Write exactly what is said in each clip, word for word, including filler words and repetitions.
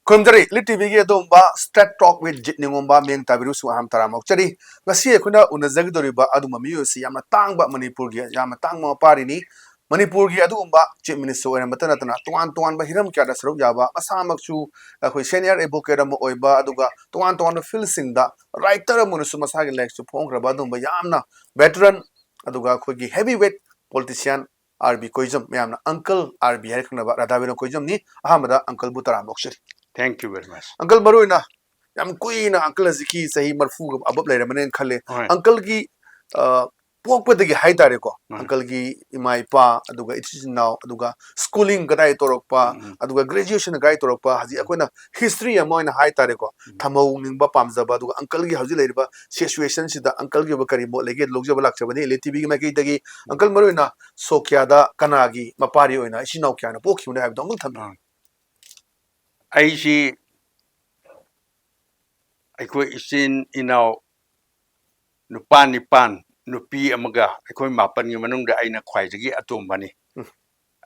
ꯈꯨꯔꯨꯝꯖꯔꯤ, elite ꯇꯤꯚꯤꯒꯤ ꯑꯗꯨꯒꯨꯝꯕ Straight Talk with ꯖꯤꯠ ꯅꯤꯉꯣꯝꯕ ꯃꯤꯡ ꯇꯥꯕꯤꯔꯨꯁꯨ ꯑꯍꯥꯟꯕ ꯇꯔꯥꯝ ꯑꯣꯛꯆꯔꯤ꯫ ꯉꯁꯤ ꯑꯩꯈꯣꯏꯅ ꯎꯅꯖꯒꯗꯧꯔꯤꯕ ꯑꯗꯨꯒꯨꯝꯕ ꯃꯤꯑꯣꯏ ꯑꯁꯤ ꯌꯥꯝꯅ ꯇꯥꯡꯕ, ꯃꯅꯤꯄꯨꯔꯒꯤ ꯌꯥꯝꯅ ꯇꯥꯡꯕ ꯃꯄꯥꯔꯤꯅꯤ꯫ ꯃꯅꯤꯄꯨꯔꯒꯤ ꯑꯗꯨꯒꯨꯝꯕ Chief Minister ꯑꯣꯏꯔꯝꯕꯇ ꯅꯠꯇꯅ ꯇꯣꯉꯥꯟ ꯇꯣꯉꯥꯟꯕ ꯍꯤꯔꯝ ꯀꯌꯥꯗ ꯁꯔꯨꯛ ꯌꯥꯕ, ꯃꯁꯥꯃꯛꯁꯨ ꯑꯩꯈꯣꯏ senior advocate ꯑꯃ ꯑꯣꯏꯕ, ꯑꯗꯨꯒ ꯇꯣꯉꯥꯟ ꯇꯣꯉꯥꯟꯕ field ꯁꯤꯡꯗ writer ꯑꯃ ꯑꯣꯏꯅꯁꯨ ꯃꯁꯥꯒꯤ ꯂꯥꯏꯔꯤꯛꯁꯨ ꯐꯣꯡꯈ꯭ꯔꯕ ꯑꯗꯨꯒꯨꯝꯕ ꯌꯥꯝꯅ veteran, ꯑꯗꯨꯒ ꯑꯩꯈꯣꯏꯒꯤ heavyweight politician ꯑꯥꯔ ꯕꯤ ꯀꯣꯏꯖꯝ, ꯃꯌꯥꯝꯅ Uncle ꯑꯥꯔ ꯕꯤ ꯍꯥꯏꯅ ꯈꯪꯅꯕ ꯔꯥꯙꯥꯕꯤꯅꯣ ꯀꯣꯏꯖꯝꯅꯤ꯫ ꯑꯍꯥꯟꯕꯗ Uncle ꯕꯨ ꯇꯔꯥꯝꯅ ꯑꯣꯛꯆꯔꯤ꯫ Thank you very much. Uncle, ꯃꯔꯨ ꯑꯣꯏꯅ ꯌꯥꯝ ꯀꯨꯏꯅ Uncle ꯍꯧꯖꯤꯛꯀꯤ ꯆꯍꯤ ꯃꯔꯤꯐꯨꯒ above ꯂꯩꯔꯝꯃꯅꯦꯅ ꯈꯜꯂꯦ꯫ ꯍꯣꯏ꯫ Uncle ꯒꯤ, ꯑ, ꯄꯣꯛꯄꯗꯒꯤ ꯍꯥꯏꯇꯥꯔꯦꯀꯣ, ꯎꯝ꯫ Uncle ꯒꯤ ꯏꯃꯥ ꯏꯄꯥ, ꯑꯗꯨꯒ ꯏꯆꯤꯟ ꯏꯅꯥꯎ, ꯑꯗꯨꯒ schooling ꯀꯗꯥꯏ ꯇꯧꯔꯛꯄ, ꯎꯝ꯫ ꯑꯗꯨꯒ graduation ꯀꯗꯥꯏ ꯇꯧꯔꯛꯄ, ꯍꯧꯖꯤꯛ ꯑꯩꯈꯣꯏꯅ history ꯑꯃ ꯑꯣꯏꯅ ꯍꯥꯏꯇꯥꯔꯦꯀꯣ, ꯎꯝ꯫ ꯊꯝꯍꯧꯅꯤꯡꯕ ꯄꯥꯝꯖꯕ, ꯑꯗꯨꯒ Uncle ꯒꯤ ꯍꯧꯖꯤꯛ ꯂꯩꯔꯤꯕ situation ꯁꯤꯗ Uncle ꯒꯤ ꯑꯣꯏꯕ ꯀꯔꯤ ꯃꯣꯠ ꯂꯩꯒꯦ ꯂꯧꯖꯕ ꯂꯥꯛꯆꯕꯅꯤ ꯏꯂꯤꯠ ꯇꯤꯚꯤꯒꯤ ꯃꯥꯏꯀꯩꯗꯒꯤ꯫ Uncle, ꯃꯔꯨ ꯑꯣꯏꯅ ꯁꯣꯀꯤꯌꯥꯗ ꯀꯅꯥꯒꯤ ꯃꯄꯥꯔꯤ ꯑꯣꯏꯅ ꯏꯆꯤꯟ ꯏꯅꯥꯎ ꯀꯌꯥꯅ ꯄꯣꯛꯈꯤꯕꯅꯣ ꯍꯥꯏꯕꯗꯣ ꯑꯃꯨꯛ ꯊꯝꯕꯤꯌꯨ꯫ ꯑꯥ꯫ ꯑꯩꯁꯤ ꯑꯩꯈꯣꯏ ꯏꯆꯤꯟ ꯏꯅꯥꯎ ꯅꯨꯄꯥ ꯅꯤꯄꯥꯟ, ꯅꯨꯄꯤ ꯑꯃꯒ, ꯑꯩꯈꯣꯏ ꯃꯥꯄꯟꯒꯤ ꯃꯅꯨꯡꯗ ꯑꯩꯅ ꯈ꯭ꯋꯥꯏꯗꯒꯤ ꯑꯇꯣꯝꯕꯅꯤ꯫ ꯎꯝ꯫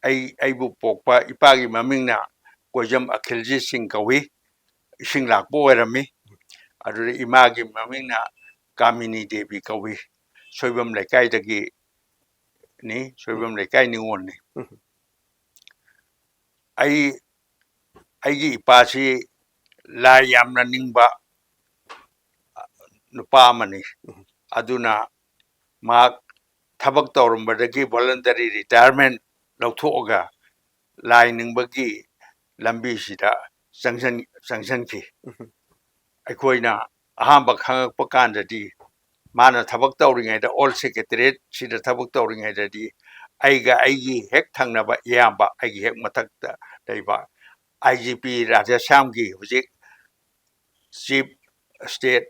ꯑꯩ, ꯑꯩꯕꯨ ꯄꯣꯛꯄ ꯏꯄꯥꯒꯤ ꯃꯃꯤꯡꯅ ꯀꯣꯏꯖꯝ ꯑꯈꯤꯜꯖꯤꯠ ꯁꯤꯡ ꯀꯧꯏ, ꯏꯁꯤꯡ ꯂꯥꯛꯄ ꯑꯣꯏꯔꯝꯃꯤ꯫ ꯑꯗꯨꯗ ꯏꯃꯥꯒꯤ ꯃꯃꯤꯡꯅ ꯀꯥꯃꯤꯅꯤ ꯗꯦꯕꯤ ꯀꯧꯏ꯫ ꯁꯣꯏꯕꯝ ꯂꯩꯀꯥꯏꯗꯒꯤꯅꯤ, ꯁꯣꯏꯕꯝ ꯂꯩꯀꯥꯏ ꯅꯤꯉꯣꯜꯅꯤ꯫ ꯎꯝ꯫ ꯑꯩ, ꯑꯩꯒꯤ ꯏꯄꯥꯁꯤ ꯂꯥꯏ ꯌꯥꯝꯅ ꯅꯤꯡꯕ ꯅꯨꯄꯥ ꯑꯃꯅꯤ꯫ ꯎꯝ꯫ ꯑꯗꯨꯅ ꯃꯍꯥꯛ ꯊꯕꯛ ꯇꯧꯔꯝꯕꯗꯒꯤ voluntary retirement ꯂꯧꯊꯣꯛꯑꯒ ꯂꯥꯏ ꯅꯤꯡꯕꯒꯤ ꯂꯝꯕꯤꯁꯤꯗ ꯆꯪꯁꯟ-, ꯆꯪꯁꯟꯈꯤ꯫ ꯎꯝ꯫ ꯑꯩꯈꯣꯏꯅ ꯑꯍꯥꯟꯕ ꯈꯪꯉꯛꯄ ꯀꯥꯟꯗꯗꯤ ꯃꯥꯅ ꯊꯕꯛ ꯇꯧꯔꯤꯉꯩꯗ, old secretariat ꯁꯤꯗ ꯊꯕꯛ ꯇꯧꯔꯤꯉꯩꯗꯗꯤ ꯑꯩꯒ ꯑꯩꯒꯤ ꯍꯦꯛ ꯊꯪꯅꯕ ꯏꯌꯥꯝꯕ, ꯑꯩꯒꯤ ꯍꯦꯛ ꯃꯊꯛꯇ ꯂꯩꯕ ꯑꯥꯏ ꯖꯤ ꯄꯤ ꯔꯥꯙꯦꯁ꯭ꯌꯥꯝꯒꯤ ꯍꯧꯖꯤꯛ Chief State,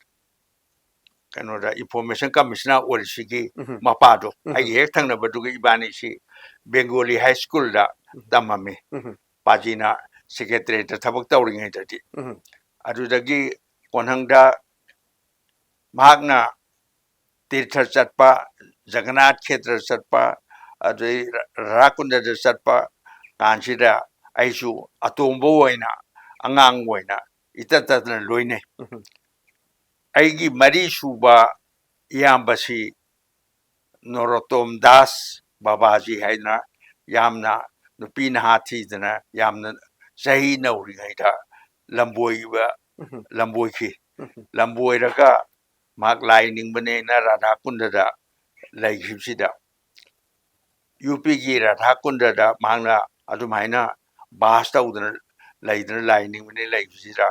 ꯀꯩꯅꯣꯗ, Information Commissioner ꯑꯣꯏꯔꯤꯁꯤꯒꯤ ꯎꯝ꯫ ꯃꯄꯥꯗꯣ, ꯎꯝ꯫ ꯑꯩꯒꯤ ꯍꯦꯛ ꯊꯪꯅꯕꯗꯨꯒ ꯏꯕꯥꯅꯤꯁꯤ Bengali High School ꯗ ꯎꯝ꯫ ꯇꯝꯃꯝꯃꯤ꯫ ꯎꯝ꯫ ꯄꯥꯖꯤꯅ secretariat ꯇ ꯊꯕꯛ ꯇꯧꯔꯤꯉꯩꯗꯗꯤ꯫ ꯎꯝ꯫ ꯑꯗꯨꯗꯒꯤ ꯀꯣꯟꯍꯪꯗ ꯃꯍꯥꯛꯅ ꯇꯤꯔꯊ ꯆꯠꯄ, ꯖꯒꯟꯅꯥꯊ ꯈꯦꯇ꯭ꯔ ꯆꯠꯄ, ꯑꯗꯩ ꯔꯥꯙꯥꯀꯨꯟꯗꯗ ꯆꯠꯄ ꯀꯥꯟꯁꯤꯗ ꯑꯩꯁꯨ ꯑꯇꯣꯝꯕ ꯑꯣꯏꯅ ꯑꯉꯥꯡ ꯑꯣꯏꯅ ꯏꯇꯠ ꯇꯠꯇꯅ ꯂꯣꯏꯅꯩ꯫ ꯑꯩꯒꯤ ꯃꯔꯤ ꯁꯨꯕ ꯏꯌꯥꯝꯕꯁꯤ ꯅꯣꯔꯣꯇꯣꯝ ꯗꯥꯁ ꯕꯥꯕꯥꯖꯤ ꯍꯥꯏꯅ ꯌꯥꯝꯅ ꯅꯨꯄꯤ ꯅꯍꯥ ꯊꯤꯗꯅ ꯌꯥꯝꯅ ꯆꯍꯤ ꯅꯧꯔꯤꯉꯩꯗ ꯂꯝꯕꯣꯏꯕ, ꯂꯝꯕꯣꯏꯈꯤ꯫ ꯂꯝꯕꯣꯏꯔꯒ ꯃꯍꯥꯛ ꯂꯥꯏ ꯅꯤꯡꯕꯅꯦꯅ ꯔꯥꯙꯥ ꯀꯨꯟꯗꯗ ꯂꯩꯈꯤꯕꯁꯤꯗ, ꯌꯨ ꯄꯤꯒꯤ ꯔꯥꯙꯥ ꯀꯨꯟꯗꯗ ꯃꯍꯥꯛꯅ ꯑꯗꯨꯃꯥꯏꯅ ꯕꯥꯁ ꯇꯧꯗꯅ ꯂꯩꯗꯅ ꯂꯥꯏ ꯅꯤꯡꯕꯅꯦ ꯂꯩꯕꯁꯤꯗ,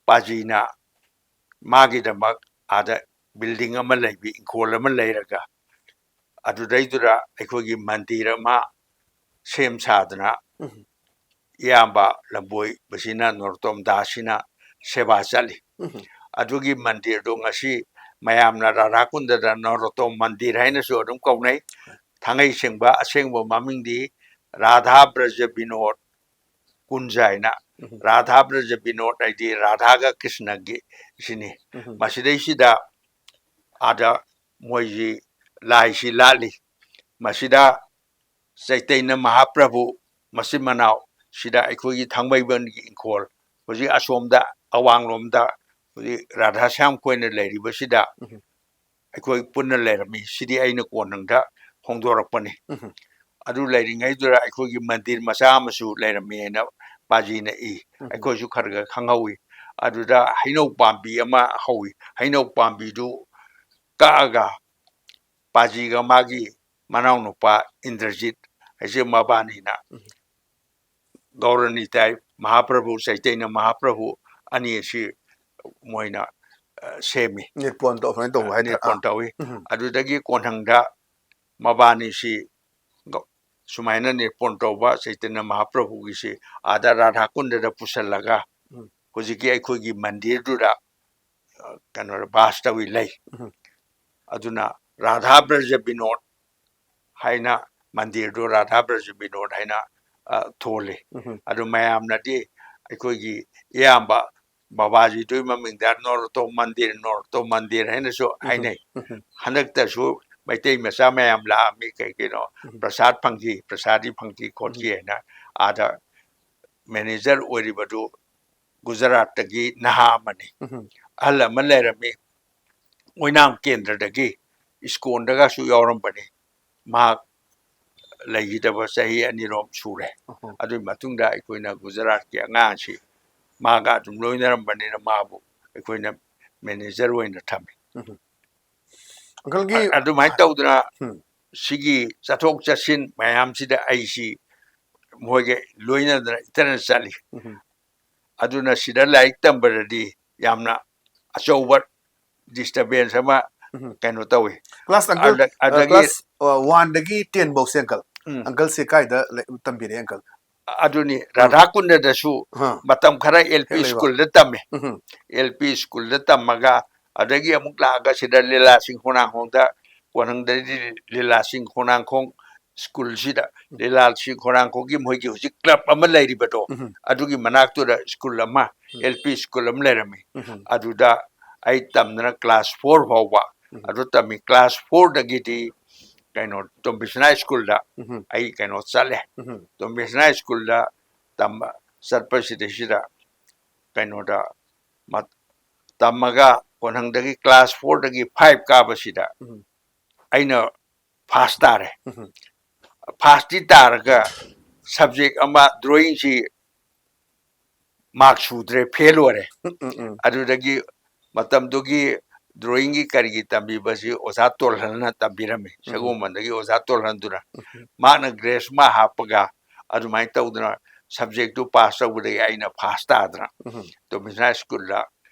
ꯄꯥꯖꯤꯅ ꯃꯥꯒꯤꯗꯃꯛ ꯑꯥꯗ building ꯑꯃ ꯂꯩꯕꯤ, ꯏꯪꯈꯣꯜ ꯑꯃ ꯂꯩꯔꯒ, ꯑꯗꯨꯗꯩꯗꯨꯗ ꯑꯩꯈꯣꯏꯒꯤ ꯃꯟꯗꯤꯔ ꯑꯃ ꯁꯦꯝ ꯁꯥꯗꯅ, ꯎꯝ꯫ ꯏꯌꯥꯝꯕ ꯂꯝꯕꯣꯏꯕꯁꯤꯅ, ꯅꯣꯔꯣꯇꯣꯝ ꯗꯥꯁꯁꯤꯅ ꯁꯦꯕꯥ ꯆꯠꯂꯤ꯫ ꯎꯝ꯫ ꯑꯗꯨꯒꯤ ꯃꯟꯗꯤꯔꯗꯣ ꯉꯁꯤ ꯃꯌꯥꯝꯅ ꯔꯥꯙꯥ ꯀꯨꯟꯗꯗ ꯅꯣꯔꯣꯇꯣꯝ ꯃꯟꯗꯤꯔ ꯍꯥꯏꯅꯁꯨ ꯑꯗꯨꯝ ꯀꯧꯅꯩ꯫ ꯊꯥꯡꯉꯩ ꯁꯦꯡꯕ ꯑꯁꯦꯡꯕ ꯃꯃꯤꯡꯗꯤ ꯔꯥꯙꯥ ꯕ꯭ꯔꯖ ꯕꯤꯅꯣꯗ ꯀꯨꯟꯖ ꯍꯥꯏꯅ꯫ ꯎꯝ꯫ ꯔꯥꯙꯥ ꯕ꯭ꯔꯖ ꯕꯤꯅꯣꯗ ꯍꯥꯏꯗꯤ ꯔꯥꯙꯥꯒ ꯀ꯭ꯔꯤꯁꯅꯒꯤ ꯁꯤꯅꯤ꯫ ꯎꯝ꯫ ꯃꯁꯤꯗꯩꯁꯤꯗ ꯑꯥꯗ ꯃꯣꯏꯁꯤ ꯂꯥꯏꯁꯤ ꯂꯥꯠꯂꯤ꯫ ꯃꯁꯤꯗ ꯆꯩꯇꯟꯌ ꯃꯍꯥꯄ꯭ꯔꯚꯨ ꯃꯆꯤꯟ ꯃꯅꯥꯎ ꯁꯤꯗ ꯑꯩꯈꯣꯏꯒꯤ ꯊꯥꯡꯃꯩꯕꯟꯒꯤ ꯏꯪꯈꯣꯜ, ꯍꯧꯖꯤꯛ ꯑꯁꯣꯝꯗ ꯑꯋꯥꯡꯂꯣꯝꯗ ꯍꯧꯖꯤꯛ ꯔꯥꯙꯥ ꯁ꯭ꯌꯥꯝ ꯈꯣꯏꯅ ꯂꯩꯔꯤꯕꯁꯤꯗ ꯎꯝ꯫ ꯑꯩꯈꯣꯏ ꯄꯨꯟꯅ ꯂꯩꯔꯝꯃꯤ꯫ ꯁꯤꯗꯤ ꯑꯩꯅ ꯀꯣꯟꯅꯪꯗ ꯍꯣꯡꯗꯣꯔꯛꯄꯅꯤ꯫ ꯎꯝ꯫ ꯑꯗꯨ ꯂꯩꯔꯤꯉꯩꯗꯨꯗ ꯑꯩꯈꯣꯏꯒꯤ ꯃꯟꯗꯤꯔ ꯃꯆꯥ ꯑꯃꯁꯨ ꯂꯩꯔꯝꯃꯤ ꯍꯥꯏꯅ ꯄꯥꯖꯤꯅ ꯏ꯫ ꯎꯝ꯫ ꯑꯩꯈꯣꯏꯁꯨ ꯈꯔ ꯈꯔ ꯈꯪꯍꯧꯋꯤ꯫ ꯑꯗꯨꯗ ꯍꯩꯅꯧ ꯄꯥꯝꯕꯤ ꯑꯃ ꯍꯧꯋꯤ꯫ ꯍꯩꯅꯧ ꯄꯥꯝꯕꯤꯗꯨ ꯀꯛꯑꯒ ꯄꯥꯖꯤꯒ ꯃꯥꯒꯤ ꯃꯅꯥꯎꯅꯨꯄꯥ ꯏꯟꯗ꯭ꯔꯖꯤꯠ ꯍꯥꯏꯁꯦ ꯃꯕꯥꯅꯤꯅ ꯎꯝ꯫ ꯒꯧꯔꯅꯤꯇꯥꯏ ꯃꯍꯥꯄ꯭ꯔꯚꯨ, ꯆꯩꯇꯟꯌ ꯃꯍꯥꯄ꯭ꯔꯚꯨ ꯑꯅꯤ ꯑꯁꯤ ꯃꯣꯏꯅ, ꯑ, ꯁꯦꯝꯃꯤ꯫ ꯅꯤꯔꯄꯣꯟ ꯇꯧ-, ꯁꯨꯃꯥꯏꯅ ꯇꯧꯕ ꯍꯥꯏꯇꯥꯔꯦ꯫ ꯅꯤꯔꯄꯣꯟ ꯑꯥ꯫ ꯇꯧꯏ꯫ ꯎꯝ꯫ ꯑꯗꯨꯗꯒꯤ ꯀꯣꯟꯊꯪꯗ ꯃꯕꯥꯅꯤꯁꯤ ꯒ-, ꯁꯨꯃꯥꯏꯅ ꯅꯤꯔꯄꯣꯟ ꯇꯧꯕ ꯆꯩꯇꯟꯌ ꯃꯍꯥꯄ꯭ꯔꯚꯨꯒꯤꯁꯤ ꯑꯥꯗ ꯔꯥꯙꯥ ꯀꯨꯟꯗꯗ ꯄꯨꯁꯜꯂꯒ ꯎꯝ꯫ ꯍꯧꯖꯤꯛꯀꯤ ꯑꯩꯈꯣꯏꯒꯤ ꯃꯟꯗꯤꯔꯗꯨꯗ, ꯑ, ꯀꯩꯅꯣ, ꯕꯥꯁ ꯇꯧꯏ ꯂꯩ꯫ ꯎꯝ꯫ ꯑꯗꯨꯅ ꯔꯥꯙꯥ ꯕ꯭ꯔꯖ ꯕꯤꯅꯣꯗ ꯍꯥꯏꯅ ꯃꯟꯗꯤꯔꯗꯨ ꯔꯥꯙꯥ ꯕ꯭ꯔꯖ ꯕꯤꯅꯣꯗ ꯍꯥꯏꯅ, ꯑ, ꯊꯣꯜꯂꯤ꯫ ꯎꯝ꯫ ꯑꯗꯨ ꯃꯌꯥꯝꯅꯗꯤ ꯑꯩꯈꯣꯏꯒꯤ ꯏꯌꯥꯝꯕ ꯕꯕꯥꯖꯤꯗꯨꯒꯤ ꯃꯃꯤꯡꯗ ꯅꯣꯔꯣꯇꯣꯝ ꯃꯟꯗꯤꯔ, ꯅꯣꯔꯣꯇꯣꯝ ꯃꯟꯗꯤꯔ ꯍꯥꯏꯅꯁꯨ ꯎꯝ꯫ ꯍꯥꯏꯅꯩ꯫ ꯎꯝ꯫ ꯍꯟꯗꯛꯇꯁꯨ ꯃꯩꯇꯩ ꯃꯆꯥ ꯃꯌꯥꯝ ꯂꯥꯛꯑꯝꯃꯤ, ꯀꯩ ꯀꯩꯅꯣ, ꯎꯝ꯫ ꯄ꯭ꯔꯁꯥꯗ ꯐꯪꯈꯤ, ꯄ꯭ꯔꯁꯥꯗꯤ ꯐꯪꯈꯤ ꯈꯣꯠꯈꯤ ꯎꯝ꯫ ꯍꯥꯏꯅ ꯑꯥꯗ ꯃꯦꯅꯦꯖꯔ ꯑꯣꯏꯔꯤꯕꯗꯨ ꯒꯨꯖꯔꯥꯠꯇꯒꯤ ꯅꯍꯥ ꯑꯃꯅꯤ꯫ ꯎꯝ꯫ ꯑꯍꯜ ꯑꯃ ꯂꯩꯔꯝꯃꯤ, ꯑꯣꯏꯅꯥꯝ ꯀꯦꯟꯗ꯭ꯔꯗꯒꯤ ꯏꯁꯀꯣꯟꯗꯒꯁꯨ ꯌꯥꯎꯔꯝꯕꯅꯤ꯫ ꯃꯍꯥꯛ ꯂꯩꯈꯤꯗꯕ ꯆꯍꯤ ꯑꯅꯤꯔꯣꯝ ꯁꯨꯔꯦ꯫ ꯎꯝ꯫ ꯑꯗꯨꯒꯤ ꯃꯇꯨꯡꯗ ꯑꯩꯈꯣꯏꯅ ꯒꯨꯖꯔꯥꯠꯀꯤ ꯑꯉꯥꯡꯁꯤ ꯃꯥꯒ ꯑꯗꯨꯝ ꯂꯣꯏꯅꯔꯝꯕꯅꯤꯅ ꯃꯥꯕꯨ ꯑꯩꯈꯣꯏꯅ ꯃꯦꯅꯦꯖꯔ ꯑꯣꯏꯅ ꯊꯝꯃꯤ꯫ ꯎꯝ꯫ ꯑꯪꯀꯜꯒꯤ ꯑ-, ꯑꯗꯨꯃꯥꯏꯅ ꯇꯧꯗꯅ ꯎꯝ꯫ ꯁꯤꯒꯤ ꯆꯠꯊꯣꯛ ꯆꯠꯁꯤꯟ ꯃꯌꯥꯝꯁꯤꯗ ꯑꯩꯁꯤ ꯃꯣꯏꯒ ꯂꯣꯏꯅꯗꯅ ꯏꯇꯅ ꯆꯠꯂꯤ꯫ ꯎꯝ꯫ ꯑꯗꯨꯅ ꯁꯤꯗ ꯂꯥꯏꯔꯤꯛ ꯇꯝꯕꯗꯗꯤ ꯌꯥꯝꯅ ꯑꯆꯧꯕ disturbance ꯑꯃ ꯎꯝ꯫ ꯀꯩꯅꯣ ꯇꯧꯏ꯫ ꯀ꯭ꯂꯥꯁ ꯑꯪꯀꯜ, ꯑꯗ-, ꯑ, ꯑꯗꯒꯤ ꯀ꯭ꯂꯥꯁ, ꯑ, ꯋꯥꯟꯗꯒꯤ ꯇꯦꯟ ꯐꯧꯁꯦ ꯑꯪꯀꯜ, ꯎꯝ꯫ ꯑꯪꯀꯜꯁꯦ ꯀꯥꯏꯗ ꯂꯩ-, ꯇꯝꯕꯤꯔꯛꯑꯦ ꯑꯪꯀꯜ? ꯑꯗꯨꯅꯤ, ꯔꯥꯙꯥꯀꯨꯟꯗꯗꯁꯨ ꯑ, ꯃꯇꯝ ꯈꯔ ꯑꯦꯜ ꯄꯤ ꯍꯦꯛ ꯂꯩꯕ꯫ ꯁ꯭ꯀꯨꯜꯗ ꯇꯝꯃꯦ꯫ ꯎꯝ꯫ ꯑꯦꯜ ꯄꯤ ꯁ꯭ꯀꯨꯜꯗ ꯇꯝꯃꯒ ꯑꯗꯒꯤ ꯑꯃꯨꯛ ꯂꯥꯛꯑꯒ ꯁꯤꯗ ꯂꯤꯂꯥꯁꯤꯡ ꯈꯣꯡꯅꯥꯡꯈꯣꯡꯗ, ꯀꯣꯟꯍꯪꯗꯗꯤ ꯂꯤꯂꯥꯁꯤꯡ ꯈꯣꯡꯅꯥꯡꯈꯣꯡ ꯁ꯭ꯀꯨꯜꯁꯤꯗ, ꯂꯤꯂꯥꯁꯤꯡ ꯈꯣꯡꯅꯥꯡꯈꯣꯡꯒꯤ ꯃꯣꯏꯒꯤ ꯍꯧꯖꯤꯛ ꯀ꯭ꯂꯕ ꯑꯃ ꯂꯩꯔꯤꯕꯗꯣ, ꯎꯝ꯫ ꯑꯗꯨꯒꯤ ꯃꯅꯥꯛꯇꯨꯗ ꯁ꯭ꯀꯨꯜ ꯑꯃ, ꯎꯝ꯫ ꯑꯦꯜ ꯄꯤ ꯁ꯭ꯀꯨꯜ ꯑꯃ ꯂꯩꯔꯝꯃꯤ꯫ ꯎꯝ꯫ ꯑꯗꯨꯗ ꯑꯩ ꯇꯝꯗꯅ ꯀ꯭ꯂꯥꯁ ꯐꯣꯔ ꯐꯥꯎꯕ ꯎꯝ꯫ ꯑꯗꯨ ꯇꯝꯃꯤ꯫ ꯀ꯭ꯂꯥꯁ ꯐꯣꯔꯗꯒꯤꯗꯤ ꯀꯩꯅꯣ ꯇꯣꯝꯕꯤꯁꯅꯥ ꯁ꯭ꯀꯨꯜꯗ ꯎꯝ꯫ ꯑꯩ ꯀꯩꯅꯣ ꯆꯠꯂꯦ꯫ ꯎꯝ꯫ ꯇꯣꯝꯕꯤꯁꯅꯥ ꯁ꯭ꯀꯨꯜꯗ ꯇꯝꯕ ꯆꯠꯄꯁꯤꯗꯩꯁꯤꯗ ꯀꯩꯅꯣꯗ ꯃꯠ-, ꯇꯝꯃꯒ ꯀꯣꯟꯍꯪꯗꯒꯤ ꯀ꯭ꯂꯥꯁ ꯐꯣꯔꯗꯒꯤ ꯐꯥꯏꯚ ꯀꯥꯕꯁꯤꯗ ꯎꯝ꯫ ꯑꯩꯅ ꯐꯥꯁ ꯇꯥꯔꯦ꯫ ꯎꯝ꯫ ꯐꯥꯁꯇꯤ ꯇꯥꯔꯒ subject ꯑꯃ drawingꯁꯤ mark ꯁꯨꯗ꯭ꯔꯦ, ꯐꯦꯜ ꯑꯣꯏꯔꯦ꯫ ꯎꯝ, ꯎꯝ, ꯎꯝ꯫ ꯑꯗꯨꯗꯒꯤ ꯃꯇꯝꯗꯨꯒꯤ drawingꯒꯤ ꯀꯔꯤꯒꯤ ꯇꯝꯕꯤꯕꯁꯤ ꯑꯣꯖꯥ ꯇꯣꯜꯍꯟꯅ ꯇꯝꯕꯤꯔꯝꯃꯤ꯫ ꯎꯝ꯫ ꯁꯒꯣꯜꯕꯟꯗꯒꯤ ꯑꯣꯖꯥ ꯇꯣꯜꯍꯟꯗꯨꯅ ꯎꯝ꯫ ꯃꯍꯥꯛꯅ grace mark ꯍꯥꯞꯄꯒ ꯑꯗꯨꯃꯥꯏꯅ ꯇꯧꯗꯅ subjectꯇꯨ pass ꯇꯧꯕꯗꯒꯤ ꯑꯩꯅ ꯐꯥꯁ ꯇꯥꯗꯅ ꯎꯝ꯫ ꯇꯣꯝꯕꯤꯁꯅꯥ ꯁ꯭ꯀꯨꯜꯗ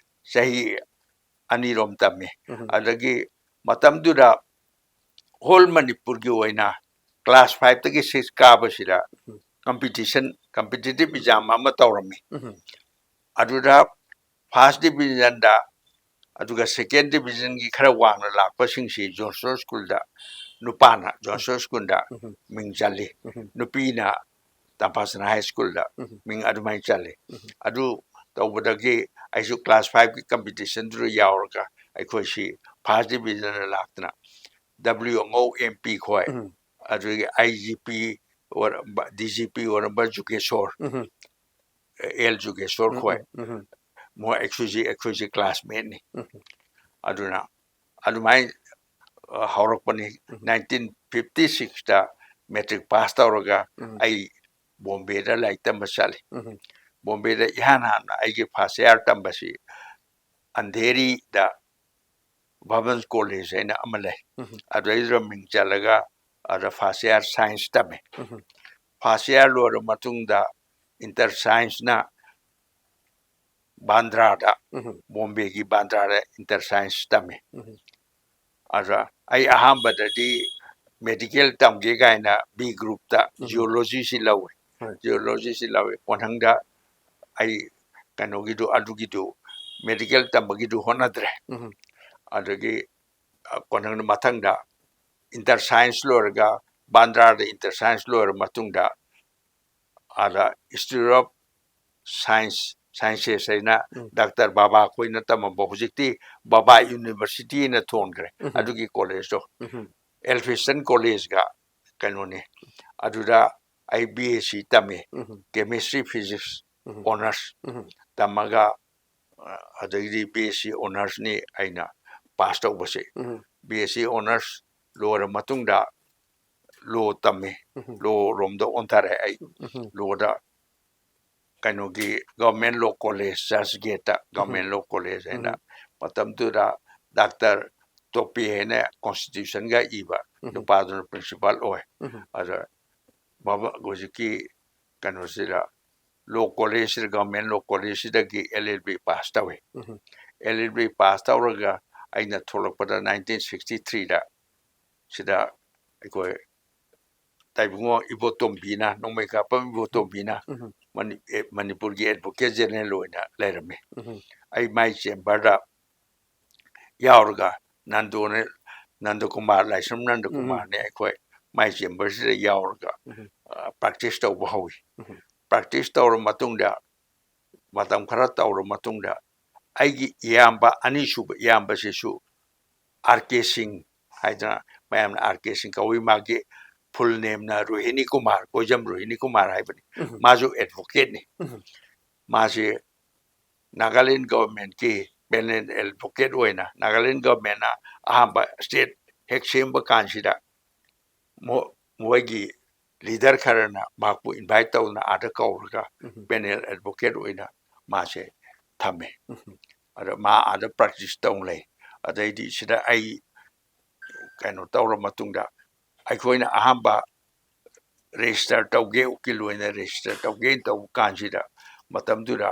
ꯆꯍꯤ ꯑꯅꯤꯔꯣꯝ ꯇꯝꯃꯤ꯫ ꯎꯝ꯫ ꯑꯗꯒꯤ ꯃꯇꯝꯗꯨꯗ whole ꯃꯅꯤꯄꯨꯔꯒꯤ ꯑꯣꯏꯅ ꯀ꯭ꯂꯥꯁ ꯐꯥꯏꯚꯇꯒꯤ ꯁꯤꯛꯁ ꯀꯥꯕꯁꯤꯗ ꯎꯝ꯫ competition, competitive exam ꯑꯃ ꯇꯧꯔꯝꯃꯤ꯫ ꯎꯝ꯫ ꯑꯗꯨꯗ first divisionꯗ, ꯑꯗꯨꯒ second divisionꯒꯤ ꯈꯔ ꯋꯥꯡꯅ ꯂꯥꯛꯄꯁꯤꯡꯁꯤ ꯖꯣꯟꯁꯇꯣꯟ ꯁ꯭ꯀꯨꯜꯗ, ꯅꯨꯄꯥꯅ ꯖꯣꯟꯁꯇꯣꯟ ꯁ꯭ꯀꯨꯜꯗ ꯎꯝ꯫ ꯃꯤꯡ ꯆꯜꯂꯤ, ꯎꯝ꯫ ꯅꯨꯄꯤꯅ ꯇꯝꯐꯥꯁꯅꯥ ꯍꯥꯏ ꯁ꯭ꯀꯨꯜꯗ ꯎꯝ꯫ ꯃꯤꯡ ꯑꯗꯨꯃꯥꯏꯅ ꯆꯜꯂꯤ꯫ ꯎꯝ꯫ ꯑꯗꯨ ꯇꯧꯕꯗꯒꯤ ꯑꯩꯁꯨ ꯀ꯭ꯂꯥꯁ ꯐꯥꯏꯚꯀꯤ competitionꯗꯨꯗ ꯌꯥꯎꯔꯒ ꯑꯩꯈꯣꯏꯁꯤ first divisionꯗ ꯂꯥꯛꯇꯅ W ꯑꯉꯧ, M P ꯈꯣꯏ, ꯎꯝ꯫ ꯑꯗꯨꯗꯒꯤ I G P ꯑꯣꯏꯔꯝꯕ, D G P ꯑꯣꯏꯔꯝꯕ ꯖꯨꯒꯦꯁꯣꯔ, ꯎꯝ꯫ ꯑꯦꯜ ꯖꯨꯒꯦꯁꯣꯔ ꯈꯣꯏ꯫ ꯎꯝ, ꯎꯝ꯫ ꯃꯣꯏ ꯑꯩꯈꯣꯏꯁꯤ, ꯑꯩꯈꯣꯏꯁꯤ classmateꯅꯤ꯫ ꯎꯝ꯫ ꯑꯗꯨꯅ ꯑꯗꯨꯃꯥꯏꯅ, ꯑ, ꯍꯧꯔꯛꯄꯅꯤ꯫ ꯎꯝ꯫ Nineteen fifty sixꯇ matric pass ꯇꯧꯔꯒ ꯎꯝ꯫ ꯑꯩ ꯕꯣꯝꯕꯦꯗ ꯂꯥꯏꯔꯤꯛ ꯇꯝꯕ ꯆꯠꯂꯤ꯫ ꯎꯝ꯫ ꯕꯣꯝꯕꯦꯗ ꯏꯍꯥꯟ ꯍꯥꯟꯅ ꯑꯩꯒꯤ first year ꯇꯝꯕꯁꯤ ꯑꯟꯙꯦꯔꯤꯗ ꯚꯕꯟ ꯀꯣꯂꯦꯖ ꯍꯥꯏꯅ ꯑꯃ ꯂꯩ꯫ ꯎꯝ꯫ ꯑꯗꯨꯗꯩꯗꯨꯗ ꯃꯤꯡ ꯆꯜꯂꯒ ꯑꯗ first year science ꯇꯝꯃꯦ꯫ ꯎꯝ꯫ First year ꯂꯣꯏꯔꯕ ꯃꯇꯨꯡꯗ inter scienceꯅ ꯕꯥꯟꯗ꯭ꯔꯥꯗ, ꯎꯝ꯫ ꯕꯣꯝꯕꯦꯒꯤ ꯕꯥꯟꯗ꯭ꯔꯥꯗ inter science ꯇꯝꯃꯦ꯫ ꯎꯝ꯫ ꯑꯗ ꯑꯩ ꯑꯍꯥꯟꯕꯗꯗꯤ medical ꯇꯝꯒꯦ ꯀꯥꯏꯅ B groupꯇ ꯎꯝ꯫ Geologyꯁꯤ ꯂꯧꯋꯦ꯫ ꯍꯣꯏ꯫ Geologyꯁꯤ ꯂꯧꯋꯦ꯫ ꯀꯣꯟꯊꯪꯗ ꯑꯩ ꯀꯩꯅꯣꯒꯤꯗꯨ, ꯑꯗꯨꯒꯤꯗꯨ medical ꯇꯝꯕꯒꯤꯗꯨ ꯍꯣꯠꯅꯗ꯭ꯔꯦ꯫ ꯎꯝ꯫ ꯑꯗꯒꯤ, ꯑ, ꯀꯣꯟꯊꯪꯗ ꯃꯊꯪꯗ inter science ꯂꯣꯏꯔꯒ, ꯕꯥꯟꯗ꯭ꯔꯥꯗ inter science ꯂꯣꯏꯔ ꯃꯇꯨꯡꯗ ꯑꯥꯗ Institute of Science, Sciences ꯍꯥꯏꯅ ꯎꯝ꯫ ꯗꯥꯛꯇꯔ ꯕꯥꯕꯥ ꯈꯣꯏꯅ ꯇꯝꯃꯝꯕ, ꯍꯧꯖꯤꯛꯇꯤ ꯕꯥꯕꯥ Universityꯅ ꯊꯣꯟꯈ꯭ꯔꯦ꯫ ꯎꯝ꯫ ꯑꯗꯨꯒꯤ ꯀꯣꯂꯦꯖꯇꯣ꯫ ꯎꯝ꯫ Elphinstone Collegeꯒ ꯀꯩꯅꯣꯅꯤ꯫ ꯑꯗꯨꯗ ꯑꯩ B Sc ꯇꯝꯃꯤ꯫ ꯎꯝ꯫ Chemistry, Physics ꯎꯝ꯫ Honours ꯎꯝ꯫ ꯇꯝꯃꯒ, ꯑ, ꯑꯗꯒꯤꯗꯤ B Sc Honoursꯅꯤ ꯑꯩꯅ pass ꯇꯧꯕꯁꯦ꯫ ꯎꯝ꯫ B Sc Honours ꯂꯣꯏꯔ ꯃꯇꯨꯡꯗ law ꯇꯝꯃꯤ꯫ ꯎꯝ꯫ Law ꯔꯣꯝꯗ ꯑꯣꯟꯊꯔꯦ ꯑꯩ꯫ ꯎꯝ꯫ Lawꯗ ꯀꯩꯅꯣꯒꯤ Government Law College, Church Gateꯇ ꯎꯝ꯫ Government Law College ꯍꯥꯏꯅ ꯎꯝ꯫ ꯃꯇꯝꯗꯨꯗ ꯗꯥꯛꯇꯔ ꯇꯣꯄꯦ ꯍꯥꯏꯅ Constitutionꯒ ꯏꯕ ꯎꯝ꯫ ꯅꯨꯄꯥꯗꯨꯅ principal ꯑꯣꯏ꯫ ꯎꯝ꯫ ꯑꯗ ꯃꯕ-, ꯍꯧꯖꯤꯛꯀꯤ ꯀꯩꯅꯣꯁꯤꯗ, Law Collegeꯁꯤꯗ, Government Law Collegeꯁꯤꯗꯒꯤ L L B pass ꯇꯧꯏ꯫ ꯎꯝ꯫ L L B pass ꯇꯧꯔꯒ ꯑꯩꯅ ꯊꯣꯛꯂꯛꯄꯗ nineteen sixty threeꯗ ꯁꯤꯗ ꯑꯩꯈꯣꯏ ꯇꯥꯏꯕꯨꯡꯉꯣ ꯏꯕꯣꯇꯣꯝꯕꯤꯅ, ꯅꯣꯡꯃꯩ ꯀꯥꯞꯄꯝ ꯏꯕꯣꯇꯣꯝꯕꯤꯅ ꯎꯝ꯫ ꯃꯅꯤ-, ꯑꯦ, ꯃꯅꯤꯄꯨꯔꯒꯤ Advocate General ꯑꯣꯏꯅ ꯂꯩꯔꯝꯃꯤ꯫ ꯎꯝ꯫ ꯑꯩ ꯃꯥꯏ chamberꯗ ꯌꯥꯎꯔꯒ ꯅꯟꯗꯣꯅꯦ, ꯅꯟꯗꯀꯨꯃꯥꯔ, ꯂꯥꯏꯁ꯭ꯔꯝ ꯅꯟꯗꯀꯨꯃꯥꯔꯅꯦ ꯎꯝ꯫ ꯑꯩꯈꯣꯏ ꯃꯥꯏ chamberꯁꯤꯗ ꯌꯥꯎꯔꯒ, ꯎꯝ꯫ ꯑ, practice ꯇꯧꯕ ꯍꯧꯏ꯫ ꯎꯝ꯫ Practice ꯇꯧꯔ ꯃꯇꯨꯡꯗ, ꯃꯇꯝ ꯈꯔ ꯇꯧꯔ ꯃꯇꯨꯡꯗ, ꯑꯩꯒꯤ ꯏꯌꯥꯝꯕ, ꯑꯅꯤꯁꯨꯕ ꯏꯌꯥꯝꯕꯁꯤꯁꯨ R K Singh ꯍꯥꯏꯗꯅ ꯃꯌꯥꯝꯅ R K Singh ꯀꯧꯏ, ꯃꯥꯒꯤ full nameꯅ ꯔꯣꯍꯤꯅꯤ ꯀꯨꯃꯥꯔ, ꯀꯣꯏꯖꯝ ꯔꯣꯍꯤꯅꯤ ꯀꯨꯃꯥꯔ ꯍꯥꯏꯕꯅꯤ꯫ ꯎꯝ꯫ ꯃꯥꯁꯨ advocateꯅꯤ꯫ ꯎꯝ꯫ ꯃꯥꯁꯦ ꯅꯥꯒꯥꯂꯦꯟ ꯒꯚꯔꯟꯃꯦꯟꯠꯀꯤ ꯄꯦꯅꯦꯜ ꯑꯦꯗꯚꯣꯀꯦꯠ ꯑꯣꯏꯅ, ꯅꯥꯒꯥꯂꯦꯟ ꯒꯚꯔꯟꯃꯦꯟꯠꯅ ꯑꯍꯥꯟꯕ ꯁ꯭ꯇꯦꯠ ꯍꯦꯛ ꯁꯦꯝꯕ ꯀꯥꯟꯁꯤꯗ ꯃꯣ-, ꯃꯣꯏꯒꯤ ꯂꯤꯗꯔ ꯈꯔꯅ ꯃꯍꯥꯛꯄꯨ ꯏꯟꯚꯥꯏꯠ ꯇꯧꯗꯅ ꯑꯥꯗ ꯀꯧꯔꯒ ꯎꯝ꯫ ꯄꯦꯅꯦꯜ ꯑꯦꯗꯚꯣꯀꯦꯠ ꯑꯣꯏꯅ ꯃꯥꯁꯦ ꯊꯝꯃꯦ꯫ ꯎꯝ꯫ ꯑꯗ ꯃꯥ ꯑꯥꯗ ꯄ꯭ꯔꯦꯛꯇꯤꯁ ꯇꯧ ꯂꯩ꯫ ꯑꯗꯩꯗꯤ ꯁꯤꯗ ꯑꯩ ꯀꯩꯅꯣ ꯇꯧꯔ ꯃꯇꯨꯡꯗ, ꯑꯩꯈꯣꯏꯅ ꯑꯍꯥꯟꯕ ꯔꯦꯖꯤꯁꯇꯔ ꯇꯧꯒꯦ, ꯎꯀꯤꯜ ꯑꯣꯏꯅ ꯔꯦꯖꯤꯁꯇꯔ ꯇꯧꯒꯦꯅ ꯇꯧꯕ ꯀꯥꯟꯁꯤꯗ, ꯃꯇꯝꯗꯨꯗ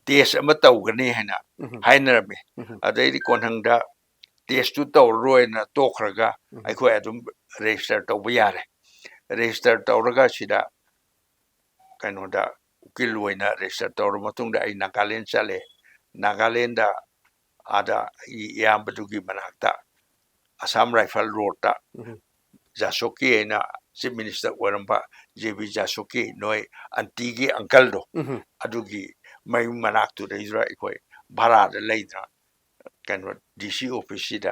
ꯇꯦꯁ ꯑꯃ ꯇꯧꯒꯅꯤ ꯍꯥꯏꯅ ꯎꯝ꯫ ꯍꯥꯏꯅꯔꯝꯃꯤ꯫ ꯎꯝ꯫ ꯑꯗꯩꯗꯤ ꯀꯣꯟꯊꯪꯗ ꯇꯦꯁꯇꯨ ꯇꯧꯔꯔꯣꯏꯅ ꯇꯣꯛꯈ꯭ꯔꯒ ꯎꯝ꯫ ꯑꯩꯈꯣꯏ ꯑꯗꯨꯝ ꯔꯦꯖꯤꯁꯇꯔ ꯇꯧꯕ ꯌꯥꯔꯦ꯫ ꯔꯦꯖꯤꯁꯇꯔ ꯇꯧꯔꯒ ꯁꯤꯗ ꯀꯩꯅꯣꯗ ꯎꯀꯤꯜ ꯑꯣꯏꯅ ꯔꯦꯖꯤꯁꯇꯔ ꯇꯧꯔꯕ ꯃꯇꯨꯡꯗ ꯑꯩ ꯅꯥꯒꯥꯂꯦꯟ ꯆꯠꯂꯦ꯫ ꯅꯥꯒꯥꯂꯦꯟꯗ ꯑꯥꯗ ꯑꯩꯒꯤ ꯏꯌꯥꯝꯕꯗꯨꯒꯤ ꯃꯅꯥꯛꯇ ꯑꯁꯥꯝ ꯔꯥꯏꯐꯜ ꯔꯣꯗꯇ ꯎꯝ꯫ ꯖꯥꯁꯣꯀꯤ ꯍꯥꯏꯅ ꯆꯤꯐ ꯃꯤꯅꯤꯁꯇꯔ ꯑꯣꯏꯔꯝꯕ ꯖꯦ ꯕꯤ ꯖꯥꯁꯣꯀꯤ, ꯅꯣꯏ ꯑꯟꯇꯤꯒꯤ ꯑꯪꯀꯜꯗꯣ, ꯎꯝ꯫ ꯑꯗꯨꯒꯤ ꯃꯌꯨꯝ ꯃꯅꯥꯛꯇꯨꯗꯩꯗꯨꯗ ꯑꯩꯈꯣꯏ ꯚꯔꯥꯗ ꯂꯩꯗꯅ ꯀꯩꯅꯣ ꯗꯤ ꯁꯤ ꯑꯣꯐꯤꯁꯁꯤꯗ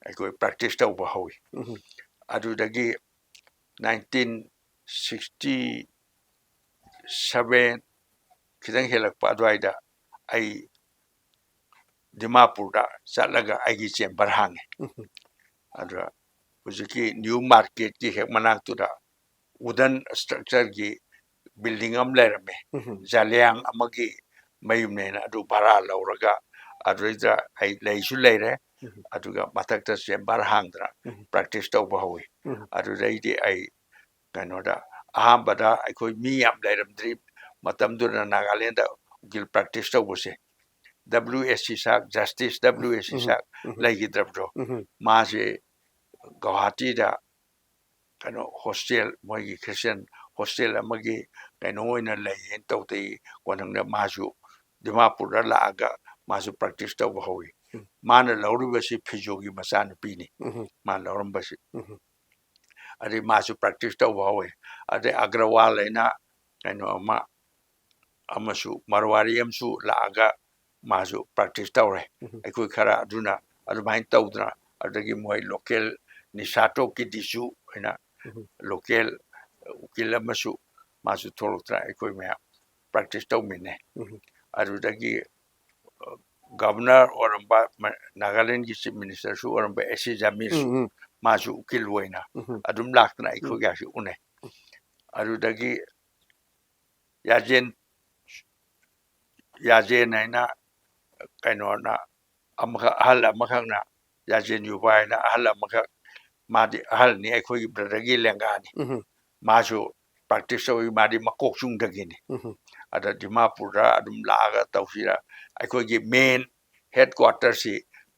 ꯑꯩꯈꯣꯏ ꯄ꯭ꯔꯦꯛꯇꯤꯁ ꯇꯧꯕ ꯍꯧꯋꯤ꯫ ꯎꯝ꯫ ꯑꯗꯨꯗꯒꯤ ꯅꯥꯏꯟꯇꯤꯟ ꯁꯤꯛꯁꯇꯤ ꯁꯚꯦꯟ ꯈꯤꯇꯪ ꯍꯦꯜꯂꯛꯄ ꯑꯗꯨꯋꯥꯏꯗ ꯑꯩ ꯗꯤꯃꯥꯄꯨꯔꯗ ꯆꯠꯂꯒ ꯑꯩꯒꯤ ꯆꯦꯝꯕꯔ ꯍꯥꯡꯉꯦ꯫ ꯎꯝ꯫ ꯑꯗꯨꯗ ꯍꯧꯖꯤꯛꯀꯤ ꯅ꯭ꯌꯨ ꯃꯥꯔꯀꯦꯠꯀꯤ ꯍꯦꯛ ꯃꯅꯥꯛꯇꯨꯗ ꯋꯨꯗꯟ ꯁ꯭ꯇ꯭ꯔꯛꯆꯔꯒꯤ ꯕꯤꯜꯗꯤꯡ ꯑꯃ ꯂꯩꯔꯝꯃꯦ꯫ ꯎꯝ꯫ ꯖꯂꯤꯌꯥꯡ ꯑꯃꯒꯤ ꯃꯌꯨꯝꯅꯦꯅ ꯑꯗꯨ ꯚꯔꯥ ꯂꯧꯔꯒ ꯑꯗꯨꯗꯩꯗ ꯑꯩ ꯂꯩꯁꯨ ꯂꯩꯔꯦ꯫ ꯎꯝ꯫ ꯑꯗꯨꯒ ꯃꯊꯛꯇ ꯆꯦꯝꯕꯔ ꯍꯥꯡꯗꯅ ꯎꯝ꯫ ꯄ꯭ꯔꯦꯛꯇꯤꯁ ꯇꯧꯕ ꯍꯧꯋꯤ꯫ ꯎꯝ꯫ ꯑꯗꯨꯗꯩꯗꯤ ꯑꯩ ꯀꯩꯅꯣꯗ ꯑꯍꯥꯟꯕꯗ ꯑꯩꯈꯣꯏ ꯃꯤ ꯌꯥꯝ ꯂꯩꯔꯝꯗ꯭ꯔꯤ ꯃꯇꯝꯗꯨꯗ ꯅꯥꯒꯥꯂꯦꯟꯗ ꯎꯀꯤꯜ ꯄ꯭ꯔꯦꯛꯇꯤꯁ ꯇꯧꯕꯁꯦ꯫ ꯗꯕ꯭ꯂꯤꯎ ꯑꯦꯁ ꯁꯤ ꯁꯥꯛ, ꯖꯁꯇꯤꯁ ꯗꯕ꯭ꯂꯤꯎ ꯑꯦꯁ ꯁꯤ ꯎꯝ꯫ ꯁꯥꯛ ꯎꯝ꯫ ꯂꯩꯈꯤꯗ꯭ꯔꯕꯗꯣ, ꯎꯝ꯫ ꯃꯥꯁꯦ ꯒꯧꯍꯥꯇꯤꯗ ꯀꯩꯅꯣ ꯍꯣꯁꯇꯦꯜ, ꯃꯣꯏꯒꯤ ꯈ꯭ꯔꯤꯁꯇꯤꯌꯟ ꯍꯣꯁꯇꯦꯜ ꯑꯃꯒꯤ ꯀꯩꯅꯣ ꯑꯣꯏꯅ ꯂꯩꯌꯦꯅ ꯇꯧꯗꯩ꯫ ꯀꯣꯟꯊꯪꯗ ꯃꯥꯁꯨ ꯗꯤꯃꯥꯄꯨꯔꯗ ꯂꯥꯛꯑꯒ ꯃꯥꯁꯨ ꯄ꯭ꯔꯦꯛꯇꯤꯁ ꯇꯧꯕ ꯍꯧꯋꯤ꯫ ꯎꯝ꯫ ꯃꯥꯅ ꯂꯧꯔꯤꯕꯁꯤ ꯐꯤꯖꯣꯒꯤ ꯃꯆꯥꯅꯨꯄꯤꯅꯤ꯫ ꯎꯝ꯫ ꯃꯥꯅ ꯂꯧꯔꯝꯕꯁꯤ꯫ ꯎꯝ꯫ ꯑꯗꯩ ꯃꯥꯁꯨ ꯄ꯭ꯔꯦꯛꯇꯤꯁ ꯇꯧꯕ ꯍꯧꯋꯤ꯫ ꯑꯗꯩ ꯑꯒ꯭ꯔꯋꯥꯜ ꯍꯥꯏꯅ ꯀꯩꯅꯣ ꯑꯃ, ꯑꯃꯁꯨ ꯃꯔꯋꯥꯔꯤ ꯑꯃꯁꯨ ꯂꯥꯛꯑꯒ ꯃꯥꯁꯨ ꯄ꯭ꯔꯦꯛꯇꯤꯁ ꯇꯧꯔꯦ꯫ ꯎꯝ꯫ ꯑꯩꯈꯣꯏ ꯈꯔ ꯑꯗꯨꯅ ꯑꯗꯨꯃꯥꯏꯅ ꯇꯧꯗꯅ, ꯑꯗꯒꯤ ꯃꯣꯏ ꯂꯣꯀꯦꯜ ꯅꯤꯁꯥꯇꯣ ꯀꯤꯗꯤꯁꯨ ꯍꯥꯏꯅ ꯎꯝ꯫ ꯂꯣꯀꯦꯜ ꯎꯀꯤꯜ ꯑꯃꯁꯨ ꯃꯥꯁꯨ ꯊꯣꯛꯂꯛꯇꯅ ꯑꯩꯈꯣꯏ ꯃꯌꯥꯝ ꯄ꯭ꯔꯦꯛꯇꯤꯁ ꯇꯧꯃꯤꯟꯅꯩ꯫ ꯎꯝ꯫ ꯑꯗꯨꯗꯒꯤ, ꯑ, ꯒꯕꯔꯅꯔ ꯑꯣꯏꯔꯝꯕ, ꯃ-, ꯅꯥꯒꯥꯂꯦꯟꯒꯤ ꯆꯤꯐ ꯃꯤꯅꯤꯁꯇꯔꯁꯨ ꯑꯣꯏꯔꯝꯕ ꯑꯦꯁ ꯁꯤ ꯖꯥꯃꯤꯔꯁꯨ ꯎꯝ, ꯎꯝ꯫ ꯃꯥꯁꯨ ꯎꯀꯤꯜ ꯑꯣꯏꯅ ꯎꯝ꯫ ꯑꯗꯨꯝ ꯂꯥꯛꯇꯅ ꯎꯝ꯫ ꯑꯩꯈꯣꯏꯒꯁꯨ ꯎꯅꯩ꯫ ꯑꯗꯨꯗꯒꯤ ꯌꯥꯖꯦꯟ, ꯌꯥꯖꯦꯟ ꯍꯥꯏꯅ ꯀꯩꯅꯣꯅ ꯑꯃꯈꯛ, ꯑꯍꯜ ꯑꯃꯈꯛꯅ, ꯌꯥꯖꯦꯟ ꯌꯨꯕꯥ ꯍꯥꯏꯅ ꯑꯍꯜ ꯑꯃꯈꯛ, ꯃꯥꯗꯤ ꯑꯍꯜꯅꯤ, ꯑꯩꯈꯣꯏꯒꯤ ꯕ꯭ꯔꯗꯔꯒꯤ ꯂꯦꯡꯒꯥꯅꯤ꯫ ꯎꯝ꯫ ꯃꯥꯁꯨ ꯄ꯭ꯔꯦꯛꯇꯤꯁ ꯇꯧꯏ, ꯃꯥꯗꯤ ꯃꯀꯣꯛꯆꯨꯡꯗꯒꯤꯅꯤ꯫ ꯎꯝ꯫ ꯑꯗ ꯗꯤꯃꯥꯄꯨꯔꯗ ꯑꯗꯨꯝ ꯂꯥꯛꯑꯒ ꯇꯧꯁꯤꯔ, ꯑꯩꯈꯣꯏꯒꯤ ꯃꯦꯟ ꯍꯦꯗ ꯀ꯭ꯋꯥꯇꯔꯁꯤ,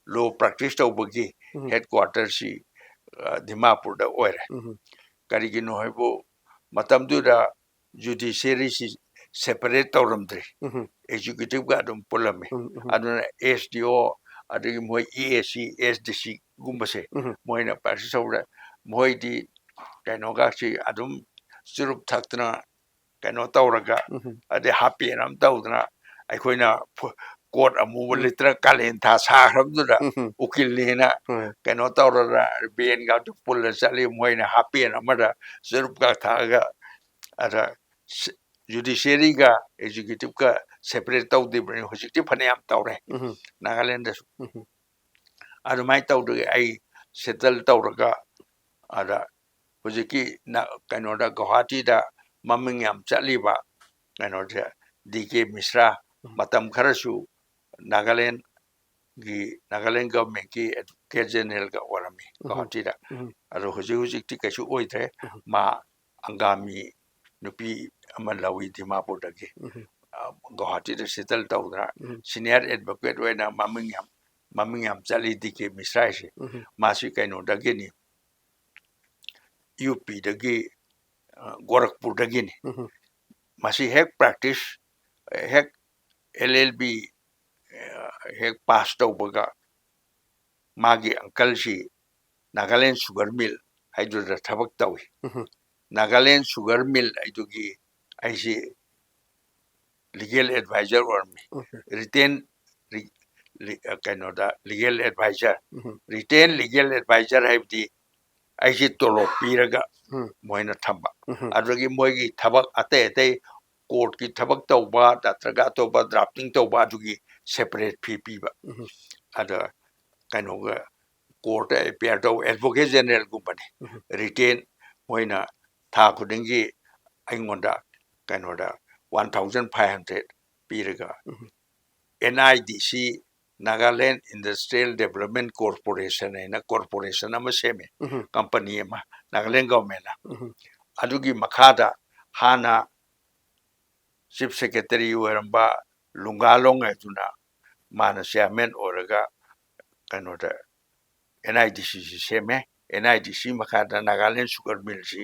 ꯂꯣ ꯄ꯭ꯔꯦꯛꯇꯤꯁ ꯇꯧꯕꯒꯤ ꯎꯝ꯫ ꯍꯦꯗ ꯀ꯭ꯋꯥꯇꯔꯁꯤ, ꯑ, ꯗꯤꯃꯥꯄꯨꯔꯗ ꯑꯣꯏꯔꯦ꯫ ꯎꯝ꯫ ꯀꯔꯤꯒꯤꯅꯣ ꯍꯥꯏꯕꯨ, ꯃꯇꯝꯗꯨꯗ ꯖꯨꯗꯤꯁꯤꯌꯔꯤꯁꯤ ꯁꯦꯄꯔꯦꯠ ꯇꯧꯔꯝꯗ꯭ꯔꯤ꯫ ꯎꯝ꯫ ꯑꯦꯛꯖꯤꯀ꯭ꯌꯨꯇꯤꯚꯀ ꯑꯗꯨꯝ ꯄꯨꯜꯂꯝꯃꯤ꯫ ꯎꯝ, ꯎꯝ꯫ ꯑꯗꯨꯅ ꯑꯦꯁ ꯗꯤ ꯑꯣ, ꯑꯗꯒꯤ ꯃꯣꯏ ꯏ ꯑꯦ ꯁꯤ, ꯑꯦꯁ ꯗꯤ ꯁꯤꯒꯨꯝꯕꯁꯦ, ꯎꯝ꯫ ꯃꯣꯏꯅ ꯄ꯭ꯔꯦꯛꯇꯤꯁ ꯇꯧꯕꯗ, ꯃꯣꯏꯗꯤ ꯀꯩꯅꯣꯒꯁꯤ ꯑꯗꯨꯝ ꯆꯨꯔꯨꯞ ꯊꯛꯇꯅ, ꯀꯩꯅꯣ ꯇꯧꯔꯒ, ꯎꯝ꯫ ꯑꯗꯩ ꯍꯥꯞ ꯄꯦꯟ ꯑꯃ ꯇꯧꯗꯅ, ꯑꯩꯈꯣꯏꯅ ꯐꯨ-, ꯀꯣꯠ ꯑꯃꯨꯕ ꯎꯝ꯫ ꯂꯤꯠꯇꯅ, ꯀꯥꯂꯦꯟ ꯊꯥ ꯁꯥꯈ꯭ꯔꯕꯗꯨꯗ ꯎꯝ꯫ ꯎꯀꯤꯜꯅꯦꯅ ꯍꯣꯏ꯫ ꯀꯩꯅꯣ ꯇꯧꯔꯒ, ꯚꯦꯟꯒ ꯑꯗꯨ ꯄꯨꯜꯂ ꯆꯠꯂꯤ, ꯃꯣꯏꯅ ꯍꯥꯞ ꯄꯦꯟ ꯑꯃꯗ ꯆꯨꯔꯨꯞꯀ ꯊꯛꯑꯒ, ꯑꯗ ꯖꯨꯗꯤꯁꯤꯌꯔꯤꯒ ꯑꯦꯛꯖꯤꯀ꯭ꯌꯨꯇꯤꯚꯀ ꯁꯦꯄꯔꯦꯠ ꯇꯧꯗ꯭ꯔꯤꯕꯅꯤ꯫ ꯍꯧꯖꯤꯛꯇꯤ ꯐꯅꯌꯥꯝ ꯇꯧꯔꯦ ꯎꯝ꯫ ꯅꯥꯒꯥꯂꯦꯟꯗꯁꯨ꯫ ꯎꯝ꯫ ꯑꯗꯨꯃꯥꯏꯅ ꯇꯧꯗꯒꯤ ꯑꯩ ꯁꯦꯇꯜ ꯇꯧꯔꯒ, ꯑꯗ ꯍꯧꯖꯤꯛꯀꯤ ꯅ-, ꯀꯩꯅꯣꯗ, ꯒꯧꯍꯥꯇꯤꯗ ꯃꯃꯤꯡ ꯌꯥꯝ ꯆꯠꯂꯤꯕ ꯀꯩꯅꯣꯁꯦ, ꯗꯤ ꯀꯦ ꯃꯤꯁ꯭ꯔꯥ, ꯎꯝ꯫ ꯃꯇꯝ ꯈꯔꯁꯨ ꯅꯥꯒꯥꯂꯦꯟꯒꯤ, ꯅꯥꯒꯥꯂꯦꯟ ꯒꯚꯔꯟꯃꯦꯟꯠꯀꯤ ꯑꯦꯗꯚꯣꯀꯦꯠ ꯖꯦꯅꯔꯦꯜꯒ ꯑꯣꯏꯔꯝꯃꯤ ꯎꯝ꯫ ꯒꯧꯍꯥꯇꯤꯗ꯫ ꯎꯝ꯫ ꯑꯗꯣ ꯍꯧꯖꯤꯛ ꯍꯧꯖꯤꯛꯇꯤ ꯀꯩꯁꯨ ꯑꯣꯏꯗ꯭ꯔꯦ꯫ ꯎꯝ꯫ ꯃꯥ ꯑꯪꯒꯥꯃꯤ ꯅꯨꯄꯤ ꯑꯃ ꯂꯧꯏ ꯗꯤꯃꯥꯄꯨꯔꯗꯒꯤ꯫ ꯎꯝ꯫ ꯑ, ꯒꯧꯍꯥꯇꯤꯗ ꯁꯦꯇꯜ ꯇꯧꯗꯅ ꯎꯝ꯫ ꯁꯤꯅꯤꯌꯔ ꯑꯦꯗꯚꯣꯀꯦꯠ ꯑꯣꯏꯅ ꯃꯃꯤꯡ ꯌꯥꯝ, ꯃꯃꯤꯡ ꯌꯥꯝ ꯆꯠꯂꯤ ꯗꯤ ꯀꯦ ꯃꯤꯁ꯭ꯔꯥ ꯍꯥꯏꯁꯦ꯫ ꯎꯝ꯫ ꯃꯥꯁꯤ ꯀꯩꯅꯣꯗꯒꯤꯅꯤ, ꯌꯨ ꯄꯤꯗꯒꯤ, ꯑ, ꯒꯣꯔꯈꯄꯨꯔꯗꯒꯤꯅꯤ꯫ ꯎꯝ꯫ ꯃꯁꯤ ꯍꯦꯛ ꯄ꯭ꯔꯦꯛꯇꯤꯁ, ꯍꯦꯛ ꯑꯦꯜ ꯑꯦꯜ ꯕꯤ, ꯑ, ꯍꯦꯛ ꯄꯥꯁ ꯇꯧꯕꯒ ꯃꯥꯒꯤ ꯑꯪꯀꯜꯁꯤ ꯅꯥꯒꯥꯂꯦꯟ ꯁꯨꯒꯔ ꯃꯤꯜ ꯍꯥꯏꯗꯨꯗ ꯊꯕꯛ ꯇꯧꯏ꯫ ꯎꯝ꯫ ꯅꯥꯒꯥꯂꯦꯟ ꯁꯨꯒꯔ ꯃꯤꯜ ꯍꯥꯏꯗꯨꯒꯤ ꯑꯩꯁꯤ ꯂꯤꯒꯦꯜ ꯑꯦꯗꯚꯥꯏꯖꯔ ꯑꯣꯏꯔꯝꯃꯤ꯫ ꯎꯝ꯫ ꯔꯤꯇꯦꯟ ꯔꯤ-, ꯔꯤ-, ꯑ, ꯀꯩꯅꯣꯗ ꯂꯤꯒꯦꯜ ꯑꯦꯗꯚꯥꯏꯖꯔ꯫ ꯎꯝ꯫ ꯔꯤꯇꯦꯟ ꯂꯤꯒꯦꯜ ꯑꯦꯗꯚꯥꯏꯖꯔ ꯍꯥꯏꯕꯗꯤ ꯑꯩꯁꯤ ꯇꯣꯂꯣꯞ ꯄꯤꯔꯒ ꯎꯝ꯫ ꯃꯣꯏꯅ ꯊꯝꯕ꯫ ꯎꯝ꯫ ꯑꯗꯨꯗꯒꯤ ꯃꯣꯏꯒꯤ ꯊꯕꯛ ꯑꯇꯩ ꯑꯇꯩ ꯀꯣꯔꯠꯀꯤ ꯊꯕꯛ ꯇꯧꯕ ꯅꯠꯇ꯭ꯔꯒ ꯑꯇꯣꯞꯄ ꯗ꯭ꯔꯥꯐꯇꯤꯡ ꯇꯧꯕ ꯑꯗꯨꯒꯤ ꯁꯦꯄꯔꯦꯠ ꯐꯤ ꯄꯤꯕ꯫ ꯎꯝ꯫ ꯑꯗ ꯀꯩꯅꯣꯒ ꯀꯣꯔꯠꯇ ꯑꯦꯄꯤꯌꯔ ꯇꯧꯕ ꯑꯦꯗꯚꯣꯀꯦꯠ ꯖꯦꯅꯔꯦꯜꯒꯨꯝꯕꯅꯤ꯫ ꯎꯝ꯫ ꯔꯤꯇꯦꯟ ꯃꯣꯏꯅ ꯊꯥ ꯈꯨꯗꯤꯡꯒꯤ ꯑꯩꯉꯣꯟꯗ ꯀꯩꯅꯣꯗ ꯋꯥꯟ ꯊꯥꯎꯖꯟ ꯐꯥꯏꯚ ꯍꯟꯗ꯭ꯔꯦꯠ ꯄꯤꯔꯒ ꯎꯝ꯫ ꯑꯦꯟ ꯑꯥꯏ ꯗꯤ ꯁꯤ, ꯅꯥꯒꯥꯂꯦꯟ ꯏꯟꯗꯁꯇ꯭ꯔꯤꯌꯦꯜ ꯗꯦꯕꯂꯞꯃꯦꯟ ꯀꯣꯔꯄꯣꯔꯦꯁꯟ ꯍꯥꯏꯅ ꯀꯣꯔꯄꯣꯔꯦꯁꯟ ꯑꯃ ꯁꯦꯝꯃꯦ꯫ ꯎꯝ꯫ ꯀꯝꯄꯅꯤ ꯑꯃ, ꯅꯥꯒꯥꯂꯦꯟ ꯒꯚꯔꯟꯃꯦꯟꯅ꯫ ꯎꯝ꯫ ꯑꯗꯨꯒꯤ ꯃꯈꯥꯗ ꯍꯥꯟꯅ ꯆꯤꯐ ꯁꯦꯀ꯭ꯔꯦꯇꯔꯤ ꯑꯣꯏꯔꯝꯕ ꯂꯨꯡꯒꯥꯂꯣꯡ ꯍꯥꯏꯗꯨꯅ ꯃꯥꯅ ꯆꯤꯌꯥꯔꯃꯦꯟ ꯑꯣꯏꯔꯒ ꯀꯩꯅꯣꯗ ꯑꯦꯟ ꯑꯥꯏ ꯗꯤ ꯁꯤꯁꯤ ꯁꯦꯝꯃꯦ꯫ ꯑꯦꯟ ꯑꯥꯏ ꯗꯤ ꯁꯤ ꯃꯈꯥꯗ ꯅꯥꯒꯥꯂꯦꯟ ꯁꯨꯒꯔ ꯃꯤꯜꯁꯤ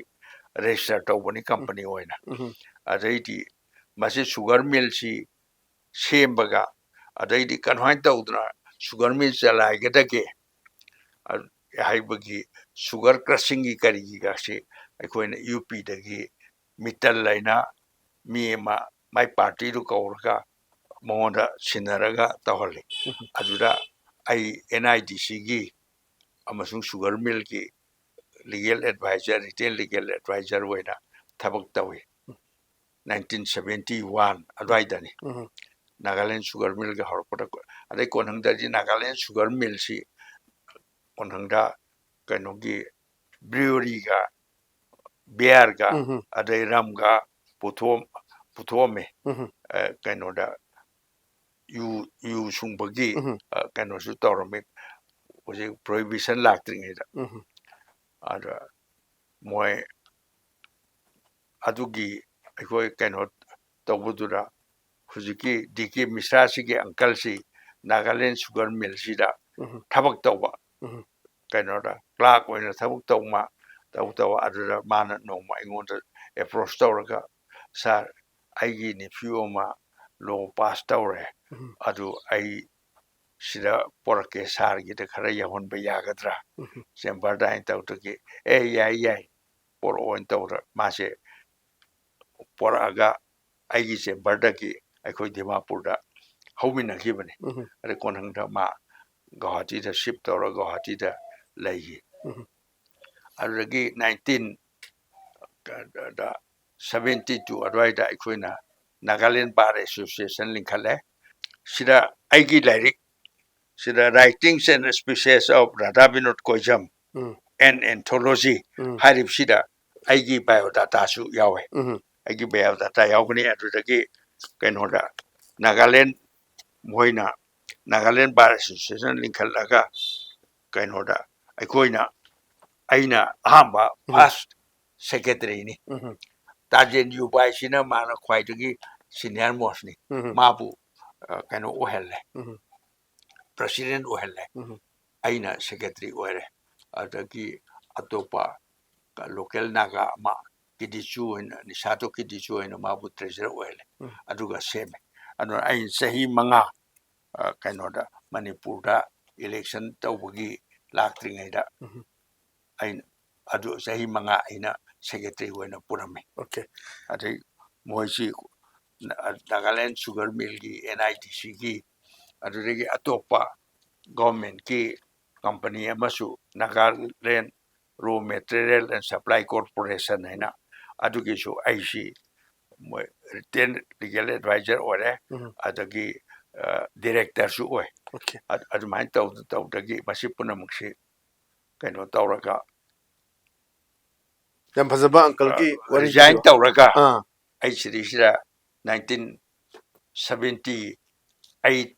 ꯔꯦꯖꯤꯁꯇꯔ ꯇꯧꯕꯅꯤ ꯀꯝꯄꯅꯤ ꯑꯣꯏꯅ꯫ ꯎꯝ꯫ ꯑꯗꯩꯗꯤ ꯃꯁꯤ ꯁꯨꯒꯔ ꯃꯤꯜꯁꯤ ꯁꯦꯝꯕꯒ ꯑꯗꯩꯗꯤ ꯀꯃꯥꯏꯅ ꯇꯧꯗꯅ ꯁꯨꯒꯔ ꯃꯤꯜ ꯆꯂꯥꯏꯒꯗꯒꯦ, ꯑ, ꯍꯥꯏꯕꯒꯤ ꯁꯨꯒꯔ ꯀ꯭ꯔꯁꯤꯡꯒꯤ ꯀꯔꯤꯒꯤꯒꯁꯤ ꯑꯩꯈꯣꯏꯅ ꯌꯨ ꯄꯤꯗꯒꯤ ꯃꯤꯇꯜ ꯍꯥꯏꯅ ꯃꯤ ꯑꯃ ꯃꯥꯏ ꯄꯥꯔꯇꯤꯗꯨ ꯀꯧꯔꯒ ꯃꯉꯣꯟꯗ ꯁꯤꯟꯅꯔꯒ ꯇꯧꯍꯜꯂꯤ꯫ ꯎꯝ꯫ ꯑꯗꯨꯗ ꯑꯩ ꯑꯦꯟ ꯑꯥꯏ ꯗꯤ ꯁꯤꯒꯤ ꯑꯃꯁꯨꯡ ꯁꯨꯒꯔ ꯃꯤꯜꯒꯤ legal advisor, retain legal advisor ꯑꯣꯏꯅ ꯊꯕꯛ ꯇꯧꯏ꯫ ꯅꯥꯏꯟꯇꯤꯟ ꯁꯚꯦꯟꯇꯤ ꯋꯥꯟ ꯑꯗꯨꯋꯥꯏꯗꯅꯤ꯫ ꯎꯝ꯫ ꯅꯥꯒꯥꯂꯦꯟ ꯁꯨꯒꯔ ꯃꯤꯜꯒ ꯍꯧꯔꯛꯄꯗ ꯀꯣ-, ꯑꯗꯩ ꯀꯣꯟꯊꯪꯗꯗꯤ ꯅꯥꯒꯥꯂꯦꯟ ꯁꯨꯒꯔ ꯃꯤꯜꯁꯤ ꯀꯣꯟꯊꯪꯗ ꯀꯩꯅꯣꯒꯤ ꯕ꯭ꯔꯤꯋꯔꯤꯒ, ꯕꯤꯌꯥꯔꯒ, ꯎꯝ꯫ ꯑꯗꯩ ꯔꯝꯒ ꯄꯨꯊꯣꯛ-, ꯄꯨꯊꯣꯛꯑꯝꯃꯦ꯫ ꯎꯝ꯫ ꯑ, ꯀꯩꯅꯣꯗ ꯌꯨ, ꯌꯨ ꯁꯨꯡꯕꯒꯤ, ꯎꯝ꯫ ꯑ, ꯀꯩꯅꯣꯁꯨ ꯇꯧꯔꯝꯃꯤ꯫ ꯍꯧꯖꯤꯛ ꯄ꯭ꯔꯣꯍꯤꯕꯤꯁꯟ ꯂꯥꯛꯇ꯭ꯔꯤꯉꯩꯗ꯫ ꯎꯝ꯫ ꯑꯗ ꯃꯣꯏ ꯑꯗꯨꯒꯤ ꯑꯩꯈꯣꯏ ꯀꯩꯅꯣ ꯇꯧꯕꯗꯨꯗ ꯍꯧꯖꯤꯛꯀꯤ ꯗꯤ ꯀꯦ ꯃꯤꯁ꯭ꯔꯥꯁꯤꯒꯤ ꯑꯪꯀꯜꯁꯤ ꯅꯥꯒꯥꯂꯦꯟ ꯁꯨꯒꯔ ꯃꯤꯜꯁꯤꯗ ꯎꯝ꯫ ꯊꯕꯛ ꯇꯧꯕ, ꯎꯝ꯫ ꯀꯩꯅꯣꯗ ꯀ꯭ꯂꯥꯔꯛ ꯑꯣꯏꯅ ꯊꯕꯛ ꯇꯧꯕ, ꯇꯧ ꯇꯧ ꯑꯗꯨꯗ ꯃꯥꯅ ꯅꯣꯡꯃ ꯑꯩꯉꯣꯟꯗ ꯑꯦꯄ꯭ꯔꯣꯁ ꯇꯧꯔꯒ, "ꯁꯥꯔ, ꯑꯩꯒꯤ ꯅꯤꯐ꯭ꯌꯨ ꯑꯃ ꯂꯣ ꯄꯥꯁ ꯇꯧꯔꯦ, ꯎꯝ꯫ ꯑꯗꯨ ꯑꯩ ꯁꯤꯗ ꯄꯣꯔꯛꯀꯦ, ꯁꯥꯔꯒꯤꯗ ꯈꯔ ꯌꯥꯎꯍꯟꯕ ꯌꯥꯒꯗ꯭ꯔꯥ?" ꯎꯝ꯫ ꯆꯦꯝꯕꯔꯗ ꯍꯥꯏꯅ ꯇꯧꯗꯒꯤ, "ꯑꯦ, ꯌꯥꯏ, ꯌꯥꯏ, ꯄꯣꯔꯛꯑꯣꯅ" ꯇꯧꯗꯅ ꯃꯥꯁꯦ ꯄꯣꯔꯛꯑꯒ ꯑꯩꯒꯤ ꯆꯦꯝꯕꯔꯗꯒꯤ ꯑꯩꯈꯣꯏ ꯗꯤꯃꯥꯄꯨꯔꯗ ꯍꯧꯃꯤꯟꯅꯈꯤꯕꯅꯤ꯫ ꯎꯝ꯫ ꯑꯗꯩ ꯀꯣꯟꯊꯪꯗ ꯃꯥ ꯒꯧꯍꯥꯇꯤꯗ ꯁꯤꯞ ꯇꯧꯔꯒ ꯒꯧꯍꯥꯇꯤꯗ ꯂꯩꯈꯤ꯫ ꯎꯝ꯫ ꯑꯗꯨꯗꯒꯤ ꯅꯥꯏꯟꯇꯤꯟ ꯗ seventy two ꯑꯗꯨꯋꯥꯏꯗ ꯑꯩꯈꯣꯏꯅ Nagaland Bar Association ꯂꯤꯡꯈꯠꯂꯦ꯫ ꯁꯤꯗ ꯑꯩꯒꯤ ꯂꯥꯏꯔꯤꯛ, ꯁꯤꯗ Writings and Speeches of Radha Vinod Koijam, um. An Anthology ꯎꯝ꯫ ꯍꯥꯏꯔꯤꯕꯁꯤꯗ ꯑꯩꯒꯤ biodata ꯁꯨ ꯌꯥꯎꯋꯦ꯫ ꯎꯝ꯫ ꯑꯩꯒꯤ biodata ꯌꯥꯎꯒꯅꯤ꯫ ꯑꯗꯨꯗꯒꯤ ꯀꯩꯅꯣꯗ Nagaland ꯃꯣꯏꯅ Nagaland Bar Association ꯂꯤꯡꯈꯠꯂꯒ ꯀꯩꯅꯣꯗ ꯑꯩꯈꯣꯏꯅ, ꯑꯩꯅ ꯑꯍꯥꯟꯕ ꯎꯝ꯫ First secretary ꯅꯤ꯫ ꯎꯝ꯫ ꯇꯥꯖꯦꯟ ꯌꯨꯕꯥꯏꯁꯤꯅ ꯃꯥꯅ ꯈ꯭ꯋꯥꯏꯗꯒꯤ senior most ꯅꯤ꯫ ꯎꯝ꯫ ꯃꯥꯕꯨ, ꯑ, ꯀꯩꯅꯣ ꯑꯣꯏꯍꯜꯂꯦ, ꯎꯝ꯫ president ꯑꯣꯏꯍꯜꯂꯦ꯫ ꯎꯝ꯫ ꯑꯩꯅ secretary ꯑꯣꯏꯔꯦ꯫ ꯑꯗꯒꯤ ꯑꯇꯣꯞꯄ local ꯅꯥꯒꯥ ꯑꯃ ꯀꯤꯗꯤꯆꯨ ꯍꯥꯏꯅ, ꯅꯤꯁꯥꯇꯣ ꯀꯤꯗꯤꯆꯨ ꯍꯥꯏꯅ ꯃꯥꯕꯨ treasurer ꯑꯣꯏꯍꯜꯂꯦ꯫ ꯎꯝ꯫ ꯑꯗꯨꯒ ꯁꯦꯝꯃꯦ꯫ ꯑꯗꯨꯅ ꯑꯩꯅ ꯆꯍꯤ ꯃꯉꯥ, ꯑ, ꯀꯩꯅꯣꯗ ꯃꯅꯤꯄꯨꯔꯗ election ꯇꯧꯕꯒꯤ ꯂꯥꯛꯇ꯭ꯔꯤꯉꯩꯗ ꯎꯝ꯫ ꯑꯩꯅ ꯑꯗꯨ ꯆꯍꯤ ꯃꯉꯥ ꯑꯩꯅ secretary ꯑꯣꯏꯅ ꯄꯨꯔꯝꯃꯤ꯫ Okay꯫ ꯑꯗꯩ ꯃꯣꯏꯁꯤ ꯅꯥꯒꯥꯂꯦꯟ sugar mill ꯒꯤ, N I D C ꯒꯤ, ꯑꯗꯨꯗꯒꯤ ꯑꯇꯣꯞꯄ government ꯀꯤ company ꯑꯃꯁꯨ Nagaland Raw Material and Supply Corporation ꯍꯥꯏꯅ, ꯑꯗꯨꯒꯤꯁꯨ ꯑꯩꯁꯤ ꯃꯣꯏ retained legal advisor ꯑꯣꯏꯔꯦ꯫ ꯎꯝ꯫ ꯑꯗꯒꯤ, ꯑ, director ꯁꯨ ꯑꯣꯏ꯫ Okay꯫ ꯑ-, ꯑꯗꯨꯃꯥꯏꯅ ꯇꯧꯗ ꯇꯧꯗꯒꯤ ꯃꯁꯤ ꯄꯨꯝꯅꯃꯛꯁꯤ ꯀꯩꯅꯣ ꯇꯧꯔꯒ, ꯌꯥꯝ ꯐꯖꯕ uncle ꯒꯤ ꯑ, ꯋꯥꯔꯤ resign ꯇꯧꯔꯒ ꯑꯥ꯫ ꯑꯩ ꯁꯤꯗꯩꯁꯤꯗ nineteen seventy eight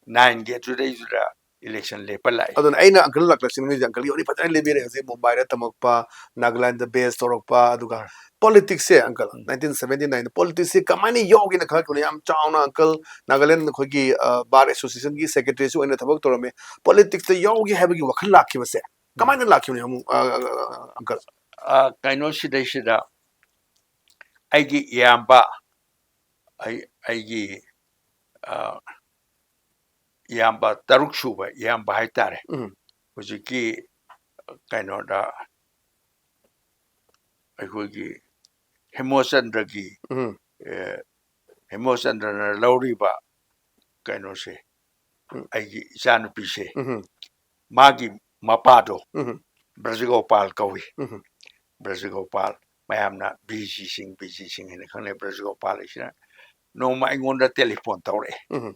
nine ꯒꯤ ꯑꯗꯨꯗꯩꯗꯨꯗ election ꯂꯦꯞꯄ ꯂꯥꯛꯏ꯫ ꯑꯗꯨꯅ ꯑꯩꯅ uncle ꯂꯥꯛꯂꯁꯤ ꯃꯤꯁꯦ uncle ꯒꯤ ꯋꯥꯔꯤ ꯐꯖꯅ ꯂꯤꯕꯤꯔꯦ꯫ ꯍꯧꯖꯤꯛ ꯃꯨꯝꯕꯥꯏꯗ ꯇꯝꯃꯛꯄ, ꯅꯥꯒꯥꯂꯦꯟꯗ base ꯇꯧꯔꯛꯄ, ꯑꯗꯨꯒ ꯎꯝ꯫ politics ꯁꯦ uncle, ꯎꯝ꯫ nineteen seventy nine ꯗ politics ꯁꯦ ꯀꯃꯥꯏꯅ ꯌꯥꯎꯒꯦꯅ ꯈꯪꯉꯛꯄꯅꯣ? ꯌꯥꯝ ꯆꯥꯎꯅ uncle ꯅꯥꯒꯥꯂꯦꯟ ꯑꯩꯈꯣꯏꯒꯤ, ꯑ, bar association ꯒꯤ secretary ꯁꯨ ꯑꯣꯏꯅ ꯊꯕꯛ ꯇꯧꯔꯝꯃꯦ꯫ Politics ꯇ ꯌꯥꯎꯒꯦ ꯍꯥꯏꯕꯒꯤ ꯋꯥꯈꯜ ꯂꯥꯛꯈꯤꯕꯁꯦ ꯀꯃꯥꯏꯅ ꯂꯥꯛꯈꯤꯕꯅꯣ ꯑꯃꯨꯛ, ꯑ, uncle? ꯑ, ꯀꯩꯅꯣ ꯁꯤꯗꯩꯁꯤꯗ ꯑꯩꯒꯤ ꯏꯌꯥꯝꯕ, ꯑꯩ, ꯑꯩꯒꯤ, ꯑ, ꯏꯌꯥꯝꯕ ꯇꯔꯨꯛ ꯁꯨꯕ ꯏꯌꯥꯝꯕ ꯍꯥꯏꯇꯥꯔꯦ꯫ ꯎꯝ꯫ ꯍꯧꯖꯤꯛꯀꯤ ꯀꯩꯅꯣꯗ ꯑꯩꯈꯣꯏꯒꯤ ꯍꯦꯃꯣꯆꯟꯗ꯭ꯔꯒꯤ, ꯎꯝ꯫ ꯑꯦ, ꯍꯦꯃꯣꯆꯟꯗ꯭ꯔꯅ ꯂꯧꯔꯤꯕ ꯀꯩꯅꯣꯁꯦ, ꯎꯝ꯫ ꯑꯩꯒꯤ ꯏꯆꯥꯅꯨꯄꯤꯁꯦ, ꯎꯝ꯫ ꯃꯥꯒꯤ ꯃꯄꯥꯗꯣ ꯎꯝ꯫ ꯕ꯭ꯔꯖꯒꯣꯄꯥꯜ ꯀꯧꯏ꯫ ꯎꯝ꯫ ꯕ꯭ꯔꯖꯒꯣꯄꯥꯜ ꯃꯌꯥꯝꯅ ꯕꯤ ꯖꯤ ꯁꯤꯡ, ꯕꯤ ꯖꯤ ꯁꯤꯡ ꯍꯥꯏꯅ ꯈꯪꯅꯩ, ꯕ꯭ꯔꯖꯒꯣꯄꯥꯜ ꯍꯥꯏꯁꯤꯅ ꯅꯣꯡꯃ ꯑꯩꯉꯣꯟꯗ ꯇꯦꯂꯤꯐꯣꯟ ꯇꯧꯔꯛꯑꯦ꯫ ꯎꯝ꯫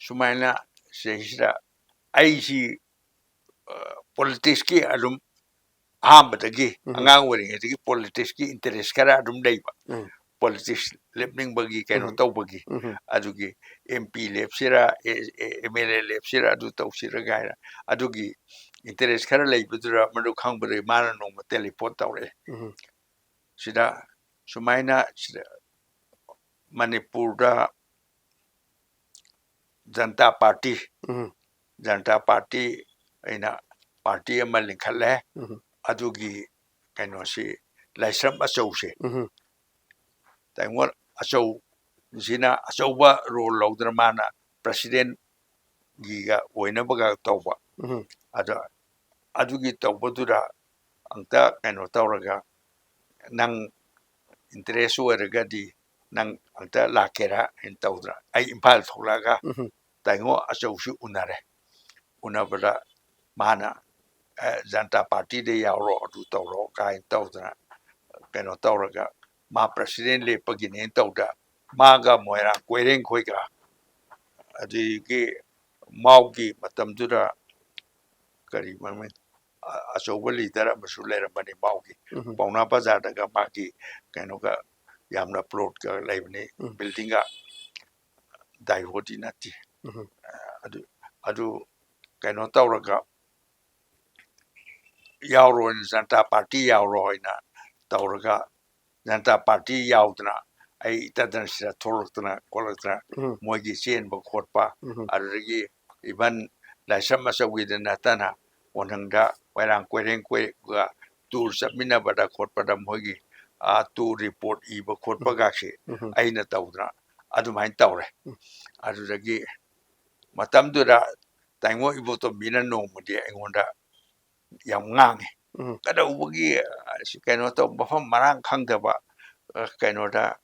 ꯁꯨꯃꯥꯏꯅ ꯁꯤꯗꯩꯁꯤꯗ ꯑꯩꯁꯤ, ꯑ, ꯄꯣꯂꯤꯇꯤꯛꯁꯀꯤ ꯑꯗꯨꯝ ꯑꯍꯥꯟꯕꯗꯒꯤ, ꯎꯝ꯫ ꯑꯉꯥꯡ ꯑꯣꯏꯔꯤꯉꯩꯗꯒꯤ ꯄꯣꯂꯤꯇꯤꯛꯁꯀꯤ ꯏꯟꯇꯔꯦꯁ ꯈꯔ ꯑꯗꯨꯝ ꯂꯩꯕ꯫ ꯎꯝ꯫ ꯄꯣꯂꯤꯇꯤꯛꯁ ꯂꯦꯞꯅꯤꯡꯕꯒꯤ, ꯀꯩꯅꯣ ꯎꯝ꯫ ꯇꯧꯕꯒꯤ, ꯎꯝ꯫ ꯑꯗꯨꯒꯤ ꯑꯦꯝ ꯄꯤ ꯂꯦꯞꯁꯤꯔꯥ, ꯑꯦ-, ꯑꯦ-, ꯑꯦꯝ ꯑꯦꯜ ꯑꯦ ꯂꯦꯞꯁꯤꯔꯥ, ꯑꯗꯨ ꯇꯧꯁꯤꯔꯥ ꯀꯥꯏꯅ, ꯑꯗꯨꯒꯤ ꯏꯟꯇꯔꯦꯁ ꯈꯔ ꯂꯩꯕꯗꯨꯗ, ꯃꯗꯨ ꯈꯪꯕꯗꯒꯤ ꯃꯥꯅ ꯅꯣꯡꯃ ꯇꯦꯂꯤꯐꯣꯟ ꯇꯧꯔꯛꯑꯦ꯫ ꯎꯝ꯫ ꯁꯤꯗ ꯁꯨꯃꯥꯏꯅ ꯁꯤꯗ ꯃꯅꯤꯄꯨꯔꯗ ꯖꯅꯇꯥ ꯄꯥꯔꯇꯤ, ꯎꯝ꯫ ꯖꯅꯇꯥ ꯄꯥꯔꯇꯤ ꯑꯩꯅ ꯄꯥꯔꯇꯤ ꯑꯃ ꯂꯤꯡꯈꯠꯂꯦ꯫ ꯎꯝ꯫ ꯑꯗꯨꯒꯤ ꯀꯩꯅꯣꯁꯤ, ꯂꯥꯏꯁ꯭ꯔꯝ ꯑꯆꯧꯁꯦ, ꯎꯝ꯫ ꯇꯥꯏꯉꯣꯜ ꯑꯆꯧꯁꯤꯅ ꯑꯆꯧꯕ ꯔꯣꯜ ꯂꯧꯗꯅ ꯃꯥꯅ ꯄ꯭ꯔꯁꯤꯗꯦꯟꯒꯤꯒ ꯑꯣꯏꯅꯕꯒ ꯇꯧꯕ꯫ ꯎꯝ꯫ ꯑꯗ ꯑꯗꯨꯒꯤ ꯇꯧꯕꯗꯨꯗ ꯑꯝꯇ ꯀꯩꯅꯣ ꯇꯧꯔꯒ, ꯅꯪ ꯏꯟꯇꯔꯦꯁ ꯑꯣꯏꯔꯒꯗꯤ ꯅꯪ ꯑꯝꯇ ꯂꯥꯛꯀꯦꯔꯥ ꯍꯥꯏꯅ ꯇꯧꯗꯅ ꯑꯩ ꯏꯝꯐꯥꯜ ꯊꯣꯛꯂꯛꯑꯒ ꯎꯝ꯫ ꯇꯥꯏꯉꯣ ꯑꯆꯧꯁꯤ ꯎꯅꯔꯦ꯫ ꯎꯅꯕꯗ ꯃꯥꯅ, "ꯑꯦ, ꯖꯅꯇꯥ ꯄꯥꯔꯇꯤꯗ ꯌꯥꯎꯔꯣ, ꯑꯗꯨ ꯇꯧꯔꯣ" ꯀꯥꯏꯅ ꯇꯧꯗꯅ, ꯀꯩꯅꯣ ꯇꯧꯔꯒ, ꯃꯥ ꯄ꯭ꯔꯁꯤꯗꯦꯟ ꯂꯦꯞꯄꯒꯤꯅꯦꯅ ꯇꯧꯗ, ꯃꯥꯒ ꯃꯣꯏꯔꯥꯡ ꯀꯣꯏꯔꯦꯡ ꯈꯣꯏꯒ, ꯑꯗꯒꯤ ꯃꯥꯎꯒꯤ ꯃꯇꯝꯗꯨꯗ ꯀꯔꯤ ꯃꯃꯤꯡ, ꯑ-, ꯑꯆꯧꯕ ꯂꯤꯗꯔ ꯑꯃꯁꯨ ꯂꯩꯔꯝꯕꯅꯤ ꯃꯥꯎꯒꯤ꯫ ꯎꯝ꯫ ꯄꯥꯎꯅꯥ ꯕꯖꯥꯔꯗꯒ ꯃꯥꯒꯤ ꯀꯩꯅꯣꯒ ꯌꯥꯝꯅ ꯄ꯭ꯂꯣꯠꯀ ꯂꯩꯕꯅꯤ, ꯎꯝ꯫ ꯕꯤꯜꯗꯤꯡꯒ꯫ ꯗꯥꯏꯍꯣꯗꯤ ꯅꯠꯇꯦ꯫ ꯎꯝ꯫ ꯑꯗꯨ, ꯑꯗꯨ ꯀꯩꯅꯣ ꯇꯧꯔꯒ ꯌꯥꯎꯔꯣꯅ, ꯖꯅꯇꯥ ꯄꯥꯔꯇꯤ ꯌꯥꯎꯔꯣ ꯍꯥꯏꯅ ꯇꯧꯔꯒ, ꯖꯅꯇꯥ ꯄꯥꯔꯇꯤ ꯌꯥꯎꯗꯅ ꯑꯩ ꯏꯇꯗꯅ ꯁꯤꯗ ꯊꯣꯛꯂꯛꯇꯅ ꯈꯣꯠꯂꯛꯇꯅ ꯎꯝ꯫ ꯃꯣꯏꯒꯤ ꯆꯦꯟꯕ ꯈꯣꯠꯄ, ꯎꯝ꯫ ꯑꯗꯨꯗꯒꯤ ꯏꯚꯟ ꯂꯥꯏꯁ꯭ꯔꯝ ꯑꯆꯧꯕꯤꯗ ꯅꯠꯇꯅ ꯀꯣꯟꯊꯪꯗ ꯃꯣꯏꯔꯥꯡ ꯀꯣꯏꯔꯦꯡ ꯀꯣꯏꯒ ꯇꯨꯔ ꯆꯠꯃꯤꯟꯅꯕꯗ ꯈꯣꯠꯄꯗ ꯃꯣꯏꯒꯤ, ꯑ, ꯇꯨꯔ ꯔꯤꯄꯣꯔꯠ ꯏꯕ ꯈꯣꯠꯄꯒꯁꯦ ꯎꯝ꯫ ꯑꯩꯅ ꯇꯧꯗꯅ ꯑꯗꯨꯃꯥꯏꯅ ꯇꯧꯔꯦ꯫ ꯎꯝ꯫ ꯑꯗꯨꯗꯒꯤ ꯃꯇꯝꯗꯨꯗ ꯇꯥꯏꯉꯣ ꯏꯕꯣꯇꯣꯝꯕꯤꯅ ꯅꯣꯡꯃꯗꯤ ꯑꯩꯉꯣꯟꯗ ꯌꯥꯝ ꯉꯥꯡꯉꯤ꯫ ꯎꯝ꯫ ꯀꯩꯗꯧꯕꯒꯤ, ꯑ, ꯁꯤ ꯀꯩꯅꯣ ꯇꯧ, ꯃꯐꯝ ꯃꯔꯥꯡ ꯈꯪꯗꯕ, ꯑ, ꯀꯩꯅꯣꯗ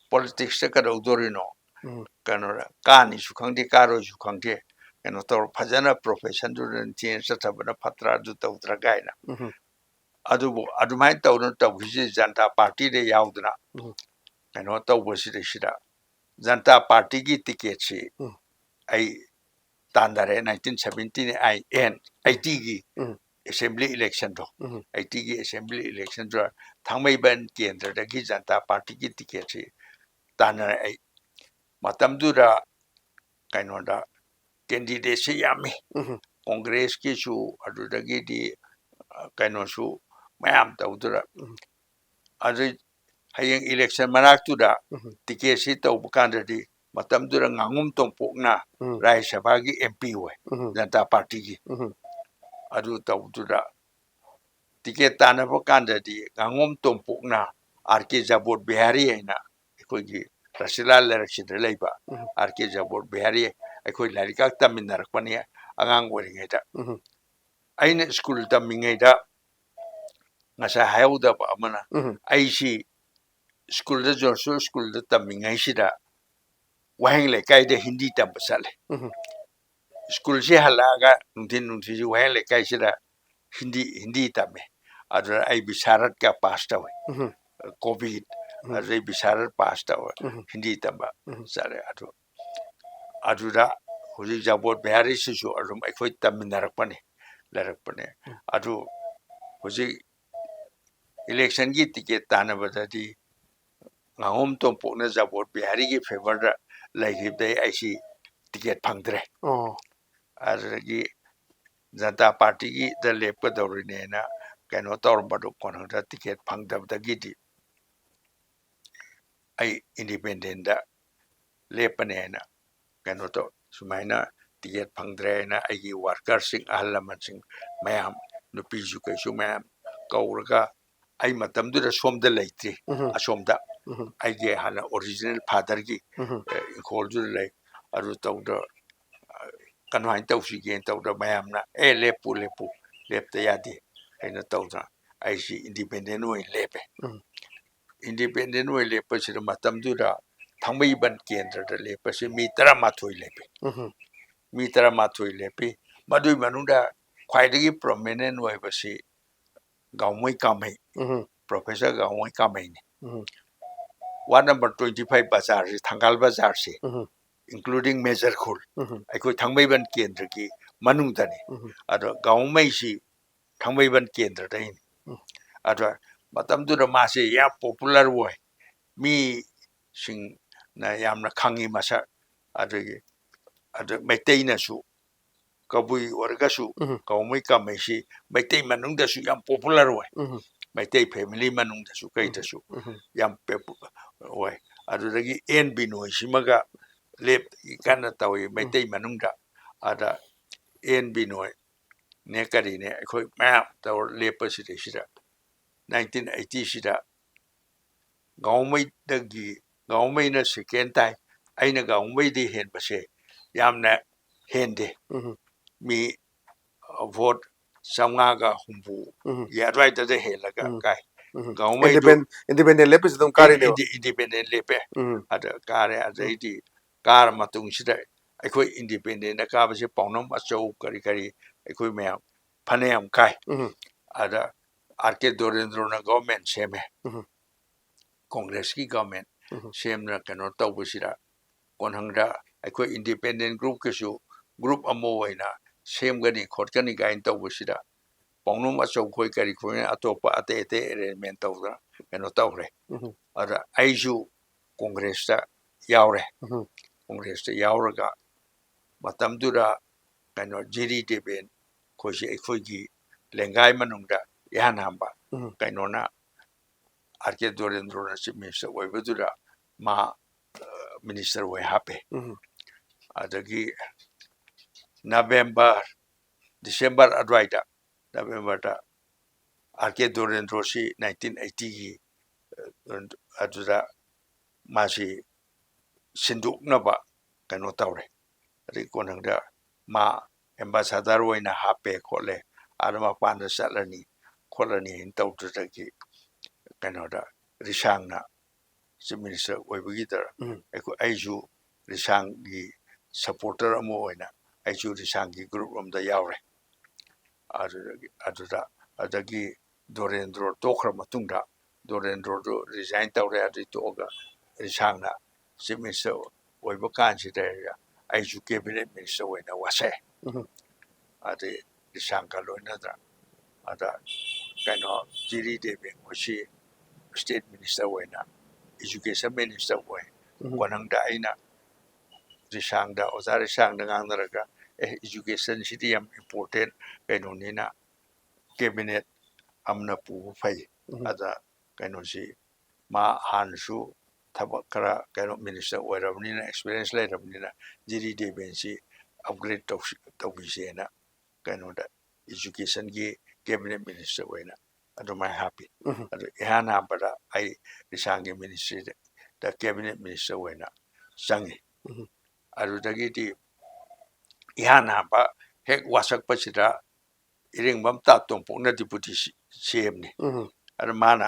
ꯄꯣꯂꯤꯇꯤꯛꯁꯇ ꯀꯩꯗꯧꯗꯣꯔꯤꯅꯣ? ꯎꯝ꯫ ꯀꯩꯅꯣꯗ ꯀꯥꯅꯤꯁꯨ ꯈꯪꯗꯦ, ꯀꯥꯔꯣꯏꯁꯨ ꯈꯪꯗꯦ, ꯀꯩꯅꯣ ꯇꯧꯔ ꯐꯖꯅ ꯄ꯭ꯔꯣꯐꯦꯁꯟꯗꯨꯗ ꯅꯤꯡꯊꯤꯅ ꯆꯠꯊꯕꯅ ꯐꯠꯇ꯭ꯔꯥ, ꯑꯗꯨ ꯇꯧꯗ꯭ꯔꯥ ꯀꯥꯏꯅ꯫ ꯎꯝ꯫ ꯑꯗꯨꯕꯨ ꯑꯗꯨꯃꯥꯏꯅ ꯇꯧꯗꯅ ꯇꯧꯈꯤꯁꯤ ꯖꯅꯇꯥ ꯄꯥꯔꯇꯤꯗ ꯌꯥꯎꯗꯅ ꯎꯝ. ꯀꯩꯅꯣ ꯇꯧꯕꯁꯤꯗꯩꯁꯤꯗ ꯖꯅꯇꯥ ꯄꯥꯔꯇꯤꯒꯤ ꯇꯤꯀꯦꯠꯁꯤ ꯎꯝ. ꯑꯩ ꯇꯥꯟꯅꯔꯦ ꯅꯥꯏꯟꯇꯤꯟ ꯁꯕꯦꯟꯇꯤ ꯑꯦꯟ ꯑꯩꯠꯇꯤꯒꯤ ꯎꯝ. ꯑꯦꯁꯦꯝꯕ꯭ꯂꯤ ꯏꯂꯦꯛꯁꯟꯗꯣ ꯎꯝ. ꯑꯩꯠꯇꯤꯒꯤ ꯑꯦꯁꯦꯝꯕ꯭ꯂꯤ ꯏꯂꯦꯛꯁꯟꯗꯨꯗ ꯊꯥꯡꯃꯩꯕꯟ ꯀꯦꯟꯗ꯭ꯔꯗꯒꯤ ꯖꯅꯇꯥ ꯄꯥꯔꯇꯤꯒꯤ ꯇꯤꯀꯦꯠꯁꯤ ꯇꯥꯟꯅꯔꯦ ꯑꯩ ꯃꯇꯝꯗꯨꯗ ꯀꯩꯅꯣꯗ ꯀꯦꯟꯗꯤꯗꯦꯠꯁꯤ ꯌꯥꯝꯃꯤ ꯎꯝ. ꯀꯣꯡꯒ꯭ꯔꯦꯁꯀꯤꯁꯨ ꯑꯗꯨꯗꯒꯤꯗꯤ ꯑ, ꯀꯩꯅꯣꯁꯨ ꯃꯌꯥꯝ ꯇꯧꯗꯨꯅ ꯎꯝ. ꯑꯗꯨ ꯍꯌꯦꯡ ꯏꯂꯦꯛꯁꯟ ꯃꯅꯥꯛꯇꯨꯗ ꯎꯝ. ꯇꯤꯀꯦꯠꯁꯤ ꯇꯧꯕ ꯀꯥꯟꯗꯗꯤ ꯃꯇꯝꯗꯨꯗ ꯉꯥꯉꯣꯝ ꯇꯣꯝꯄꯣꯛꯅ ꯎꯝ. ꯔꯥꯖ꯭ꯌ ꯁꯚꯥꯒꯤ ꯑꯦꯝ ꯄꯤ ꯑꯣꯏ ꯎꯝ. ꯖꯅꯇꯥ ꯄꯥꯔꯇꯤꯒꯤ ꯎꯝ. ꯑꯗꯨ ꯇꯧꯗꯨꯗ ꯇꯤꯀꯦꯠ ꯇꯥꯟꯅꯕ ꯀꯥꯟꯗꯗꯤ ꯉꯥꯉꯣꯝ ꯇꯣꯝꯄꯣꯛꯅ ꯑꯥꯔ ꯀꯦ ꯖꯕꯣꯠ ꯕꯤꯍꯥꯔꯤ ꯍꯥꯏꯅ ꯑꯩꯈꯣꯏꯒꯤ ꯔꯁꯤꯂꯥ ꯂꯩꯔꯛꯁꯤꯗ ꯂꯩꯕ ꯎꯝ. ꯑꯥꯔ ꯀꯦ ꯖꯕꯣꯠ ꯕꯤꯍꯥꯔꯤ ꯑꯩꯈꯣꯏ ꯂꯥꯏꯔꯤꯛ ꯈꯛ ꯇꯝꯃꯤꯟꯅꯔꯛꯄꯅꯤ ꯑꯉꯥꯡ ꯑꯣꯏꯔꯤꯉꯩꯗ ꯎꯝ. ꯑꯩꯅ ꯁ꯭ꯀꯨꯜ ꯇꯝꯃꯤꯉꯩꯗ ꯉꯁꯥꯏ ꯍꯥꯏꯍꯧꯗꯕ ꯑꯃꯅ ꯎꯝ. ꯑꯩꯁꯤ ꯁ꯭ꯀꯨꯜꯗ ꯖꯣꯟꯁꯣꯟ ꯁ꯭ꯀꯨꯜꯗ ꯇꯝꯃꯤꯉꯩꯁꯤꯗ ꯋꯥꯍꯦꯡ ꯂꯩꯀꯥꯏꯗ ꯍꯤꯟꯗꯤ ꯇꯝꯕ ꯆꯠꯂꯦ ꯎꯝ. ꯁ꯭ꯀꯨꯜꯁꯤ ꯍꯜꯂꯛꯑꯒ ꯅꯨꯡꯊꯤꯟ ꯅꯨꯡꯊꯤꯟꯁꯤ ꯋꯥꯍꯦꯡ ꯂꯩꯀꯥꯏꯁꯤꯗ ꯍꯤꯟꯗꯤ ꯍꯤꯟꯗꯤ ꯇꯝꯃꯦ ꯑꯗꯨꯗ ꯑꯩ ꯕꯤꯁꯥꯔꯠꯀ ꯄꯥꯁ ꯇꯧꯋꯦ ꯎꯝ. ꯀꯣꯚꯤꯠ ꯎꯝ. ꯑꯗꯨꯗꯩ ꯕꯤꯁꯥꯔꯠ ꯄꯥꯁ ꯇꯧꯋꯦ ꯎꯝ. ꯍꯤꯟꯗꯤ ꯇꯝꯕ ꯎꯝ. ꯆꯠꯂꯦ ꯑꯗꯨ ꯑꯗꯨꯗ ꯍꯧꯖꯤꯛ ꯖꯕꯣꯠ ꯕꯤꯍꯥꯔꯤꯁꯤꯁꯨ ꯑꯗꯨꯝ ꯑꯩꯈꯣꯏ ꯇꯝꯃꯤꯟꯅꯔꯛꯄꯅꯤ ꯂꯩꯔꯛꯄꯅꯦ ꯎꯝ. ꯑꯗꯨ ꯍꯧꯖꯤꯛ ꯏꯂꯦꯛꯁꯟꯒꯤ ꯇꯤꯀꯦꯠ ꯇꯥꯟꯅꯕꯗꯗꯤ ꯉꯥꯉꯣꯝ ꯇꯣꯝꯄꯣꯛꯅ ꯖꯕꯣꯠ ꯕꯤꯍꯥꯔꯤꯒꯤ ꯐꯦꯚꯔꯗ ꯂꯩꯈꯤꯕꯗꯩ ꯑꯩꯁꯤ ꯇꯤꯀꯦꯠ ꯐꯪꯗ꯭ꯔꯦ ꯑꯣ. ꯑꯗꯨꯗꯒꯤ ꯖꯅꯇꯥ ꯄꯥꯔꯇꯤꯒꯤꯗ ꯂꯦꯞꯀꯗꯧꯔꯤꯅꯦꯅ ꯀꯩꯅꯣ ꯇꯧꯔꯝꯕꯗꯨ ꯀꯣꯟꯅꯗ ꯇꯤꯀꯦꯠ ꯐꯪꯗꯕꯗꯒꯤꯗꯤ ꯑꯩ ꯏꯟꯗꯤꯄꯦꯟꯗꯦꯟꯗ ꯂꯦꯞꯄꯅꯦꯅ ꯀꯩꯅꯣ ꯇꯧ ꯁꯨꯃꯥꯏꯅ ꯇꯤꯀꯦꯠ ꯐꯪꯗ꯭ꯔꯦꯅ ꯑꯩꯒꯤ ꯋꯥꯔꯀꯔꯁꯤꯡ ꯑꯍꯜ ꯂꯃꯟꯁꯤꯡ ꯃꯌꯥꯝ ꯅꯨꯄꯤꯁꯨ ꯀꯩꯁꯨ ꯃꯌꯥꯝ ꯀꯧꯔꯒ ꯑꯩ ꯃꯇꯝꯗꯨꯗ ꯁꯣꯝꯗ ꯂꯩꯇ꯭ꯔꯤ ꯎꯝ. ꯑꯁꯣꯝꯗ ꯎꯝ. ꯑꯩꯒꯤ ꯍꯥꯟꯅ ꯑꯣꯔꯤꯖꯤꯅꯦꯜ ꯐꯥꯗꯔꯒꯤ ꯎꯝ. ꯏꯪꯈꯣꯜꯗꯨꯗ ꯂꯩ ꯑꯗꯨ ꯇꯧꯗ ꯀꯃꯥꯏꯅ ꯇꯧꯁꯤꯒꯦꯅ ꯇꯧꯗ ꯃꯌꯥꯝꯅ ꯑꯦ ꯂꯦꯞꯄꯨ ꯂꯦꯞꯄꯨ ꯂꯦꯞꯇ ꯌꯥꯗꯦ ꯍꯥꯏꯅ ꯇꯧꯗꯅ ꯑꯩꯁꯤ ꯏꯟꯗꯤꯄꯦꯟꯗꯦꯟ ꯑꯣꯏꯅ ꯂꯦꯞꯄꯦ ꯎꯝ. ꯏꯟꯗꯤꯄꯦꯟꯗꯦꯟ ꯑꯣꯏꯅ ꯂꯦꯞꯄꯁꯤꯗ ꯃꯇꯝꯗꯨꯗ ꯊꯥꯡꯃꯩꯕꯟ ꯀꯦꯟꯗ꯭ꯔꯗ ꯂꯦꯞꯄꯁꯤ ꯃꯤ ꯇꯔꯥꯃꯥꯊꯣꯏ ꯂꯦꯞꯄꯤ ꯎꯝ. ꯃꯤ ꯇꯔꯥꯃꯥꯊꯣꯏ ꯂꯦꯞꯄꯤ ꯃꯗꯨꯒꯤ ꯃꯅꯨꯡꯗ ꯈ꯭ꯋꯥꯏꯗꯒꯤ ꯄ꯭ꯔꯣꯃꯤꯅꯦꯟ ꯑꯣꯏꯕꯁꯤ ꯒꯥꯎꯃꯩ ꯀꯥꯃꯩ, ꯎꯝ, ꯄ꯭ꯔꯣꯐꯦꯁꯔ ꯒꯥꯎꯃꯩ ꯀꯥꯃꯩꯅꯤ꯫ ꯎꯝ, ꯋꯥꯔꯗ ꯅꯝꯕꯔ twenty five ꯕꯖꯥꯔꯁꯤ, ꯊꯪꯒꯥꯜ ꯕꯖꯥꯔꯁꯤ, ꯎꯝ, including ꯃꯦꯖꯔꯈꯨꯜ, ꯎꯝ, ꯑꯩꯈꯣꯏ ꯊꯥꯡꯃꯩꯕꯟ ꯀꯦꯟꯗ꯭ꯔꯒꯤ ꯃꯅꯨꯡꯗꯅꯤ꯫ ꯎꯝ, ꯑꯗꯣ ꯒꯥꯎꯃꯩꯁꯤ ꯊꯥꯡꯃꯩꯕꯟ ꯀꯦꯟꯗ꯭ꯔꯗꯩꯅꯤ꯫ ꯎꯝ. ꯑꯗꯣ ꯃꯇꯝꯗꯨꯗ ꯃꯥꯁꯤ ꯌꯥꯝ popular ꯑꯣꯏ, ꯃꯤꯁꯤꯡꯅ ꯌꯥꯝꯅ ꯈꯪꯉꯤ ꯃꯁꯛ꯫ ꯑꯗꯒꯤ ꯑꯗ ꯃꯩꯇꯩꯅꯁꯨ, ꯀꯕꯨꯏ ꯑꯣꯏꯔꯒꯁꯨ, ꯎꯝ. ꯒꯥꯎꯃꯩ ꯀꯥꯃꯩꯁꯤ ꯃꯩꯇꯩ ꯃꯅꯨꯡꯗꯁꯨ ꯌꯥꯝ popular ꯑꯣꯏ꯫ ꯎꯝ, ꯃꯩꯇꯩ family ꯃꯅꯨꯡꯗꯁꯨ ꯀꯩꯗꯁꯨ ꯎꯝ, ꯌꯥꯝ ꯄꯦꯄꯨ-, ꯑꯣꯏ꯫ ꯑꯗꯨꯗꯒꯤ ꯑꯦꯟ ꯕꯤꯅꯣꯏꯁꯤꯃꯒ ꯂꯦꯞ ꯀꯟꯅ ꯇꯧꯏ ꯃꯩꯇꯩ ꯃꯅꯨꯡꯗ꯫ ꯑꯗ ꯑꯦꯟ ꯕꯤꯅꯣꯏꯅꯦ ꯀꯔꯤꯅꯦ ꯑꯩꯈꯣꯏ ꯃꯌꯥꯝ ꯇꯧꯔ ꯂꯦꯞꯄꯁꯤꯗꯩꯁꯤꯗ nineteen eighty ꯁꯤꯗ ꯒꯥꯎꯃꯩꯗꯒꯤ, ꯒꯥꯎꯃꯩꯅ second ꯇꯥꯏ꯫ ꯑꯩꯅ ꯒꯥꯎꯃꯩꯗꯤ ꯍꯦꯟꯕꯁꯦ ꯌꯥꯝꯅ ꯍꯦꯟꯗꯦ꯫ ꯎꯝ, ꯃꯤ, ꯑ, vote ꯆꯥꯝꯃꯉꯥꯒ ꯍꯨꯝꯐꯨ ꯎꯝ. ꯒꯤ ꯑꯗꯨꯋꯥꯏꯗꯗ ꯍꯦꯜꯂꯒ ꯎꯝ. ꯀꯥꯏ꯫ ꯎꯝ. ꯒꯥꯎꯃꯩꯗꯨ Independ-, independent ꯂꯦꯞꯄꯁꯤ ꯑꯗꯨꯝ ꯀꯥꯔꯤꯅꯦꯕ꯫ indi-, independent ꯂꯦꯞꯄꯦ꯫ ꯎꯝ. ꯑꯗ ꯀꯥꯔꯦ꯫ ꯑꯗꯩꯗꯤ ꯀꯥꯔ ꯃꯇꯨꯡꯁꯤꯗ ꯑꯩꯈꯣꯏ independent ꯀꯥꯕꯁꯦ ꯄꯥꯎꯅꯝ ꯑꯆꯧ ꯀꯔꯤ ꯀꯔꯤ ꯑꯩꯈꯣꯏ ꯃꯌꯥꯝ ꯐꯅꯌꯥꯝ ꯀꯥꯏ꯫ ꯎꯝ. ꯑꯗ ꯑꯥꯔ ꯀꯦ ꯗꯣꯔꯦꯟꯗ꯭ꯔꯣꯅ government ꯁꯦꯝꯃꯦ꯫ ꯎꯝ. Congress ꯀꯤ government ꯎꯝ. ꯁꯦꯝꯗꯅ ꯀꯩꯅꯣ ꯇꯧꯕꯁꯤꯗ ꯀꯣꯟꯍꯪꯗ ꯑꯩꯈꯣꯏ independent group ꯀꯤꯁꯨ group ꯑꯃ ꯑꯣꯏꯅ ꯁꯦꯝꯒꯅꯤ ꯈꯣꯠꯀꯅꯤ ꯀꯥꯏꯅ ꯇꯧꯕꯁꯤꯗ ꯄꯥꯎꯅꯝ ꯑꯆꯧ ꯈꯣꯏ ꯀꯔꯤ ꯈꯣꯏꯅ ꯑꯇꯣꯞꯄ ꯑꯇꯩ ꯑꯇꯩ arrangement ꯇꯧꯗꯅ ꯀꯩꯅꯣ ꯇꯧꯈ꯭ꯔꯦ꯫ ꯎꯝ. ꯑꯗ ꯑꯩꯁꯨ Congress ꯇ ꯌꯥꯎꯔꯦ꯫ ꯎꯝ. Congress ꯇ ꯌꯥꯎꯔꯒ ꯃꯇꯝꯗꯨꯗ ꯀꯩꯅꯣ ꯖꯤ ꯗꯤ ꯗꯦꯕꯦꯟ ꯈꯣꯏꯁꯤ ꯑꯩꯈꯣꯏꯒꯤ ꯂꯦꯡꯒꯥꯏ ꯃꯅꯨꯡꯗ ꯏꯍꯥꯟ ꯍꯥꯟꯕ ꯎꯝ. ꯀꯩꯅꯣꯅ ꯑꯥꯔ ꯀꯦ ꯗꯣꯔꯦꯟꯗ꯭ꯔꯣꯅ chief minister ꯑꯣꯏꯕꯗꯨꯗ ꯃꯥ, ꯑ, minister ꯑꯣꯏ ꯍꯥꯞꯄꯦ꯫ ꯎꯝ. ꯑꯗꯒꯤ November, December ꯑꯗꯨꯋꯥꯏꯗ, November ꯗ ꯑꯥꯔ ꯀꯦ ꯗꯣꯔꯦꯟꯗ꯭ꯔꯣꯁꯤ nineteen eighty ꯒꯤ, ꯑ, ꯑꯗꯨꯗ ꯃꯥꯁꯤ ꯁꯤꯟꯗꯣꯛꯅꯕ ꯀꯩꯅꯣ ꯇꯧꯔꯦ꯫ ꯑꯗꯩ ꯀꯣꯟꯊꯪꯗ ꯃꯥ ambassador ꯑꯣꯏꯅ ꯍꯥꯞꯄꯦ ꯈꯣꯠꯂꯦ, ꯑꯥꯗ ꯃꯄꯥꯟꯗ ꯆꯠꯂꯅꯤ ꯈꯣꯠꯂꯅꯤ ꯍꯥꯏꯅ ꯇꯧꯗꯨꯗꯒꯤ ꯀꯩꯅꯣꯗ ꯔꯤꯁꯥꯡꯅ chief minister ꯑꯣꯏꯕꯒꯤꯗ ꯎꯝ. ꯑꯩꯈꯣꯏ, ꯑꯩꯁꯨ ꯔꯤꯁꯥꯡꯒꯤ supporter ꯑꯃ ꯑꯣꯏꯅ ꯑꯩꯁꯨ ꯔꯤꯁꯥꯡꯒꯤ group ꯑꯃꯗ ꯌꯥꯎꯔꯦ꯫ ꯑꯗꯨꯗꯒꯤ, ꯑꯗꯨꯗ, ꯑꯗꯒꯤ ꯗꯣꯔꯦꯟꯗ꯭ꯔꯣ ꯇꯣꯛꯈ꯭ꯔ ꯃꯇꯨꯡꯗ, ꯗꯣꯔꯦꯟꯗ꯭ꯔꯣꯗꯨ resign ꯇꯧꯔꯦ, ꯑꯗꯨ ꯇꯣꯛꯑꯒ ꯔꯤꯁꯥꯡꯅ chief minister ꯑꯣꯏꯕ ꯀꯥꯟꯁꯤꯗ ꯑꯩꯁꯨ cabinet minister ꯑꯣꯏꯅ ꯋꯥꯁꯛꯑꯦ꯫ ꯎꯝ꯫ ꯑꯗꯩ ꯔꯤꯁꯥꯡꯒ ꯂꯣꯏꯅꯗꯅ ꯑꯗ ꯀꯩꯅꯣ ꯖꯤꯔꯤ ꯗꯦꯕꯦꯟ ꯍꯣꯏꯁꯤ state minister ꯑꯣꯏꯅ, education minister ꯑꯣꯏ꯫ ꯎꯝ꯫ ꯀꯣꯟꯅꯪꯗ ꯑꯩꯅ ꯔꯤꯁꯥꯡꯗ, ꯑꯣꯖꯥ ꯔꯤꯁꯥꯡꯗ ꯉꯥꯡꯅꯔꯒ, "ꯑꯦ, education ꯁꯤꯗꯤ ꯌꯥꯝ important ꯀꯩꯅꯣꯅꯤꯅ cabinet ꯑꯃꯅ ꯄꯨꯕ ꯐꯩ꯫ ꯎꯝ꯫ ꯑꯗ ꯀꯩꯅꯣꯁꯤ ꯃꯥ ꯍꯥꯟꯅꯁꯨ ꯊꯕꯛ ꯈꯔ ꯀꯩꯅꯣ minister ꯑꯣꯏꯔꯕꯅꯤꯅ, experience ꯂꯩꯔꯕꯅꯤꯅ ꯖꯤꯔꯤ ꯗꯦꯕꯦꯟꯁꯤ upgrade ꯇꯧꯁꯤ-, ꯇꯧꯕꯤꯁꯦꯅ ꯀꯩꯅꯣꯗ education ꯒꯤ cabinet minister ꯑꯣꯏꯅ ꯑꯗꯨꯃꯥꯏꯅ ꯍꯥꯞꯄꯤ꯫ ꯎꯝ꯫ ꯑꯗꯨ ꯏꯍꯥꯟ ꯍꯥꯟꯕꯗ ꯑꯩ ꯔꯤꯁꯥꯡꯒꯤ ministry ꯗ cabinet minister ꯑꯣꯏꯅ ꯆꯪꯉꯤ꯫ ꯎꯝ꯫ ꯑꯗꯨꯗꯒꯤꯗꯤ ꯏꯍꯥꯟ ꯍꯥꯟꯕ ꯍꯦꯛ ꯋꯥꯁꯛꯄꯁꯤꯗ ꯏꯔꯦꯡꯕꯝ ꯇꯥꯇꯣꯝꯄꯣꯛꯅ deputy ꯁꯤ-, ꯁꯤ ꯑꯦꯝꯅꯤ꯫ ꯎꯝ꯫ ꯑꯗꯨ ꯃꯥꯅ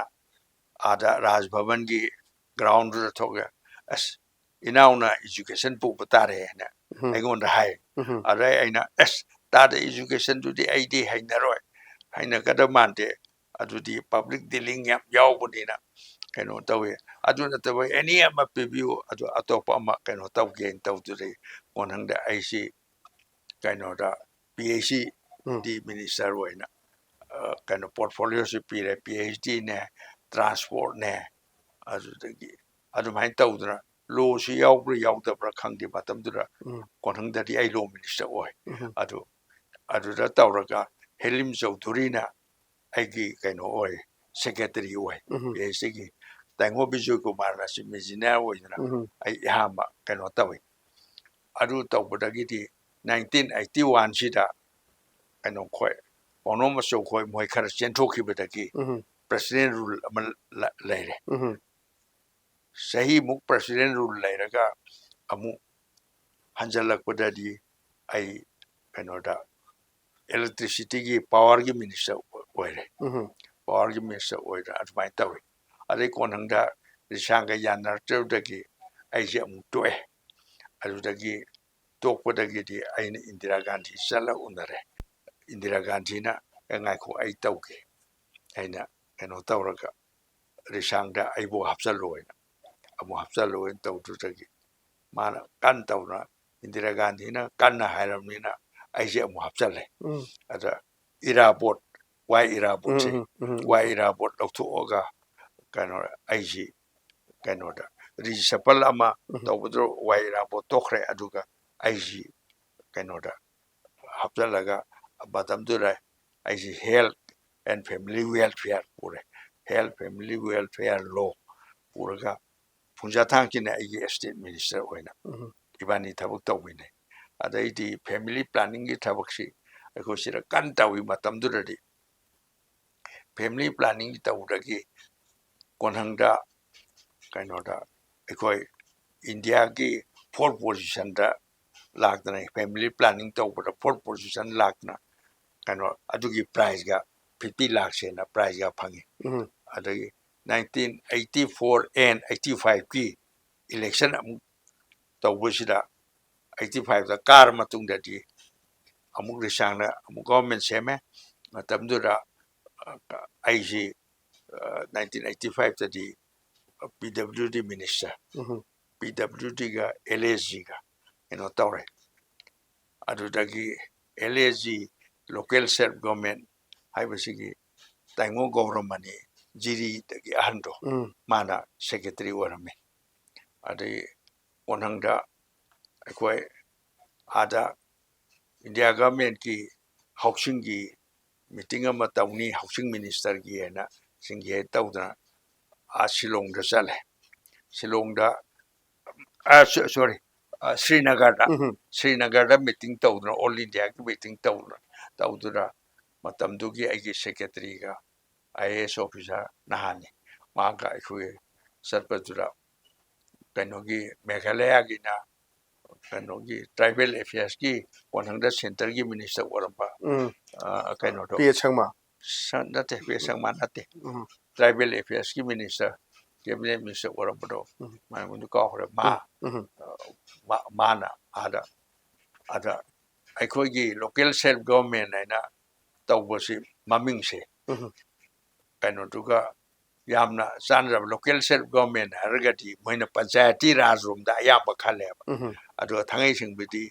ꯑꯥꯗ ꯔꯥꯖ ꯚꯕꯟꯒꯤ ground ꯗꯨꯗ ꯊꯣꯛꯑꯒ, "ꯑꯁ, ꯏꯅꯥꯎꯅ education ꯄꯨꯕ ꯇꯥꯔꯦ" ꯍꯥꯏꯅ ꯎꯝ꯫ ꯑꯩꯉꯣꯟꯗ ꯍꯥꯏ꯫ ꯎꯝ꯫ ꯑꯗꯩ ꯑꯩꯅ, "ꯑꯁ, ꯇꯥꯗ education ꯗꯨꯗꯤ ꯑꯩꯗꯤ ꯍꯩꯅꯔꯣꯏ, ꯍꯩꯅꯒꯗꯕ ꯃꯥꯟꯗꯦ, ꯑꯗꯨꯗꯤ public dealing ꯌꯥꯝ ꯌꯥꯎꯕꯅꯤꯅ ꯀꯩꯅꯣ ꯇꯧꯋꯤ, ꯑꯗꯨ ꯅꯠꯇꯕ any ꯑꯃ ꯄꯤꯕꯤꯌꯨ, ꯑꯗꯨ ꯑꯇꯣꯞꯄ ꯑꯃ ꯀꯩꯅꯣ ꯇꯧꯒꯦꯅ" ꯇꯧꯗꯨꯗꯤ ꯀꯣꯟꯅꯪꯗ ꯑꯩꯁꯤ ꯀꯩꯅꯣꯗ ꯄꯤ ꯑꯩꯆ ꯏ ꯎꯝ꯫ ꯗꯤ minister ꯑꯣꯏꯅ, ꯑ, ꯀꯩꯅꯣ portfolio ꯁꯤ ꯄꯤꯔꯦ, ꯄꯤ ꯑꯩꯆ ꯗꯤꯅꯦ, transport ꯅꯦ, ꯑꯗꯨꯗꯒꯤ ꯑꯗꯨꯃꯥꯏꯅ ꯇꯧꯗꯅ law ꯁꯤ ꯌꯥꯎꯕ꯭ꯔꯥ ꯌꯥꯎꯗꯕ꯭ꯔꯥ ꯈꯪꯗꯦ ꯃꯇꯝꯗꯨꯗ꯫ ꯎꯝ꯫ ꯀꯣꯟꯅꯪꯗꯗꯤ ꯑꯩ law minister ꯑꯣꯏ꯫ ꯎꯝ꯫ ꯑꯗꯨ, ꯑꯗꯨꯗ ꯇꯧꯔꯒ ꯍꯦꯂꯤꯝ ꯆꯧꯙꯨꯔꯤꯅ ꯑꯩꯒꯤ ꯀꯩꯅꯣ ꯑꯣꯏ, secretary ꯑꯣꯏ, ꯎꯝ꯫ P H ꯗꯤꯒꯤ꯫ ꯇꯥꯏꯉꯣ ꯕꯤꯖꯣꯏ ꯀꯨꯃꯥꯔꯅ chief engineer ꯑꯣꯏꯗꯅ ꯎꯝ꯫ ꯑꯩ ꯑꯍꯥꯟꯕ ꯀꯩꯅꯣ ꯇꯧꯏ꯫ ꯑꯗꯨ ꯇꯧꯕꯗꯒꯤꯗꯤ nineteen eighty one ꯁꯤꯗ ꯀꯩꯅꯣ ꯈꯣꯏ, ꯄꯥꯎꯅꯝ ꯑꯆꯧ ꯈꯣꯏ, ꯃꯣꯏ ꯈꯔ ꯆꯦꯟꯊꯣꯛꯈꯤꯕꯗꯒꯤ ꯎꯝ꯫ president rule ꯑꯃ ꯂ-, ꯂꯩꯔꯦ꯫ ꯎꯝ꯫ ꯆꯍꯤꯃꯨꯛ president rule ꯂꯩꯔꯒ ꯑꯃꯨꯛ ꯍꯟꯖꯜꯂꯛꯄꯗꯗꯤ ꯑꯩ ꯀꯩꯅꯣꯗ electricity ꯒꯤ, power ꯒꯤ minister ꯑꯣꯏꯔꯦ꯫ ꯎꯝ꯫ Power ꯒꯤ minister ꯑꯣꯏꯗꯅ ꯑꯗꯨꯃꯥꯏꯅ ꯇꯧꯏ꯫ ꯑꯗꯩ ꯀꯣꯟꯅꯪꯗ ꯔꯤꯁꯥꯡꯒ ꯌꯥꯅꯔꯛꯇꯕꯗꯒꯤ ꯑꯩꯁꯦ ꯑꯃꯨꯛ ꯇꯣꯛꯑꯦ꯫ ꯑꯗꯨꯗꯒꯤ ꯇꯣꯛꯄꯗꯒꯤꯗꯤ ꯑꯩꯅ ꯏꯟꯗꯤꯔꯥ ꯒꯥꯟꯙꯤ ꯆꯠꯂ ꯎꯅꯔꯦ꯫ ꯏꯟꯗꯤꯔꯥ ꯒꯥꯟꯙꯤꯅ, "ꯑꯦ, ꯉꯥꯏꯈꯣ, ꯑꯩ ꯇꯧꯒꯦ, ꯑꯩꯅ ꯀꯩꯅꯣ ꯇꯧꯔꯒ ꯔꯤꯁꯥꯡꯗ ꯑꯩꯕꯨ ꯍꯥꯞꯆꯜꯂꯣ ꯍꯥꯏꯅ, ꯑꯃꯨꯛ ꯍꯥꯞꯆꯜꯂꯣ ꯍꯥꯏꯅ ꯇꯧꯗꯨꯗꯒꯤ ꯃꯥꯅ ꯀꯟꯅ ꯇꯧꯅ, ꯏꯟꯗꯤꯔꯥ ꯒꯥꯟꯙꯤꯅ ꯀꯟꯅ ꯍꯥꯏꯔꯕꯅꯤꯅ ꯑꯩꯁꯦ ꯑꯃꯨꯛ ꯍꯥꯞꯆꯜꯂꯦ꯫ ꯎꯝ, ꯑꯗ ꯏꯔꯥꯕꯣꯠ, ꯋꯥꯏ ꯏꯔꯥꯕꯣꯠꯁꯦ, ꯎꯝ, ꯎꯝ, ꯎꯝ, ꯋꯥꯏ ꯏꯔꯥꯕꯣꯠ ꯂꯧꯊꯣꯛꯑꯒ ꯀꯩꯅꯣ, ꯑꯩꯁꯤ ꯀꯩꯅꯣꯗ, ꯔꯤꯁꯐꯜ ꯑꯃ ꯎꯝ, ꯇꯧꯕꯗꯨ ꯋꯥꯏ ꯏꯔꯥꯕꯣꯠ ꯇꯣꯛꯈ꯭ꯔꯦ꯫ ꯑꯗꯨꯒ ꯑꯩꯁꯤ ꯀꯩꯅꯣꯗ ꯍꯥꯞꯆꯜꯂꯒ ꯃꯇꯝꯗꯨꯗ ꯑꯩꯁꯤ health and family welfare ꯄꯨꯔꯦ꯫ Health family welfare law ꯄꯨꯔꯒ ꯐꯨꯡꯖꯥ ꯊꯥꯡꯁꯤꯅ ꯑꯩꯒꯤ state minister ꯑꯣꯏꯅ ꯎꯝ, ꯏꯕꯥꯅꯤ ꯊꯕꯛ ꯇꯧꯃꯤꯟꯅꯩ꯫ ꯑꯗꯩꯗꯤ family planning ꯒꯤ ꯊꯕꯛꯁꯤ ꯑꯩꯈꯣꯏ ꯁꯤꯗ ꯀꯟꯅ ꯇꯧꯏ꯫ ꯃꯇꯝꯗꯨꯗꯗꯤ family planning ꯇꯧꯕꯗꯒꯤ ꯀꯣꯟꯍꯪꯗ ꯀꯩꯅꯣꯗ ꯑꯩꯈꯣꯏ ꯏꯟꯗꯤꯌꯥꯒꯤ fourth position ꯗ ꯂꯥꯛꯇꯅ, family planning ꯇꯧꯕꯗ fourth position ꯂꯥꯛꯇꯅ, ꯀꯩꯅꯣ, ꯑꯗꯨꯒꯤ prize ꯒ fifty lakhs ꯍꯦꯟꯅ prize ꯒ ꯐꯪꯉꯤ꯫ ꯎꯝ, ꯑꯗꯒꯤ nineteen eighty four and eighty five ꯀꯤ election ꯑꯃꯨꯛ ꯇꯧꯕꯁꯤꯗ, eighty five ꯗ ꯀꯥꯔ ꯃꯇꯨꯡꯗꯗꯤ ꯑꯃꯨꯛ ꯔꯤꯁꯥꯡꯅ ꯑꯃꯨꯛ government ꯁꯦꯝꯃꯦ꯫ ꯃꯇꯝꯗꯨꯗ, ꯑ, ꯑꯩꯁꯤ, ꯑ, nineteen eighty five ꯇꯗꯤ P W D minister, ꯎꯝ, P W D ꯒ L S G ꯒ ꯀꯩꯅꯣ ꯇꯧꯔꯦ꯫ ꯑꯗꯨꯗꯒꯤ L S G, local self government ꯍꯥꯏꯕꯁꯤꯒꯤ ꯇꯥꯏꯉꯣ ꯒꯧꯔꯃꯅꯤ, ꯖꯤꯔꯤꯗꯒꯤ ꯑꯍꯟꯗꯣ, ꯎꯝ, ꯃꯥꯅ secretary ꯑꯣꯏꯔꯝꯃꯤ꯫ ꯑꯗꯩ ꯀꯣꯟꯍꯪꯗ ꯑꯩꯈꯣꯏ ꯑꯥꯗ ꯏꯟꯗꯤꯌꯥ government ꯀꯤ housing ꯒꯤ meeting ꯑꯃ ꯇꯧꯅꯤ, housing minister ꯒꯤ ꯍꯥꯏꯅ, ꯁꯤꯡꯒꯤ ꯍꯦꯛ ꯇꯧꯗꯅ ꯑꯥ ꯁꯤꯂꯣꯡꯗ ꯆꯠꯂꯦ꯫ ꯁꯤꯂꯣꯡꯗ, ꯑ, ꯁꯣ-, sorry, ꯑ, ꯁ꯭ꯔꯤꯅꯒꯔꯗ, ꯎꯝ, ꯁ꯭ꯔꯤꯅꯒꯔꯗ meeting ꯇꯧꯗꯅ, all India ꯒꯤ meeting ꯇꯧꯗꯅ, ꯇꯧꯗꯨꯅ ꯃꯇꯝꯗꯨꯒꯤ ꯑꯩꯒꯤ secretary ꯒ I A S officer ꯅꯍꯥꯟꯅꯤ, ꯃꯥꯒ ꯑꯩꯈꯣꯏ ꯆꯠꯄꯗꯨꯗ ꯀꯩꯅꯣꯒꯤ ꯃꯦꯘꯥꯂꯌꯥꯒꯤꯅ ꯀꯩꯅꯣꯒꯤ tribal affairs ꯀꯤ ꯀꯣꯟꯍꯪꯗ centre ꯒꯤ minister ꯑꯣꯏꯔꯝꯕ, ꯎꯝ, ꯑ, ꯀꯩꯅꯣꯗꯣ, P H ꯁꯪꯃ꯫ ꯁ-, ꯅꯠꯇꯦ, P H ꯁꯪꯃ ꯅꯠꯇꯦ, ꯎꯝ, tribal affairs ꯀꯤ minister, cabinet minister ꯑꯣꯏꯔꯝꯕꯗꯣ, ꯎꯝ, ꯃꯃꯤꯡꯗꯨ ꯀꯥꯎꯈ꯭ꯔꯦ꯫ ꯃꯥ, ꯎꯝ, ꯃꯥ-, ꯃꯥꯅ ꯑꯥꯗ, ꯑꯗ ꯑꯩꯈꯣꯏꯒꯤ local self government ꯍꯥꯏꯅ ꯇꯧꯕꯁꯤ ꯃꯃꯤꯡꯁꯦ ꯎꯝ, ꯀꯩꯅꯣꯗꯨꯒ ꯌꯥꯝꯅ ꯆꯥꯟꯅꯔꯕ꯫ Local self government ꯍꯥꯏꯔꯒꯗꯤ ꯃꯣꯏꯅ ꯄꯟꯆꯥꯌꯇꯤ ꯔꯥꯖ ꯔꯣꯝꯗ ꯑꯌꯥꯝꯕ ꯈꯜꯂꯦꯕ꯫ ꯎꯝ, ꯑꯗꯨꯒ ꯊꯥꯡꯒꯩ ꯁꯦꯡꯕꯗꯤ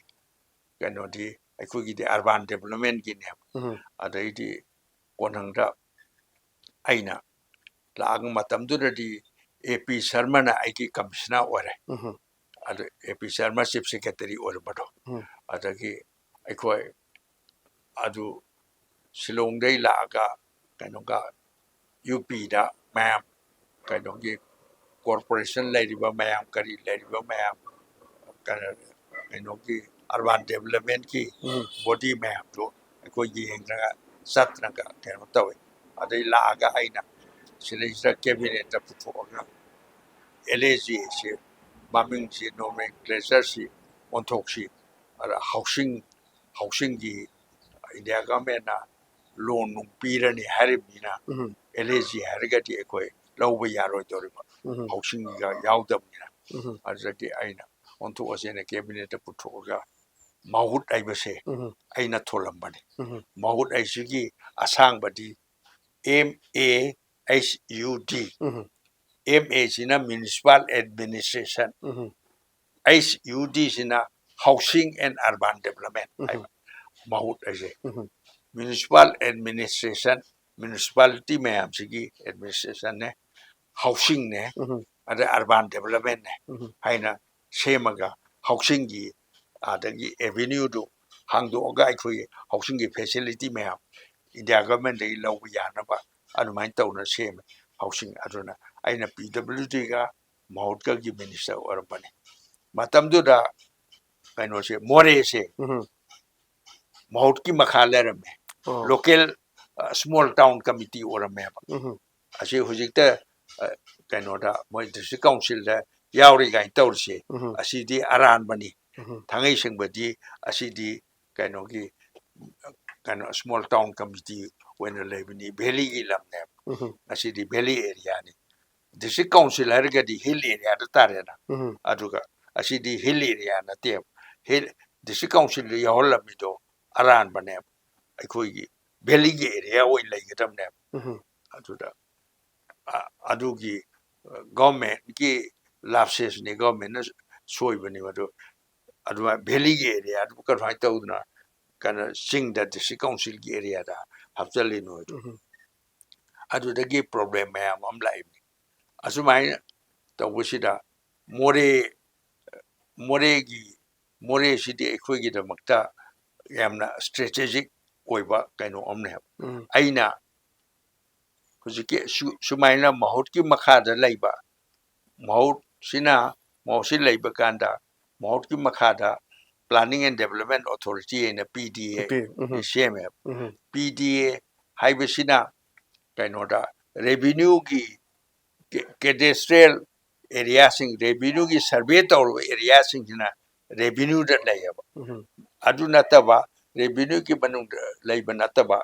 ꯀꯩꯅꯣꯗꯤ ꯑꯩꯈꯣꯏꯒꯤꯗꯤ urban development ꯀꯤꯅꯦꯕ꯫ ꯎꯝ, ꯑꯗꯩꯗꯤ ꯀꯣꯟꯊꯪꯗ ꯑꯩꯅ ꯂꯥꯛꯑꯒ, ꯃꯇꯝꯗꯨꯗꯗꯤ ꯑꯦ ꯄꯤ ꯁꯔꯃꯅ ꯑꯩꯒꯤ commissioner ꯑꯣꯏꯔꯦ꯫ ꯎꯝ, ꯑꯗꯨ ꯑꯦ ꯄꯤ ꯁꯔꯃ chief secretary ꯑꯣꯏꯔꯝꯕꯗꯣ꯫ ꯎꯝ, ꯑꯗꯒꯤ ꯑꯩꯈꯣꯏ ꯑꯗꯨ ꯁꯤꯂꯣꯡꯗꯩ ꯂꯥꯛꯑꯒ ꯀꯩꯅꯣꯒ ꯌꯨ ꯄꯤꯗ ꯃꯌꯥꯝ ꯀꯩꯅꯣꯒꯤ corporation ꯂꯩꯔꯤꯕ ꯃꯌꯥꯝ, ꯀꯔꯤ ꯂꯩꯔꯤꯕ ꯃꯌꯥꯝ, ꯀꯩꯅꯣ, ꯀꯩꯅꯣꯒꯤ urban development ꯀꯤ ꯎꯝ, body ꯃꯌꯥꯝꯗꯨ ꯑꯩꯈꯣꯏ ꯌꯦꯡꯗꯅ ꯆꯠꯇꯅꯒ ꯀꯩꯅꯣ ꯇꯧꯋꯤ꯫ ꯑꯗꯩ ꯂꯥꯛꯑꯒ ꯑꯩꯅ ꯁꯤꯗꯩꯁꯤꯗ cabinet ꯇ ꯄꯨꯊꯣꯛꯑꯒ L A G C ꯃꯃꯤꯡꯁꯤ, nomenclature ꯁꯤ ꯑꯣꯟꯊꯣꯛꯁꯤ, ꯑꯗ housing, housing ꯒꯤ India government ꯅ loan ꯅꯨꯡ ꯄꯤꯔꯅꯤ ꯍꯥꯏꯔꯤꯕꯅꯤꯅ ꯎꯝ, ꯑꯦꯜ ꯑꯦ ꯖꯤ ꯍꯥꯏꯔꯒꯗꯤ ꯑꯩꯈꯣꯏ ꯂꯧꯕ ꯌꯥꯔꯣꯏꯗꯧꯔꯤꯕ, ꯎꯝ, housing ꯒꯤꯒ ꯌꯥꯎꯗꯕꯅꯤꯅ꯫ ꯎꯝ, ꯑꯗꯨꯗꯒꯤ ꯑꯩꯅ ꯑꯣꯟꯊꯣꯛꯑꯁꯦꯅ cabinet ꯇ ꯄꯨꯊꯣꯛꯑꯒ ꯃꯍꯨꯠ ꯍꯥꯏꯕꯁꯦ ꯎꯝ, ꯑꯩꯅ ꯊꯣꯜꯂꯝꯕꯅꯤ꯫ ꯎꯝ, ꯃꯍꯨꯠ ꯍꯥꯏꯁꯤꯒꯤ ꯑꯁꯥꯡꯕꯗꯤ M A H U D꯫ Um, M A ꯁꯤꯅ municipal administration, ꯎꯝ, H U D ꯁꯤꯅ housing and urban development ꯎꯝ, ꯍꯥꯏꯕ ꯃꯍꯨꯠ ꯍꯥꯏꯁꯦ꯫ ꯎꯝ, Municipal administration, municipality ꯃꯌꯥꯝꯁꯤꯒꯤ administration ꯅꯦ, housing ꯅꯦ, ꯎꯝ, ꯑꯗꯩ urban development ꯅꯦ ꯎꯝ, ꯍꯥꯏꯅ ꯁꯦꯝꯃꯒ housing ꯒꯤ ꯑꯗꯒꯤ avenue ꯗꯨ ꯍꯥꯡꯗꯣꯛꯑꯒ ꯑꯩꯈꯣꯏꯒꯤ housing ꯒꯤ facility ꯃꯌꯥꯝ India government ꯇꯒꯤ ꯂꯧꯕ ꯌꯥꯅꯕ ꯑꯗꯨꯃꯥꯏꯅ ꯇꯧꯅ ꯁꯦꯝꯃꯦ housing꯫ ꯑꯗꯨꯅ ꯑꯩꯅ P W D ꯒ ꯃꯍꯨꯠꯀꯒꯤ minister ꯑꯣꯏꯔꯝꯕꯅꯤ꯫ ꯃꯇꯝꯗꯨꯗ ꯀꯩꯅꯣꯁꯦ, ꯃꯣꯔꯦꯁꯦ ꯎꯝ, ꯃꯍꯨꯠꯀꯤ ꯃꯈꯥ ꯂꯩꯔꯝꯃꯦ꯫ ꯑꯣ, Local, ꯑ, small town committee ꯑꯣꯏꯔꯝꯃꯦꯕ꯫ ꯎꯝ, ꯑꯁꯤ ꯍꯧꯖꯤꯛꯇ, ꯑ, ꯀꯩꯅꯣꯗ ꯃꯣꯏ district council ꯗ ꯌꯥꯎꯔꯤ ꯀꯥꯏꯅ ꯇꯧꯔꯤꯁꯦ, ꯎꯝ, ꯑꯁꯤꯗꯤ ꯑꯔꯥꯟꯕꯅꯤ꯫ ꯎꯝ, ꯊꯥꯡꯒꯩ ꯁꯦꯡꯕꯗꯤ ꯑꯁꯤꯗꯤ ꯀꯩꯅꯣꯒꯤ, ꯀꯩꯅꯣ, small town committee ꯑꯣꯏꯅ ꯂꯩꯕꯅꯤ, valley ꯒꯤ ꯂꯝꯅꯦꯕ꯫ ꯎꯝ, ꯑꯁꯤꯗꯤ valley area ꯅꯤ꯫ District council ꯍꯥꯏꯔꯒꯗꯤ hill area ꯗ ꯇꯥꯔꯦꯅ꯫ ꯎꯝ, ꯑꯗꯨꯒ ꯑꯁꯤꯗꯤ hill area ꯅꯠꯇꯦꯕ꯫ Hill, district council ꯗ ꯌꯥꯎꯍꯜꯂꯝꯃꯤꯗꯣ ꯑꯔꯥꯟꯕꯅꯦꯕ꯫ ꯑꯩꯈꯣꯏꯒꯤ valley ꯒꯤ area ꯑꯣꯏꯅ ꯂꯩꯒꯗꯕꯅꯦꯕ꯫ ꯎꯝ, ꯑꯗꯨꯗ ꯑ- ꯑꯗꯨꯒꯤ ꯒꯣꯔꯃꯦꯟꯒꯤ ꯂꯥꯞꯁꯦꯁꯅꯤ, ꯒꯣꯔꯃꯦꯟꯅ ꯁꯣꯏꯕꯅꯤ ꯃꯗꯨ꯫ ꯑꯗꯨꯃꯥꯏꯅ ꯚꯦꯂꯤꯒꯤ ꯑꯦꯔꯤꯌꯥꯗꯨ ꯀꯔꯝꯍꯥꯏꯅ ꯇꯧꯗꯅ ꯀꯩꯅꯣ ꯆꯤꯡꯗ ꯗꯤꯁꯇ꯭ꯔꯤꯛ ꯀꯥꯎꯟꯁꯤꯜꯒꯤ ꯑꯦꯔꯤꯌꯥꯗ ꯍꯥꯞꯆꯜꯂꯤꯅꯣ ꯍꯥꯏꯗꯣ꯫ ꯎꯝ꯫ ꯑꯗꯨꯗꯒꯤ ꯄ꯭ꯔꯣꯕ꯭ꯂꯦꯝ ꯃꯌꯥꯝ ꯑꯃ ꯂꯥꯛꯏꯕꯅꯤ꯫ ꯑꯁꯨꯃꯥꯏꯅ ꯇꯧꯕꯁꯤꯗ ꯃꯣꯔꯦ ꯃꯣꯔꯦꯒꯤ ꯃꯣꯔꯦꯁꯤꯗꯤ ꯑꯩꯈꯣꯏꯒꯤꯗꯃꯛꯇ ꯌꯥꯝꯅ ꯏꯁꯇ꯭ꯔꯦꯇꯦꯖꯤꯛ ꯑꯣꯏꯕ ꯀꯩꯅꯣ ꯑꯃꯅꯦꯕ꯫ ꯎꯝ꯫ ꯑꯩꯅ ꯍꯧꯖꯤꯛꯀꯤ ꯁꯨ- ꯁꯨꯃꯥꯏꯅ ꯃꯍꯨꯠꯀꯤ ꯃꯈꯥꯗ ꯂꯩꯕ, ꯃꯍꯨꯠꯁꯤꯅ ꯃꯍꯨꯠꯁꯤ ꯂꯩꯕ ꯀꯥꯟꯗ ꯃꯍꯨꯠꯀꯤ ꯃꯈꯥꯗ Planning and Development Authority ꯍꯥꯏꯅ ꯄꯤ ꯗꯤ ꯑꯦ ꯄꯤ- ꯎꯝ꯫ ꯁꯦꯝꯃꯦꯕ꯫ ꯎꯝ꯫ ꯄꯤ ꯗꯤ ꯑꯦ ꯍꯥꯏꯕꯁꯤꯅ ꯀꯩꯅꯣꯗ ꯔꯦꯚꯤꯅ꯭ꯌꯨꯒꯤ ꯀꯦ- ꯀꯦꯗꯦꯁꯇ꯭ꯔꯤꯌꯦꯜ ꯑꯦꯔꯤꯌꯥꯁꯤꯡ, ꯔꯦꯚꯤꯅ꯭ꯌꯨꯒꯤ ꯁꯔꯚꯦ ꯇꯧꯔꯕ ꯑꯦꯔꯤꯌꯥꯁꯤꯡꯁꯤꯅ ꯔꯦꯚꯤꯅ꯭ꯌꯨꯗ ꯂꯩꯌꯦꯕ꯫ ꯎꯝ꯫ ꯑꯗꯨ ꯅꯠꯇꯕ, ꯔꯦꯚꯤꯅ꯭ꯌꯨꯒꯤ ꯃꯅꯨꯡꯗ ꯂꯩꯕ ꯅꯠꯇꯕ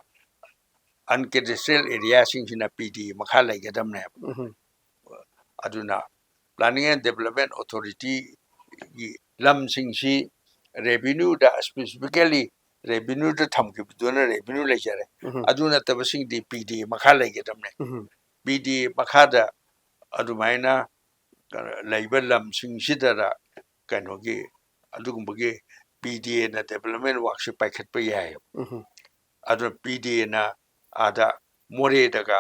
ꯑꯟꯀꯦꯗꯦꯁꯇ꯭ꯔꯤꯌꯦꯜ ꯑꯦꯔꯤꯌꯥꯁꯤꯡꯁꯤꯅ ꯄꯤ ꯗꯤ ꯑꯦ ꯃꯈꯥ ꯂꯩꯒꯗꯕꯅꯦꯕ꯫ ꯎꯝ꯫ ꯑꯗꯨꯅ Planning and Development Authorityꯒꯤ ꯂꯝꯁꯤꯡꯁꯤ ꯔꯦꯚꯤꯅ꯭ꯌꯨꯗ, specifically ꯔꯦꯚꯤꯅ꯭ꯌꯨꯗ ꯊꯝꯈꯤꯕꯗꯨꯅ ꯔꯦꯚꯤꯅ꯭ꯌꯨ ꯂꯩꯖꯔꯦ꯫ ꯎꯝ꯫ ꯑꯗꯨ ꯅꯠꯇꯕꯁꯤꯡꯗꯤ ꯄꯤ ꯗꯤ ꯑꯦ ꯃꯈꯥ ꯂꯩꯒꯗꯕꯅꯦ꯫ ꯎꯝ꯫ ꯄꯤ ꯗꯤ ꯑꯦ ꯃꯈꯥꯗ ꯑꯗꯨꯃꯥꯏꯅ ꯂꯩꯕ ꯂꯝꯁꯤꯡꯁꯤꯗ ꯀꯩꯅꯣꯒꯤ ꯑꯗꯨꯒꯨꯝꯕꯒꯤ ꯄꯤ ꯗꯤ ꯑꯦꯅ ꯗꯦꯕꯂꯞꯃꯦꯟ ꯋꯥꯔꯛꯁꯦ ꯄꯥꯏꯈꯠꯄ ꯌꯥꯏꯌꯦꯕ꯫ ꯎꯝ꯫ ꯑꯗꯨꯅ ꯄꯤ ꯗꯤ ꯑꯦꯅ ꯑꯥꯗ ꯃꯣꯔꯦꯗꯒ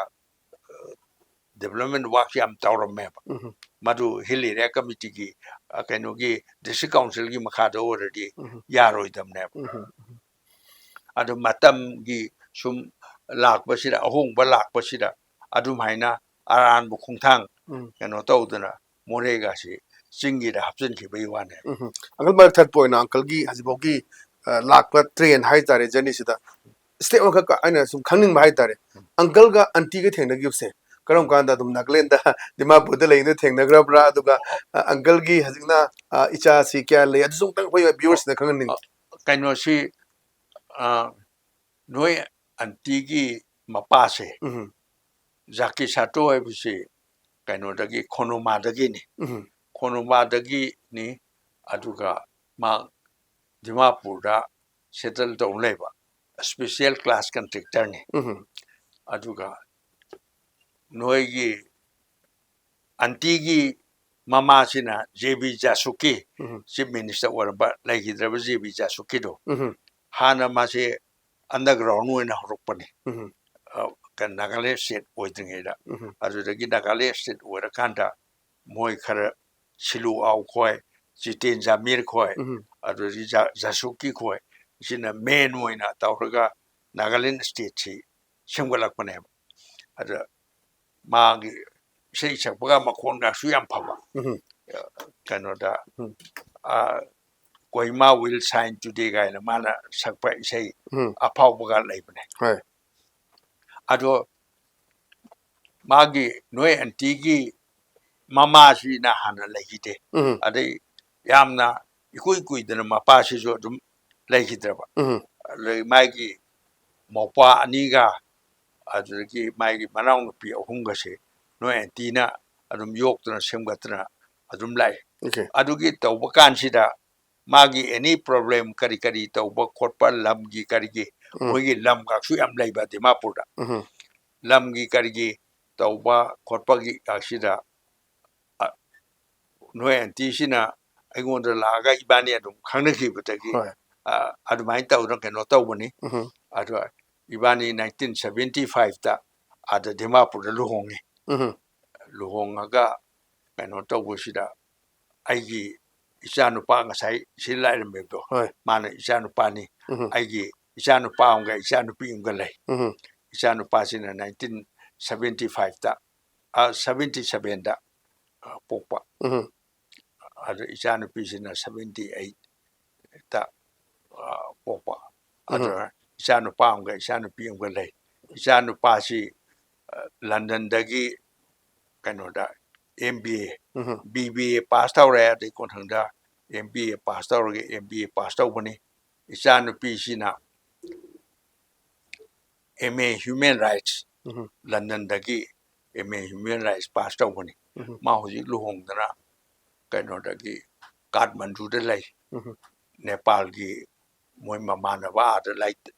ꯗꯦꯕꯂꯞꯃꯦꯟ ꯋꯥꯔꯛ ꯌꯥꯝ ꯇꯧꯔꯝꯃꯦꯕ꯫ ꯎꯝ꯫ ꯃꯗꯨ ꯍꯤꯜ ꯑꯦꯔꯤꯌꯥ ꯀꯃꯤꯇꯤꯒꯤ, ꯑ, ꯀꯩꯅꯣꯒꯤ ꯗꯤꯁꯇ꯭ꯔꯤꯛ ꯀꯥꯎꯟꯁꯤꯜꯒꯤ ꯃꯈꯥꯗ ꯑꯣꯏꯔꯗꯤ ꯎꯝ꯫ ꯌꯥꯔꯣꯏꯗꯕꯅꯦꯕ꯫ ꯎꯝ꯫ ꯑꯗꯨ ꯃꯇꯝꯒꯤ ꯁꯨꯝ ꯂꯥꯛꯄꯁꯤꯗ, ꯑꯍꯣꯡꯕ ꯂꯥꯛꯄꯁꯤꯗ ꯑꯗꯨꯃꯥꯏꯅ ꯑꯔꯥꯟꯕ ꯈꯣꯡꯊꯥꯡ ꯎꯝ꯫ ꯀꯩꯅꯣ ꯇꯧꯗꯅ ꯃꯣꯔꯦꯒꯁꯤ ꯆꯤꯡꯒꯤꯗ ꯍꯥꯞꯆꯤꯟꯈꯤꯕꯒꯤ ꯋꯥꯅꯦ꯫ ꯎꯝ꯫ ꯑꯪꯀꯜ, ꯃꯔꯛ ꯊꯠꯄ ꯑꯣꯏꯅ ꯑꯪꯀꯜꯒꯤ ꯍꯧꯖꯤꯛꯐꯥꯎꯒꯤ, ꯑ, ꯂꯥꯛꯄ ꯇ꯭ꯔꯦꯟ ꯍꯥꯏꯇꯥꯔꯦ, ꯖꯔꯅꯤꯁꯤꯗ ꯁ꯭ꯇꯦꯞ ꯑꯃꯈꯛ ꯑꯩꯅ ꯁꯨꯝ ꯈꯪꯅꯤꯡꯕ ꯍꯥꯏꯇꯥꯔꯦ, ꯑꯪꯀꯜꯒ ꯑꯟꯇꯤꯒ ꯊꯦꯡꯅꯈꯤꯕꯁꯦ ꯀꯔꯝ ꯀꯥꯟꯗ ꯑꯗꯨꯝ ꯅꯥꯒꯥꯂꯦꯟꯗ, ꯗꯤꯃꯥꯄꯨꯔꯗ ꯂꯩꯔꯤꯉꯩꯗ ꯊꯦꯡꯅꯈ꯭ꯔꯕ꯭ꯔꯥ? ꯑꯗꯨꯒ, ꯑ, ꯑꯪꯀꯜꯒꯤ ꯍꯧꯖꯤꯛꯅ, ꯑ, ꯏꯆꯥꯁꯤ ꯀꯌꯥ ꯂꯩ? ꯑꯗꯨꯁꯨ ꯑꯃꯨꯛꯇꯪ ꯑꯩꯈꯣꯏ ꯚ꯭ꯌꯨꯋꯔꯁꯤꯡꯗ ꯈꯪꯍꯟꯅꯤꯡꯉꯤ꯫ ꯀꯩꯅꯣꯁꯤ, ꯑ, ꯅꯣꯏ ꯑꯟꯇꯤꯒꯤ ꯃꯄꯥꯁꯦ, ꯎꯝ꯫ ꯖꯥꯀꯤ ꯁꯥꯇꯣ ꯍꯥꯏꯕꯁꯤ ꯀꯩꯅꯣꯗꯒꯤ, ꯈꯣꯅꯨꯃꯥꯗꯒꯤꯅꯤ꯫ ꯎꯝ꯫ ꯈꯣꯅꯨꯃꯥꯗꯒꯤꯅꯤ꯫ ꯑꯗꯨꯒ ꯃꯥ ꯗꯤꯃꯥꯄꯨꯔꯗ ꯁꯦꯇꯜ ꯇꯧ ꯂꯩꯕ, ꯁ꯭ꯄꯦꯁꯤꯌꯦꯜ ꯀ꯭ꯂꯥꯁ ꯀꯟꯇ꯭ꯔꯦꯛꯇꯔꯅꯤ꯫ ꯎꯝ꯫ ꯑꯗꯨꯒ ꯅꯣꯏꯒꯤ ꯑꯟꯇꯤꯒꯤ ꯃꯃꯥꯁꯤꯅ ꯖꯦ ꯕꯤ ꯖꯥꯁꯨꯀꯤ, ꯎꯝ꯫ ꯆꯤꯐ ꯃꯤꯅꯤꯁꯇꯔ ꯑꯣꯏꯔꯝꯕ, ꯂꯩꯈꯤꯗ꯭ꯔꯕ ꯖꯦ ꯕꯤ ꯖꯥꯁꯨꯀꯤꯗꯣ, ꯎꯝ꯫ ꯍꯥꯟꯅ ꯃꯥꯁꯦ ꯑꯟꯗꯔꯒ꯭ꯔꯥꯎꯟ ꯑꯣꯏꯅ ꯍꯧꯔꯛꯄꯅꯤ꯫ ꯎꯝ꯫ ꯑ, ꯀ-, ꯅꯥꯒꯥꯂꯦꯟ ꯁ꯭ꯇꯦꯠ ꯑꯣꯏꯗ꯭ꯔꯤꯉꯩꯗ꯫ ꯎꯝ꯫ ꯑꯗꯨꯗꯒꯤ ꯅꯥꯒꯥꯂꯦꯟ ꯁ꯭ꯇꯦꯠ ꯑꯣꯏꯔꯀꯥꯟꯗ ꯃꯣꯏ ꯈꯔ ꯁꯤꯂꯨ ꯑꯥꯎ ꯈꯣꯏ, ꯖꯤꯇꯦꯟ ꯖꯥꯃꯤꯔ ꯈꯣꯏ, ꯎꯝ꯫ ꯑꯗꯨꯗꯒꯤ ꯖꯥ-, ꯖꯥꯁꯨꯀꯤ ꯈꯣꯏ, ꯁꯤꯅ ꯃꯦꯟ ꯑꯣꯏꯅ ꯇꯧꯔꯒ ꯅꯥꯒꯥꯂꯦꯟ ꯁ꯭ꯇꯦꯠꯁꯤ ꯁꯦꯝꯒꯠꯂꯛꯄꯅꯦꯕ꯫ ꯑꯗ ꯃꯥꯒꯤ ꯏꯁꯩ ꯁꯛꯄꯒ ꯃꯈꯣꯟꯒꯁꯨ ꯌꯥꯝ ꯐꯕ꯫ ꯎꯝ꯫ ꯀꯩꯅꯣꯗ, ꯎꯝ꯫ ꯑ, ꯀꯣꯍꯤꯃꯥ will shine today ꯀꯥꯏꯅ ꯃꯥꯅ ꯁꯛꯄ ꯏꯁꯩ ꯎꯝ꯫ ꯑꯐꯥꯎꯕꯒ ꯂꯩꯕꯅꯦ꯫ ꯍꯣꯏ꯫ ꯑꯗꯣ ꯃꯥꯒꯤ, ꯅꯣꯏ ꯑꯟꯇꯤꯒꯤ ꯃꯃꯥꯁꯤꯅ ꯍꯥꯟꯅ ꯂꯩꯈꯤꯗꯦ꯫ ꯎꯝ꯫ ꯑꯗꯩ ꯌꯥꯝꯅ ꯏꯀꯨꯏ ꯀꯨꯏꯗꯅ ꯃꯄꯥꯁꯤꯁꯨ ꯑꯗꯨꯝ ꯂꯩꯈꯤꯗ꯭ꯔꯕ꯫ ꯎꯝ꯫ ꯑꯗꯩ ꯃꯥꯒꯤ ꯃꯧꯄ꯭ꯋꯥ ꯑꯅꯤꯒ, ꯑꯗꯨꯗꯒꯤ ꯃꯥꯒꯤ ꯃꯅꯥꯎꯅꯨꯄꯤ ꯑꯍꯨꯝꯒꯁꯦ ꯅꯣꯏ ꯑꯟꯇꯤꯅ ꯑꯗꯨꯝ ꯌꯣꯛꯇꯅ ꯁꯦꯝꯒꯠꯇꯅ ꯑꯗꯨꯝ ꯂꯥꯛꯑꯦ꯫ Okay꯫ ꯑꯗꯨꯒꯤ ꯇꯧꯕ ꯀꯥꯟꯁꯤꯗ ꯃꯥꯒꯤ any problem, ꯀꯔꯤ ꯀꯔꯤ ꯇꯧꯕ ꯈꯣꯠꯄ, ꯂꯝꯒꯤ ꯀꯔꯤꯒꯤ, ꯎꯝ꯫ ꯃꯣꯏꯒꯤ ꯂꯝꯒꯁꯨ ꯌꯥꯝ ꯂꯩꯕ ꯗꯤꯃꯥꯄꯨꯔꯗ꯫ ꯎꯝ꯫ ꯂꯝꯒꯤ ꯀꯔꯤꯒꯤ ꯇꯧꯕ ꯈꯣꯠꯄꯒꯤ ꯀꯥꯁꯤꯗ, ꯑ, ꯅꯣꯏ ꯑꯟꯇꯤꯁꯤꯅ ꯑꯩꯉꯣꯟꯗ ꯂꯥꯛꯑꯒ ꯏꯕꯥꯅꯤ ꯑꯗꯨꯝ ꯈꯪꯅꯈꯤꯕꯗꯒꯤ, ꯍꯣꯏ꯫ ꯑ, ꯑꯗꯨꯃꯥꯏꯅ ꯇꯧꯗꯅ ꯀꯩꯅꯣ ꯇꯧꯕꯅꯤ꯫ ꯎꯝ꯫ ꯑꯗꯣ ꯏꯕꯥꯅꯤ nineteen seventy five ꯇ ꯑꯥꯗ ꯗꯤꯃꯥꯄꯨꯔꯗ ꯂꯨꯍꯣꯡꯉꯤ꯫ ꯎꯝ꯫ ꯂꯨꯍꯣꯡꯉꯒ ꯀꯩꯅꯣ ꯇꯧꯕꯁꯤꯗ ꯑꯩꯒꯤ ꯏꯆꯥꯅꯨꯄꯥ ꯉꯁꯥꯏ ꯁꯤ ꯂꯥꯛꯏꯔꯝꯃꯤꯕꯗꯣ, ꯍꯣꯏ꯫ ꯃꯥꯅ ꯏꯆꯥꯅꯨꯄꯥꯅꯤ꯫ ꯎꯝ꯫ ꯑꯩꯒꯤ ꯏꯆꯥꯅꯨꯄꯥ ꯑꯃꯒ ꯏꯆꯥꯅꯨꯄꯤ ꯑꯃꯒ ꯂꯩ꯫ ꯎꯝ꯫ ꯏꯆꯥꯅꯨꯄꯥꯁꯤꯅ nineteen seventy five ꯇ, ꯑ, seventy seven ꯗ, ꯑ, ꯄꯣꯛꯄ꯫ ꯎꯝ꯫ ꯑꯗꯨ ꯏꯆꯥꯅꯨꯄꯤꯁꯤꯅ seventy eight ꯇ, ꯑ, ꯄꯣꯛꯄ꯫ ꯎꯝ꯫ ꯑꯗꯨꯅ ꯏꯆꯥꯅꯨꯄꯥ ꯑꯃꯒ ꯏꯆꯥꯅꯨꯄꯤ ꯑꯃꯒ ꯂꯩ꯫ ꯏꯆꯥꯅꯨꯄꯥꯁꯤ, ꯑ, ꯂꯟꯗꯟꯗꯒꯤ ꯀꯩꯅꯣꯗ M B A, um. B B A pass ꯇꯧꯔꯦ, ꯑꯗꯩ ꯀꯣꯟꯊꯪꯗ M B A pass ꯇꯧꯔꯒ M B A pass ꯇꯧꯕꯅꯤ꯫ ꯏꯆꯥꯅꯨꯄꯤꯁꯤꯅ M A Human Rights, um. ꯂꯟꯗꯟꯗꯒꯤ M A Human Rights pass ꯇꯧꯕꯅꯤ꯫ ꯎꯝ꯫ ꯃꯥ ꯍꯧꯖꯤꯛ ꯂꯨꯍꯣꯡꯗꯅ ꯀꯩꯅꯣꯗꯒꯤ ꯀꯥꯊꯃꯟꯗꯨꯗ ꯂꯩ꯫ ꯎꯝ꯫ ꯅꯦꯄꯥꯜꯒꯤ ꯃꯣꯏ ꯃꯃꯥꯟꯅꯕ ꯑꯥꯗ ꯂꯩ-,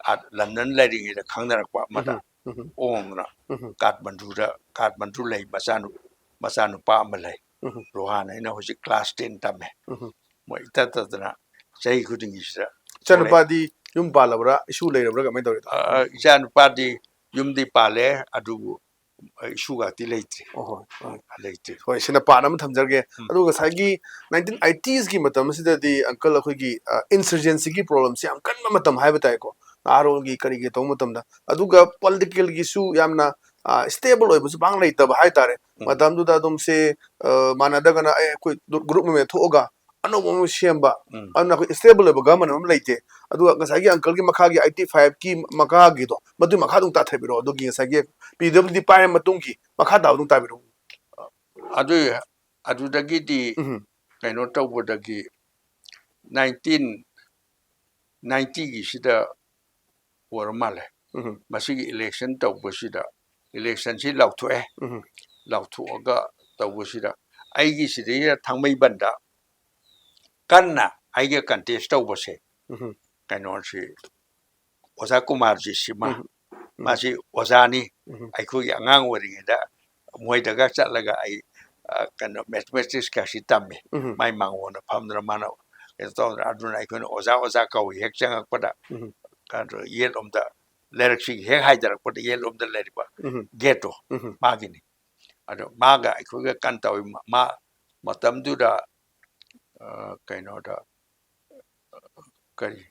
ꯑꯥ ꯂꯟꯗꯟ ꯂꯩꯔꯤꯉꯩꯗ ꯈꯪꯅꯔꯛꯄ ꯑꯃꯗ꯫ ꯎꯝ꯫ ꯎꯝ꯫ ꯑꯣꯟꯗꯅ ꯎꯝ꯫ ꯀꯥꯊꯃꯟꯗꯨꯗ, ꯀꯥꯊꯃꯟꯗꯨ ꯂꯩ, ꯃꯆꯥꯅꯨ-, ꯃꯆꯥꯅꯨꯄꯥ ꯑꯃ ꯂꯩ꯫ ꯎꯝ꯫ ꯔꯣꯍꯥꯟ ꯍꯥꯏꯅ ꯍꯧꯖꯤꯛ class ten ꯇꯝꯃꯦ꯫ ꯎꯝ꯫ ꯃꯣꯏ ꯏꯇꯠ ꯇꯠꯇꯅ ꯆꯍꯤ ꯈꯨꯗꯤꯡꯒꯤꯁꯤꯗ ꯏꯆꯥꯅꯨꯄꯥꯗꯤ ꯌꯨꯝ ꯄꯥꯜꯂꯕ꯭ꯔꯥ, ꯏꯁꯨ ꯂꯩꯔꯕ꯭ꯔꯥ, ꯀꯃꯥꯏꯅ ꯇꯧꯔꯤ? ꯑ, ꯏꯆꯥꯅꯨꯄꯥꯗꯤ ꯌꯨꯝꯗꯤ ꯄꯥꯜꯂꯦ, ꯑꯗꯨꯕꯨ, ꯑ, ꯏꯁꯨꯒꯗꯤ ꯂꯩꯇ꯭ꯔꯤ꯫ ꯑꯣ, ꯍꯣꯏ, ꯍꯣꯏ꯫ ꯂꯩꯇ꯭ꯔꯤ꯫ ꯍꯣꯏ, ꯁꯤꯅ part ꯑꯃ ꯊꯝꯖꯔꯒꯦ꯫ ꯎꯝ꯫ ꯑꯗꯨꯒ ꯉꯁꯥꯏꯒꯤ nineteen eighties ꯀꯤ ꯃꯇꯝꯁꯤꯗꯗꯤ, uncle, ꯑꯩꯈꯣꯏꯒꯤ, ꯑ, insurgency ꯒꯤ problem ꯁꯤ ꯌꯥꯝ ꯀꯟꯕ ꯃꯇꯝ ꯍꯥꯏꯕ ꯇꯥꯏꯀꯣ, ꯅꯍꯥꯔꯣꯜꯒꯤ ꯀꯔꯤꯒꯤ ꯇꯧꯕ ꯃꯇꯝꯗ꯫ ꯑꯗꯨꯒ political ꯒꯤꯁꯨ ꯌꯥꯝꯅ, ꯑ, stable ꯑꯣꯏꯕꯁꯨ ꯄꯥꯡ ꯂꯩꯇꯕ ꯍꯥꯏꯇꯥꯔꯦ꯫ ꯎꯝ꯫ ꯃꯇꯝꯗꯨꯗ ꯑꯗꯨꯝ ꯁꯦ, ꯑ, ꯃꯥꯟꯅꯗꯒꯅ, ꯑꯦ, ꯑꯩꯈꯣꯏ group ꯑꯃ ꯊꯣꯛꯑꯒ ꯑꯅꯧꯕ ꯑꯃ ꯁꯦꯝꯕ, ꯎꯝ꯫ ꯑꯗꯨꯅ ꯑꯩꯈꯣꯏ stable ꯑꯣꯏꯕ government ꯑꯃ ꯂꯩꯇꯦ꯫ ꯑꯗꯨꯒ ꯉꯁꯥꯏꯒꯤ uncle ꯒꯤ ꯃꯈꯥꯒꯤ eighty five ꯀꯤ ꯃꯈꯥꯒꯤꯗꯣ, ꯃꯗꯨꯒꯤ ꯃꯈꯥ ꯑꯗꯨꯝ ꯇꯥꯊꯕꯤꯔꯛꯑꯣ꯫ ꯑꯗꯨꯒꯤ ꯉꯁꯥꯏꯒꯤ P W D ꯄꯥꯏꯔ ꯃꯇꯨꯡꯒꯤ ꯃꯈꯥ ꯇꯥꯕ ꯑꯗꯨꯝ ꯇꯥꯕꯤꯔꯛꯑꯣ꯫ ꯑꯗꯨ, ꯑꯗꯨꯗꯒꯤꯗꯤ ꯎꯝ꯫ ꯀꯩꯅꯣ ꯇꯧꯕꯗꯒꯤ nineteen ninety ꯒꯤꯁꯤꯗ ꯑꯣꯏꯔ ꯃꯥꯜꯂꯦ꯫ ꯎꯝ꯫ ꯃꯁꯤꯒꯤ election ꯇꯧꯕꯁꯤꯗ, election ꯁꯤ ꯂꯥꯎꯊꯣꯛꯑꯦ꯫ ꯎꯝ꯫ ꯂꯥꯎꯊꯣꯛꯑꯒ ꯇꯧꯕꯁꯤꯗ ꯑꯩꯒꯤ ꯁꯤꯗꯩꯗ ꯊꯥꯡꯃꯩꯕꯟꯗ ꯀꯟꯅ ꯑꯩꯒ contest ꯇꯧꯕꯁꯦ, ꯎꯝ꯫ ꯀꯩꯅꯣꯁꯤ, ꯑꯣꯖꯥ ꯀꯨꯃꯥꯔꯖꯤꯠꯁꯤꯃ, ꯎꯝ꯫ ꯎꯝ꯫ ꯃꯥꯁꯤ ꯑꯣꯖꯥꯅꯤ꯫ ꯎꯝ꯫ ꯑꯩꯈꯣꯏꯒꯤ ꯑꯉꯥꯡ ꯑꯣꯏꯔꯤꯉꯩꯗ ꯃꯣꯏꯗꯒ ꯆꯠꯂꯒ ꯑꯩ, ꯑ, ꯀꯩꯅꯣ, mathematics ꯀꯁꯤ ꯇꯝꯃꯤ꯫ ꯎꯝ꯫ ꯃꯥꯏ ꯃꯥꯡꯒꯣꯟꯗ ꯐꯝꯗꯅ ꯃꯥꯅ ꯀꯩꯅꯣ ꯇꯧꯗꯅ, ꯑꯗꯨꯅ ꯑꯩꯈꯣꯏꯅ "ꯑꯣꯖꯥ, ꯑꯣꯖꯥ" ꯀꯧꯏ꯫ ꯍꯦꯛ ꯆꯪꯉꯛꯄꯗ, ꯎꯝ꯫ ꯑꯗꯨ ꯌꯦꯠꯂꯣꯝꯗ, ꯂꯩꯔꯛꯁꯤꯒꯤ ꯍꯦꯛ ꯍꯥꯏꯗꯔꯛꯄꯗ ꯌꯦꯠꯂꯣꯝꯗ ꯂꯩꯔꯤꯕ ꯎꯝ꯫ gate ꯇꯣ ꯎꯝ꯫ ꯃꯥꯒꯤꯅꯤ꯫ ꯑꯗꯣ ꯃꯥꯒ ꯑꯩꯈꯣꯏꯒ ꯀꯟ ꯇꯧꯏ꯫ ꯃꯥ, ꯃꯥ ꯃꯇꯝꯗꯨꯗ, ꯑ, ꯀꯩꯅꯣꯗ, ꯀꯔꯤ,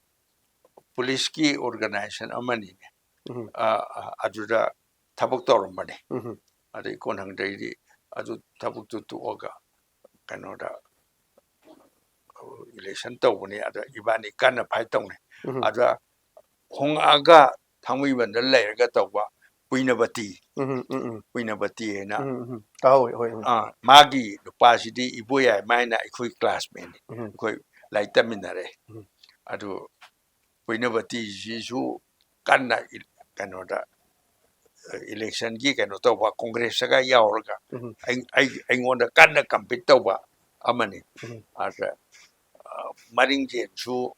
police ꯀꯤ organization ꯑꯃꯅꯤꯅꯦ꯫ ꯎꯝ꯫ ꯑ, ꯑ, ꯑꯗꯨꯗ ꯊꯕꯛ ꯇꯧꯔꯝꯕꯅꯦ꯫ ꯎꯝ꯫ ꯑꯗꯩ ꯀꯣꯟꯊꯪꯗꯩꯗꯤ ꯑꯗꯨ ꯊꯕꯛꯇꯨ ꯇꯣꯛꯑꯒ ꯀꯩꯅꯣꯗ election ꯇꯧꯕꯅꯤ꯫ ꯑꯗ ꯏꯕꯥꯅꯤ ꯀꯟꯅ fight ꯇꯧꯅꯩ꯫ ꯎꯝ꯫ ꯑꯗ ꯍꯣꯡꯉꯛꯑꯒ ꯊꯥꯡꯃꯩꯕꯟꯗ ꯂꯩꯔꯒ ꯇꯧꯕ ꯄꯨꯏꯅꯕꯇꯤ, ꯎꯝ, ꯎꯝ, ꯎꯝ꯫ ꯄꯨꯏꯅꯕꯇꯤ ꯍꯥꯏꯅ, ꯎꯝ, ꯎꯝ, ꯎꯝ꯫ ꯇꯥꯍꯧꯋꯦ, ꯍꯣꯏ, ꯎꯝ꯫ ꯑꯥ, ꯃꯥꯒꯤ ꯅꯨꯄꯥꯁꯤꯗꯤ ꯏꯕꯣꯌꯥꯏ, ꯃꯥꯏꯅ ꯑꯩꯈꯣꯏ classmate ꯅꯤ꯫ ꯎꯝ꯫ ꯑꯩꯈꯣꯏ ꯂꯥꯏꯔꯤꯛ ꯇꯝꯃꯤꯟꯅꯔꯦ꯫ ꯎꯝ꯫ ꯑꯗꯨ ꯄꯨꯏꯅꯕꯇꯤꯁꯤꯁꯨ ꯀꯟꯅ ꯏ-, ꯀꯩꯅꯣꯗ, election ꯒꯤ ꯀꯩꯅꯣ ꯇꯧꯕ, Congress ꯇꯒ ꯌꯥꯎꯔꯒ ꯎꯝ꯫ ꯑꯩ-, ꯑꯩ-, ꯑꯩꯉꯣꯟꯗ ꯀꯟꯅ compete ꯇꯧꯕ ꯑꯃꯅꯤ꯫ ꯎꯝ꯫ ꯑꯗ, ꯑ, ꯃꯔꯤꯡꯖꯦꯜꯁꯨ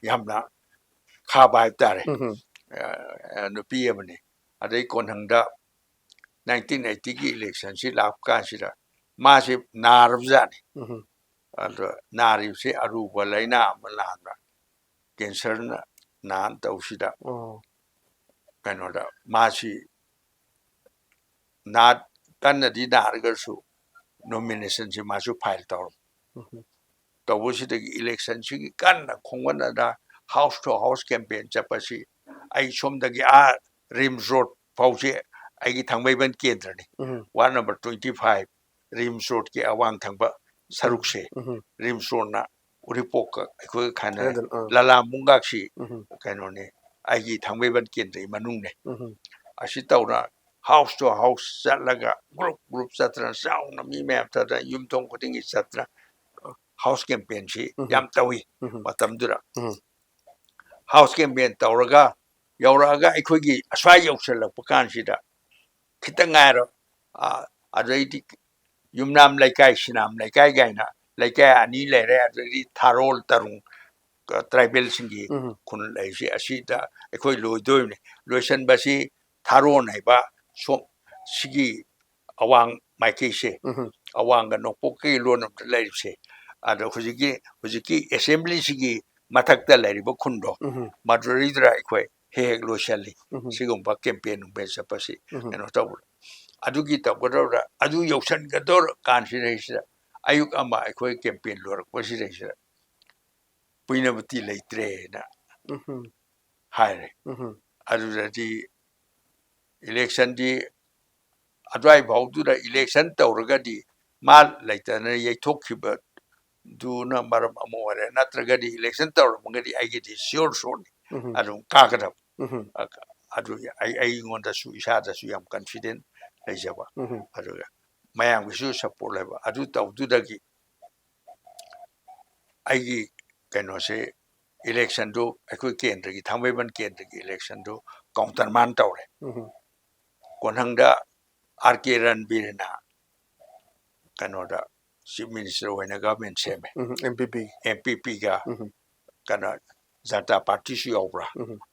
ꯌꯥꯝꯅ ꯈꯥꯕ ꯍꯥꯏꯕ ꯇꯥꯔꯦ꯫ ꯎꯝ꯫ ꯑ, ꯑ, ꯅꯨꯄꯤ ꯑꯃꯅꯤ꯫ ꯑꯗꯩ ꯀꯣꯟꯊꯪꯗ nineteen eighty ꯒꯤ election ꯁꯤ ꯂꯥꯛꯄ ꯀꯥꯟꯁꯤꯗ ꯃꯥꯁꯤ ꯅꯥꯔꯕꯖꯥꯠꯅꯤ꯫ ꯑꯗꯣ ꯅꯥꯔꯤꯕꯁꯤ ꯑꯔꯨꯕ ꯂꯥꯏꯅꯥ ꯑꯃ ꯅꯥꯟꯕ, cancer ꯅ ꯅꯥꯟ ꯇꯧꯁꯤꯗ ꯀꯩꯅꯣꯗ ꯃꯥꯁꯤ ꯅꯥ-, ꯀꯟꯅꯗꯤ ꯅꯥꯔꯒꯁꯨ nomination ꯁꯤ ꯃꯥꯁꯨ file ꯇꯧꯔꯝꯃꯤ꯫ ꯇꯧꯕꯁꯤꯗꯒꯤ election ꯁꯤꯒꯤ ꯀꯟꯅ ꯈꯣꯡꯒꯠꯅꯗ house to house campaign ꯆꯠꯄꯁꯤ ꯑꯩ ꯁꯣꯝꯗꯒꯤ ꯑꯥ RIMS road ꯐꯥꯎꯁꯦ ꯑꯩꯒꯤ ꯊꯥꯡꯃꯩꯕꯟ ꯀꯦꯟꯗ꯭ꯔꯅꯤ꯫ Ward number twenty five, RIMS road ꯀꯤ ꯑꯋꯥꯡ ꯊꯪꯕ ꯁꯔꯨꯛꯁꯦ, RIMS road ꯅ ꯎꯔꯤꯄꯣꯛꯀ ꯑꯩꯈꯣꯏꯒ ꯈꯥꯏꯅꯔꯦ꯫ ꯈꯥꯏꯅꯗꯅ, ꯑꯥ꯫ ꯂꯂꯥ ꯃꯨꯡꯒꯥꯛꯁꯤ ꯀꯩꯅꯣꯅꯤ, ꯑꯩꯒꯤ ꯊꯥꯡꯃꯩꯕꯟ ꯀꯦꯟꯗ꯭ꯔꯒꯤ ꯃꯅꯨꯡꯅꯦ꯫ ꯑꯁꯤ ꯇꯧꯅ house to house ꯆꯠꯂꯒ, group group ꯆꯠꯇꯅ, ꯆꯥꯎꯅ ꯃꯤ ꯃꯌꯥꯝ ꯆꯠꯇꯅ, ꯌꯨꯝꯊꯣꯡ ꯈꯨꯗꯤꯡꯒꯤ ꯆꯠꯇꯅ house campaign ꯁꯤ ꯌꯥꯝ ꯇꯧꯏ ꯃꯇꯝꯗꯨꯗ꯫ House campaign ꯇꯧꯔꯒ ꯌꯧꯔꯛꯑꯒ ꯑꯩꯈꯣꯏꯒꯤ ꯑꯁ꯭ꯋꯥꯏ ꯌꯧꯁꯤꯜꯂꯛꯄ ꯀꯥꯟꯁꯤꯗ ꯈꯤꯇꯪ ꯉꯥꯏꯔꯣ, ꯑ, ꯑꯗꯩꯗꯤ ꯌꯨꯝꯅꯥꯝ ꯂꯩꯀꯥꯏ, ꯁꯤꯅꯥꯝ ꯂꯩꯀꯥꯏ ꯀꯥꯏꯅ ꯂꯩꯀꯥꯏ ꯑꯅꯤ ꯂꯩꯔꯦ꯫ ꯑꯗꯩꯗꯤ ꯊꯥꯔꯣꯜ ꯇꯔꯨꯡ, ꯑ, tribal ꯁꯤꯡꯒꯤ ꯈꯨꯟ ꯂꯩꯔꯤꯁꯦ, ꯑꯁꯤꯗ ꯑꯩꯈꯣꯏ ꯂꯣꯏꯗꯣꯏꯕꯅꯤ꯫ ꯂꯣꯏꯁꯤꯟꯕꯁꯤ ꯊꯥꯔꯣꯟ ꯍꯥꯏꯕ ꯁꯣꯝ ꯁꯤꯒꯤ ꯑꯋꯥꯡ ꯃꯥꯏꯀꯩꯁꯦ, ꯑꯋꯥꯡꯒ ꯅꯣꯡꯄꯣꯛꯀꯤ ꯂꯣꯟ ꯑꯃꯗ ꯂꯩꯔꯤꯕꯁꯦ, ꯑꯗꯣ ꯍꯧꯖꯤꯛꯀꯤ, ꯍꯧꯖꯤꯛꯀꯤ assembly ꯁꯤꯒꯤ ꯃꯊꯛꯇ ꯂꯩꯔꯤꯕ ꯈꯨꯟꯗꯣ, ꯃꯗꯨꯗꯩꯗꯨꯗ ꯑꯩꯈꯣꯏ ꯍꯦꯛ ꯍꯦꯛ ꯂꯣꯏꯁꯤꯜꯂꯤ꯫ ꯁꯤꯒꯨꯝꯕ campaign ꯅꯨꯡꯄꯦꯟ ꯆꯠꯄꯁꯤ ꯀꯩꯅꯣ ꯇꯧꯕ꯫ ꯑꯗꯨꯒꯤ ꯇꯧꯒꯗꯧꯔ, ꯑꯗꯨ ꯌꯧꯁꯤꯟꯒꯗꯧꯔ ꯀꯥꯟꯁꯤꯗꯩꯁꯤꯗ ꯑꯌꯨꯛ ꯑꯃ ꯑꯩꯈꯣꯏ campaign ꯂꯣꯏꯔꯛꯄꯁꯤꯗꯩꯁꯤꯗ ꯄꯨꯏꯅꯕꯇꯤ ꯂꯩꯇ꯭ꯔꯦꯅ ꯍꯥꯏꯔꯦ꯫ ꯑꯗꯨꯗꯗꯤ election ꯗꯤ ꯑꯗꯨꯋꯥꯏ ꯐꯥꯎꯗꯨꯗ election ꯇꯧꯔꯒꯗꯤ ꯃꯥ ꯂꯩꯇꯅ ꯌꯩꯊꯣꯛꯈꯤꯕꯗꯨꯅ ꯃꯔꯝ ꯑꯃ ꯑꯣꯏꯔꯦ, ꯅꯠꯇ꯭ꯔꯒꯗꯤ election ꯇꯧꯔꯝꯃꯒꯗꯤ ꯑꯩꯒꯤꯗꯤ sure sure ꯅꯤ, ꯑꯗꯨꯝ ꯀꯥꯒꯗꯕ꯫ ꯑ-, ꯑꯗꯨ ꯑꯩ, ꯑꯩꯉꯣꯟꯗꯁꯨ ꯏꯁꯥꯗꯁꯨ ꯌꯥꯝ confident ꯂꯩꯖꯕ, ꯑꯗꯨꯒ ꯃꯌꯥꯝꯒꯤꯁꯨ support ꯂꯩꯕ꯫ ꯑꯗꯨ ꯇꯧꯗꯨꯗꯒꯤ ꯑꯩꯒꯤ ꯀꯩꯅꯣꯁꯦ, election ꯗꯨ, ꯑꯩꯈꯣꯏ ꯀꯦꯟꯗ꯭ꯔꯒꯤ, ꯊꯥꯡꯃꯩꯕꯟ ꯀꯦꯟꯗ꯭ꯔꯒꯤ election ꯗꯨ countermand ꯇꯧꯔꯦ꯫ ꯀꯣꯟꯊꯪꯗ R K ꯔꯟꯕꯤꯔꯅ ꯀꯩꯅꯣꯗ chief minister ꯑꯣꯏꯅ government ꯁꯦꯝꯃꯦ꯫ M P P꯫ M P P ꯒ ꯀꯩꯅꯣ, Janata Party ꯁꯨ ꯌꯥꯎꯕ꯭ꯔꯥ?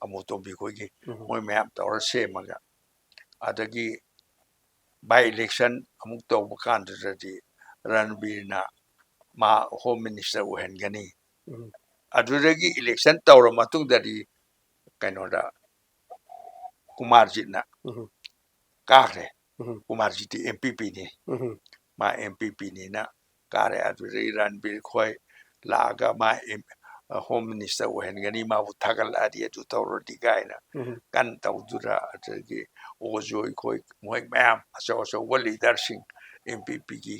ꯑꯃꯨꯇꯣꯝꯕꯤ ꯈꯣꯏꯒꯤ꯫ ꯃꯣꯏ ꯃꯌꯥꯝ ꯇꯧꯔ ꯁꯦꯝꯃꯒ ꯑꯗꯒꯤ by election ꯑꯃꯨꯛ ꯇꯧꯕ ꯀꯥꯟꯗꯨꯗꯗꯤ ꯔꯟꯕꯤꯔꯅ ꯃꯥ Home Minister ꯑꯣꯏꯍꯟꯒꯅꯤ꯫ ꯎꯝ꯫ ꯑꯗꯨꯗꯒꯤ election ꯇꯧꯔ ꯃꯇꯨꯡꯗꯗꯤ ꯀꯩꯅꯣꯗ ꯀꯨꯃꯥꯔꯖꯤꯠꯅ ꯎꯝ꯫ ꯀꯥꯈ꯭ꯔꯦ꯫ ꯎꯝ꯫ ꯀꯨꯃꯥꯔꯖꯤꯠꯇꯤ M P P ꯅꯤ꯫ ꯎꯝ꯫ ꯃꯥ M P P ꯅꯤꯅ ꯀꯥꯔꯦ꯫ ꯑꯗꯨꯗꯒꯤ ꯔꯟꯕꯤꯔ ꯈꯣꯏ ꯂꯥꯛꯑꯒ ꯃꯥ M-, Home Minister ꯑꯣꯏꯍꯟꯒꯅꯤ, ꯃꯥꯕꯨ ꯊꯥꯒꯠꯂꯛꯑꯗꯤ ꯑꯗꯨ ꯇꯧꯔꯗꯤ ꯀꯥꯏꯅ ꯎꯝ꯫ ꯀꯟꯅ ꯇꯧꯗꯨꯅ, ꯑꯗꯒꯤ ꯑꯣꯖꯣꯏ ꯈꯣꯏ ꯃꯣꯏ ꯃꯌꯥꯝ ꯑꯆꯧ ꯑꯆꯧꯕ leaderꯁꯤꯡ M P P ꯒꯤ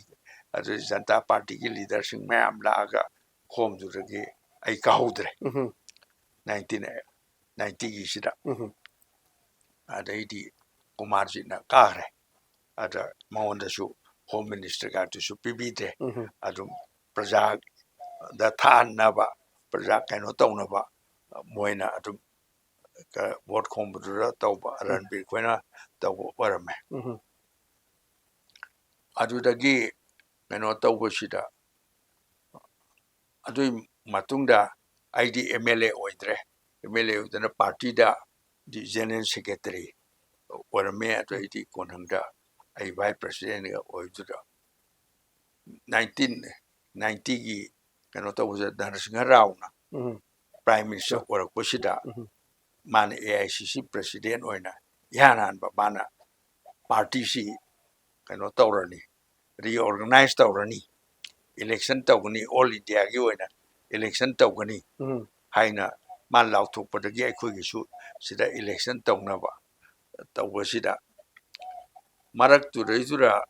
ꯑꯗꯨꯗꯒꯤ Janata Party ꯒꯤ leaderꯁꯤꯡ ꯃꯌꯥꯝ ꯂꯥꯛꯑꯒ ꯈꯣꯝꯗꯨꯗꯒꯤ ꯑꯩ ꯀꯥꯍꯧꯗ꯭ꯔꯦ꯫ ꯎꯝ꯫ Nineteen ninety ꯒꯤꯁꯤꯗ꯫ ꯎꯝ꯫ ꯑꯗꯩꯗꯤ ꯀꯨꯃꯥꯔꯖꯤꯠꯅ ꯀꯥꯈ꯭ꯔꯦ꯫ ꯑꯗ ꯃꯉꯣꯟꯗꯁꯨ Home Minister ꯒꯥꯗꯨꯁꯨ ꯄꯤꯕꯤꯗ꯭ꯔꯦ꯫ ꯎꯝ꯫ ꯑꯗꯨꯝ ꯄ꯭ꯔꯖꯥꯗ ꯊꯥꯍꯟꯅꯕ, ꯄ꯭ꯔꯖꯥ ꯀꯩꯅꯣ ꯇꯧꯅꯕ ꯃꯣꯏꯅ ꯑꯗꯨꯝ ꯀ-, vote ꯈꯣꯝꯕꯗꯨꯗ ꯇꯧꯕ, ꯎꯝ꯫ ꯔꯟꯕꯤꯔ ꯈꯣꯏꯅ ꯇꯧꯕ ꯑꯣꯏꯔꯝꯃꯦ꯫ ꯎꯝ꯫ ꯑꯗꯨꯗꯒꯤ ꯀꯩꯅꯣ ꯇꯧꯕꯁꯤꯗ, ꯑꯗꯨꯒꯤ ꯃꯇꯨꯡꯗ ꯑꯩꯗꯤ M L A ꯑꯣꯏꯗ꯭ꯔꯦ꯫ M L A ꯑꯣꯏꯗꯅ party ꯗ ꯗꯤ General Secretary ꯑꯣꯏꯔꯝꯃꯦ꯫ ꯑꯗꯨ ꯑꯩꯗꯤ ꯀꯣꯟꯊꯪꯗ ꯑꯩ Vice President ꯒ ꯑꯣꯏꯕꯗꯨꯗ nineteen ninety ꯒꯤ ꯀꯩꯅꯣ ꯇꯧꯕꯁꯤꯗ ꯙꯅꯁꯤꯡꯍ ꯔꯥꯎꯅ ꯎꯝ꯫ Prime Minister ꯎꯝ꯫ ꯑꯣꯏꯔꯛꯄꯁꯤꯗ ꯎꯝ꯫ ꯃꯥꯅ A I C C President ꯑꯣꯏꯅ ꯏꯍꯥꯟ ꯍꯥꯟꯕ ꯃꯥꯅ party ꯁꯤ ꯀꯩꯅꯣ ꯇꯧꯔꯅꯤ, reorganize ꯇꯧꯔꯅꯤ, election ꯇꯧꯒꯅꯤ, all India ꯒꯤ ꯑꯣꯏꯅ election ꯇꯧꯒꯅꯤ ꯎꯝ꯫ ꯍꯥꯏꯅ ꯃꯥ ꯂꯥꯎꯊꯣꯛꯄꯗꯒꯤ ꯑꯩꯈꯣꯏꯒꯤꯁꯨ ꯁꯤꯗ election ꯇꯧꯅꯕ ꯇꯧꯕꯁꯤꯗ ꯃꯔꯛꯇꯨꯗꯩꯗꯨꯗ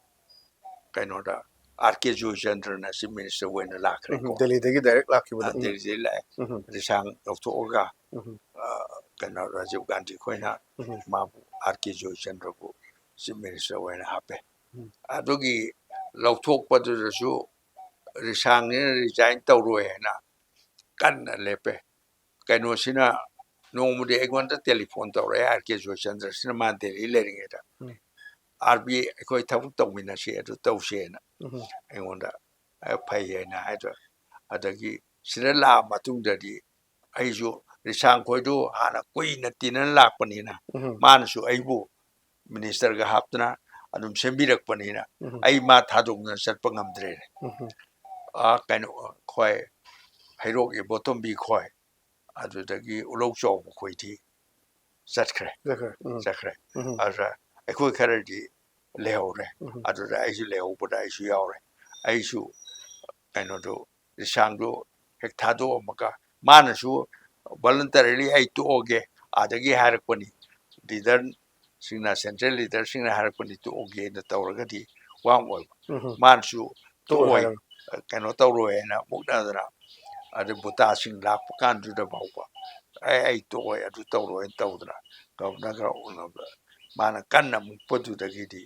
ꯀꯩꯅꯣꯗ R K ꯖꯣꯏꯆꯟꯗ꯭ꯔꯅ Chief Minister ꯑꯣꯏꯅ ꯂꯥꯛꯈ꯭ꯔꯦꯀꯣ꯫ ꯎꯝ, ꯗꯦꯜꯂꯤꯗꯒꯤ direct ꯂꯥꯛꯈꯤꯕꯗꯣ꯫ ꯑ, ꯎꯝ꯫ ꯗꯦꯜꯂꯤꯗꯒꯤ ꯂꯥꯛꯑꯦ꯫ ꯎꯝ꯫ ꯔꯤꯁꯥꯡ ꯂꯧꯊꯣꯛꯑꯒ, ꯎꯝ꯫ ꯑ, ꯀꯩꯅꯣ ꯔꯥꯖꯤꯕ ꯒꯥꯟꯙꯤ ꯈꯣꯏꯅ ꯎꯝ꯫ ꯃꯥꯕꯨ R K ꯖꯣꯏꯆꯟꯗ꯭ꯔꯕꯨ Chief Minister ꯑꯣꯏꯅ ꯍꯥꯞꯄꯦ꯫ ꯎꯝ꯫ ꯑꯗꯨꯒꯤ ꯂꯧꯊꯣꯛꯄꯗꯨꯗꯁꯨ ꯔꯤꯁꯥꯡꯅꯤꯅ resign ꯇꯧꯔꯣꯏ ꯍꯥꯏꯅ ꯀꯟꯅ ꯂꯦꯞꯄꯦ꯫ ꯀꯩꯅꯣꯁꯤꯅ ꯅꯣꯡꯃꯗꯤ ꯑꯩꯉꯣꯟꯗ telephone ꯇꯧꯔꯛꯑꯦ, R K ꯖꯣꯏꯆꯟꯗ꯭ꯔꯁꯤꯅ, ꯃꯥ ꯗꯦꯜꯂꯤ ꯂꯩꯔꯤꯉꯩꯗ꯫ ꯎꯝ꯫ "R B ꯑꯩꯈꯣꯏ ꯊꯕꯛ ꯇꯧꯃꯤꯟꯅꯁꯤ, ꯑꯗꯨ ꯇꯧꯁꯦꯅ" ꯎꯝ꯫ ꯑꯩꯉꯣꯟꯗ, "ꯑ, ꯐꯩ" ꯍꯥꯏꯅ ꯍꯥꯏꯗꯣ꯫ ꯑꯗꯒꯤ ꯁꯤꯗ ꯂꯥꯛꯑ ꯃꯇꯨꯡꯗꯗꯤ ꯑꯩꯁꯨ ꯔꯤꯁꯥꯡ ꯈꯣꯏꯗꯨ ꯍꯥꯟꯅ ꯀꯨꯏꯅ ꯇꯤꯟꯅ ꯂꯥꯛꯄꯅꯤꯅ, ꯎꯝ꯫ ꯃꯥꯅꯁꯨ ꯑꯩꯕꯨ ꯃꯤꯅꯤꯁꯇꯔꯒ ꯍꯥꯞꯇꯅ ꯑꯗꯨꯝ ꯁꯦꯝꯕꯤꯔꯛꯄꯅꯤꯅ, ꯎꯝ꯫ ꯑꯩ ꯃꯥ ꯊꯥꯗꯣꯛꯅ ꯆꯠꯄ ꯉꯝꯗ꯭ꯔꯦꯅꯦ꯫ ꯎꯝ꯫ ꯑꯥ, ꯀꯩꯅꯣ, ꯈꯣꯏ, ꯍꯩꯔꯣꯛ ꯏꯕꯣꯇꯣꯝꯕꯤ ꯈꯣꯏ, ꯑꯗꯨꯗꯒꯤ ꯎꯂꯧ ꯆꯥꯎꯕ ꯈꯣꯏꯗꯤ ꯆꯠꯈ꯭ꯔꯦ꯫ ꯆꯠꯈ꯭ꯔꯦ꯫ ꯎꯝ꯫ ꯆꯠꯈ꯭ꯔꯦ꯫ ꯎꯝ꯫ ꯑꯗꯨꯗ ꯑꯩꯈꯣꯏ ꯈꯔꯗꯤ ꯂꯩꯍꯧꯔꯦ꯫ ꯎꯝ꯫ ꯑꯗꯨꯗ ꯑꯩꯁꯨ ꯂꯩꯍꯧꯕꯗ ꯑꯩꯁꯨ ꯌꯥꯎꯔꯦ꯫ ꯑꯩꯁꯨ ꯀꯩꯅꯣꯗꯨ, ꯂꯤꯁꯥꯡꯗꯨ ꯍꯦꯛ ꯊꯥꯗꯣꯛꯑꯝꯃꯒ, ꯃꯥꯅꯁꯨ voluntarily "ꯑꯩ ꯇꯣꯛꯑꯒꯦ" ꯑꯥꯗꯒꯤ ꯍꯥꯏꯔꯛꯄꯅꯤ꯫ ꯂꯤꯗꯔꯁꯤꯡꯅ, ꯁꯦꯟꯇ꯭ꯔꯦꯜ ꯂꯤꯗꯔꯁꯤꯡꯅ ꯍꯥꯏꯔꯛꯄꯅꯤ "ꯇꯣꯛꯑꯒꯦꯅ" ꯇꯧꯔꯒꯗꯤ ꯋꯥ ꯑꯣꯏꯕ꯫ ꯎꯝ꯫ ꯃꯥꯅꯁꯨ ꯇꯣꯛꯑꯣ "ꯇꯣꯛꯑꯣꯏ, ꯍꯥꯏꯔꯝꯃꯤ꯫ ꯀꯩꯅꯣ ꯇꯧꯔꯣꯏ" ꯍꯥꯏꯅ ꯃꯨꯛꯅꯗꯅ, ꯑꯗꯨ ꯕꯨꯇꯥꯁꯤꯡ ꯂꯥꯛꯄ ꯀꯥꯟꯗꯨꯗ ꯐꯥꯎꯕ "ꯑꯩ, ꯑꯩ ꯇꯣꯛꯑꯣꯏ, ꯑꯗꯨ ꯇꯧꯔꯣꯏꯅ" ꯇꯧꯗꯅ ꯒꯕꯔꯅꯔꯒ ꯎꯅꯕ, ꯃꯥꯅ ꯀꯟꯅ ꯃꯨꯛꯄꯗꯨꯗꯒꯤꯗꯤ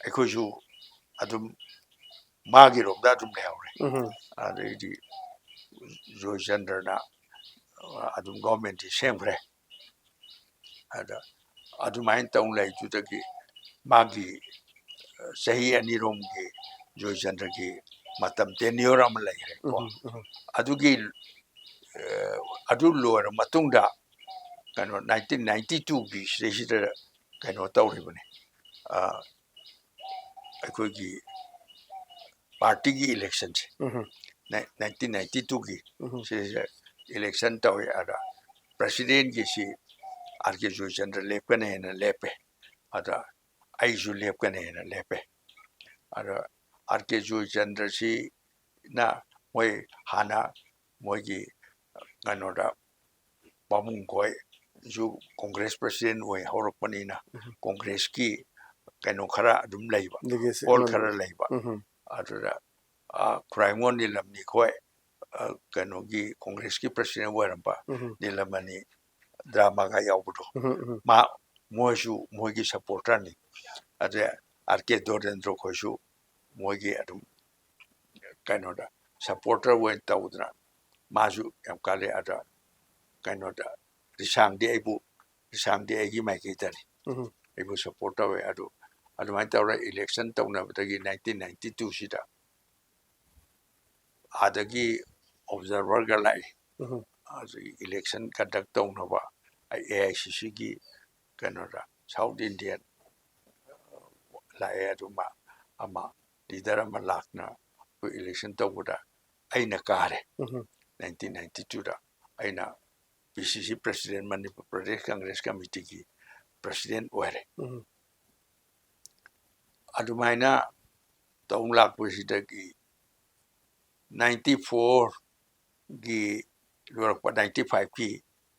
ꯑꯩꯈꯣꯏꯁꯨ ꯑꯗꯨꯝ ꯃꯥꯒꯤꯔꯣꯝꯗ ꯑꯗꯨꯝ ꯂꯩꯍꯧꯔꯦ꯫ ꯎꯝ꯫ ꯑꯗꯩꯗꯤ ꯖꯣꯏꯆꯟꯗ꯭ꯔꯅ ꯑꯗꯨꯝ ꯒꯣꯔꯃꯦꯟꯁꯤ ꯁꯦꯝꯈ꯭ꯔꯦ꯫ ꯑꯗ ꯑꯗꯨꯃꯥꯏꯅ ꯇꯧ ꯂꯩꯗꯨꯗꯒꯤ ꯃꯥꯒꯤ, ꯑ, ꯆꯍꯤ ꯑꯅꯤꯔꯣꯝꯒꯤ ꯖꯣꯏꯆꯟꯗ꯭ꯔꯒꯤ ꯃꯇꯝ tenure ꯑꯃ ꯂꯩꯈ꯭ꯔꯦꯀꯣ꯫ ꯎꯝ, ꯎꯝ꯫ ꯑꯗꯨꯒꯤ, ꯑ, ꯑꯗꯨ ꯂꯣꯏꯔ ꯃꯇꯨꯡꯗ ꯀꯩꯅꯣ nineteen ninety two ꯒꯤ ꯁꯤꯗꯩꯁꯤꯗ ꯀꯩꯅꯣ ꯇꯧꯔꯤꯕꯅꯤ꯫ ꯑ, ꯑꯩꯈꯣꯏꯒꯤ ꯄꯥꯔꯇꯤꯒꯤ ꯏꯂꯦꯛꯁꯟꯁꯦ, ꯎꯝ꯫ nineteen ninety two ꯒꯤ ꯎꯝ꯫ ꯁꯤꯁꯦ ꯏꯂꯦꯛꯁꯟ ꯇꯧꯋꯤ꯫ ꯑꯗ ꯄ꯭ꯔꯁꯤꯗꯦꯟꯒꯤꯁꯤ ꯑꯥꯔ ꯀꯦ ꯖꯣꯏꯆꯟꯗ꯭ꯔ ꯂꯦꯞꯀꯅꯦꯅ ꯂꯦꯞꯄꯦ꯫ ꯑꯗ ꯑꯩꯁꯨ ꯂꯦꯞꯀꯅꯦꯅ ꯂꯦꯞꯄꯦ꯫ ꯑꯗ ꯑꯥꯔ ꯀꯦ ꯖꯣꯏꯆꯟꯗ꯭ꯔꯁꯤꯅ ꯃꯣꯏ ꯍꯥꯟꯅ ꯃꯣꯏꯒꯤ ꯀꯩꯅꯣꯗ ꯄꯥꯕꯨꯡ ꯈꯣꯏꯁꯨ ꯀꯣꯡꯒ꯭ꯔꯦꯁ ꯄ꯭ꯔꯁꯤꯗꯦꯟ ꯑꯣꯏ ꯍꯧꯔꯛꯄꯅꯤꯅ ꯎꯝ꯫ ꯀꯣꯡꯒ꯭ꯔꯦꯁꯀꯤ ꯀꯩꯅꯣ ꯈꯔ ꯑꯗꯨꯝ ꯂꯩꯕ, Legacy ꯍꯣꯜ ꯑꯃ ꯈꯔ ꯂꯩ꯫ ꯂꯩꯕ꯫ ꯎꯝ꯫ ꯑꯗꯨꯗ, ꯑ, ꯈꯨꯔꯥꯏꯃꯣꯟ ꯅꯤꯂꯝꯅꯤ ꯈꯣꯏ, ꯑ, ꯀꯩꯅꯣꯒꯤ ꯀꯣꯡꯒ꯭ꯔꯦꯁꯀꯤ ꯄ꯭ꯔꯁꯤꯗꯦꯟ ꯑꯣꯏꯔꯝꯕ ꯎꯝ꯫ ꯅꯤꯂꯝꯅꯤ ꯗ꯭ꯔꯥꯃꯥꯒ ꯌꯥꯎꯕꯗꯣ, ꯎꯝ, ꯎꯝ꯫ ꯃꯥ, ꯃꯣꯏꯁꯨ ꯃꯣꯏꯒꯤ supporter ꯅꯤ꯫ ꯑꯗꯩ ꯑꯥꯔ ꯀꯦ ꯗꯣꯔꯦꯟꯗ꯭ꯔꯣ ꯈꯣꯏꯁꯨ ꯃꯣꯏꯒꯤ ꯑꯗꯨꯝ ꯀꯩꯅꯣꯗ supporter ꯑꯣꯏꯅ ꯇꯧꯗꯅ ꯃꯥꯁꯨ ꯌꯥꯝ ꯀꯥꯜꯂꯤ꯫ ꯑꯗ ꯀꯩꯅꯣꯗ ꯔꯤꯁꯥꯡꯗꯤ ꯑꯩꯕꯨ, ꯔꯤꯁꯥꯡꯗꯤ ꯑꯩꯒꯤ ꯃꯥꯏꯀꯩꯗꯅꯤ꯫ ꯎꯝ꯫ ꯑꯩꯕꯨ support ꯇꯧꯋꯦ꯫ ꯑꯗꯨ ꯑꯗꯨꯃꯥꯏꯅ ꯇꯧꯔ election ꯇꯧꯅꯕꯗꯒꯤ nineteen ninety two ꯁꯤꯗ ꯑꯥꯗꯒꯤ observer ꯒ ꯂꯥꯛꯏ꯫ ꯎꯝ꯫ ꯑꯗꯒꯤ election conduct ꯇꯧꯅꯕ ꯑꯦ ꯑꯥꯏ ꯁꯤ ꯁꯤꯒꯤ ꯀꯩꯅꯣꯗ South Indian ꯂꯥꯛꯑꯦ꯫ ꯑꯗꯨ ꯃꯥ ꯑꯃ leader ꯑꯃ ꯂꯥꯛꯅ ꯑꯩꯈꯣꯏ election ꯇꯧꯕꯗ ꯑꯩꯅ ꯀꯥꯔꯦ꯫ ꯎꯝ꯫ Nineteen ninety twoꯗ ꯑꯩꯅ P C C president, Manipur Pradesh Congress Committeeꯒꯤ president ꯑꯣꯏꯔꯦ꯫ ꯎꯝ꯫ ꯑꯗꯨꯃꯥꯏꯅ ꯇꯧ ꯂꯥꯛꯄꯁꯤꯗꯒꯤ ninety fourꯒꯤ ꯂꯣꯏꯔꯛꯄ ninety fiveꯀꯤ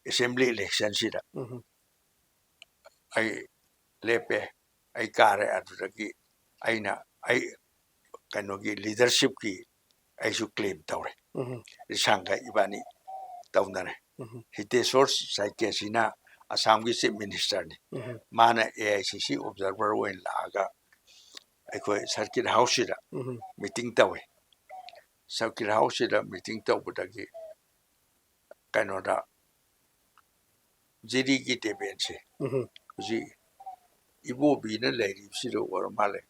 assembly electionꯁꯤꯗ ꯎꯝ꯫ ꯑꯩ ꯂꯦꯞꯄꯦ, ꯑꯩ ꯀꯥꯔꯦ꯫ ꯑꯗꯨꯗꯒꯤ ꯑꯩꯅ ꯑꯩ ꯀꯩꯅꯣꯒꯤ leadershipꯀꯤ ꯑꯩꯁꯨ claim ꯇꯧꯔꯦ꯫ ꯎꯝ꯫ ꯔꯤꯁꯥꯡꯒ ꯏꯕꯥꯅꯤ ꯇꯧꯅꯔꯦ꯫ ꯎꯝ꯫ ꯍꯤꯇꯦꯁꯣꯔ ꯁꯥꯏꯀꯦꯁꯤꯅ ꯑꯁꯥꯝꯒꯤ chief ministerꯅꯤ꯫ ꯎꯝ꯫ ꯃꯥꯅ A I C C observer ꯑꯣꯏꯅ ꯂꯥꯛꯑꯒ ꯑꯩꯈꯣꯏ circuit houseꯁꯤꯗ ꯎꯝ꯫ meeting ꯇꯧꯋꯤ꯫ Circuit houseꯁꯤꯗ meeting ꯇꯧꯕꯗꯒꯤ ꯀꯩꯅꯣꯗ ꯖꯤꯔꯤꯒꯤ ꯗꯦꯕꯦꯟꯁꯦ, ꯎꯝ꯫ ꯍꯧꯖꯤꯛ ꯏꯕꯣꯕꯤꯅ ꯂꯩꯔꯤꯕꯁꯤꯗ ꯑꯣꯏꯔ ꯃꯥꯜꯂꯦ꯫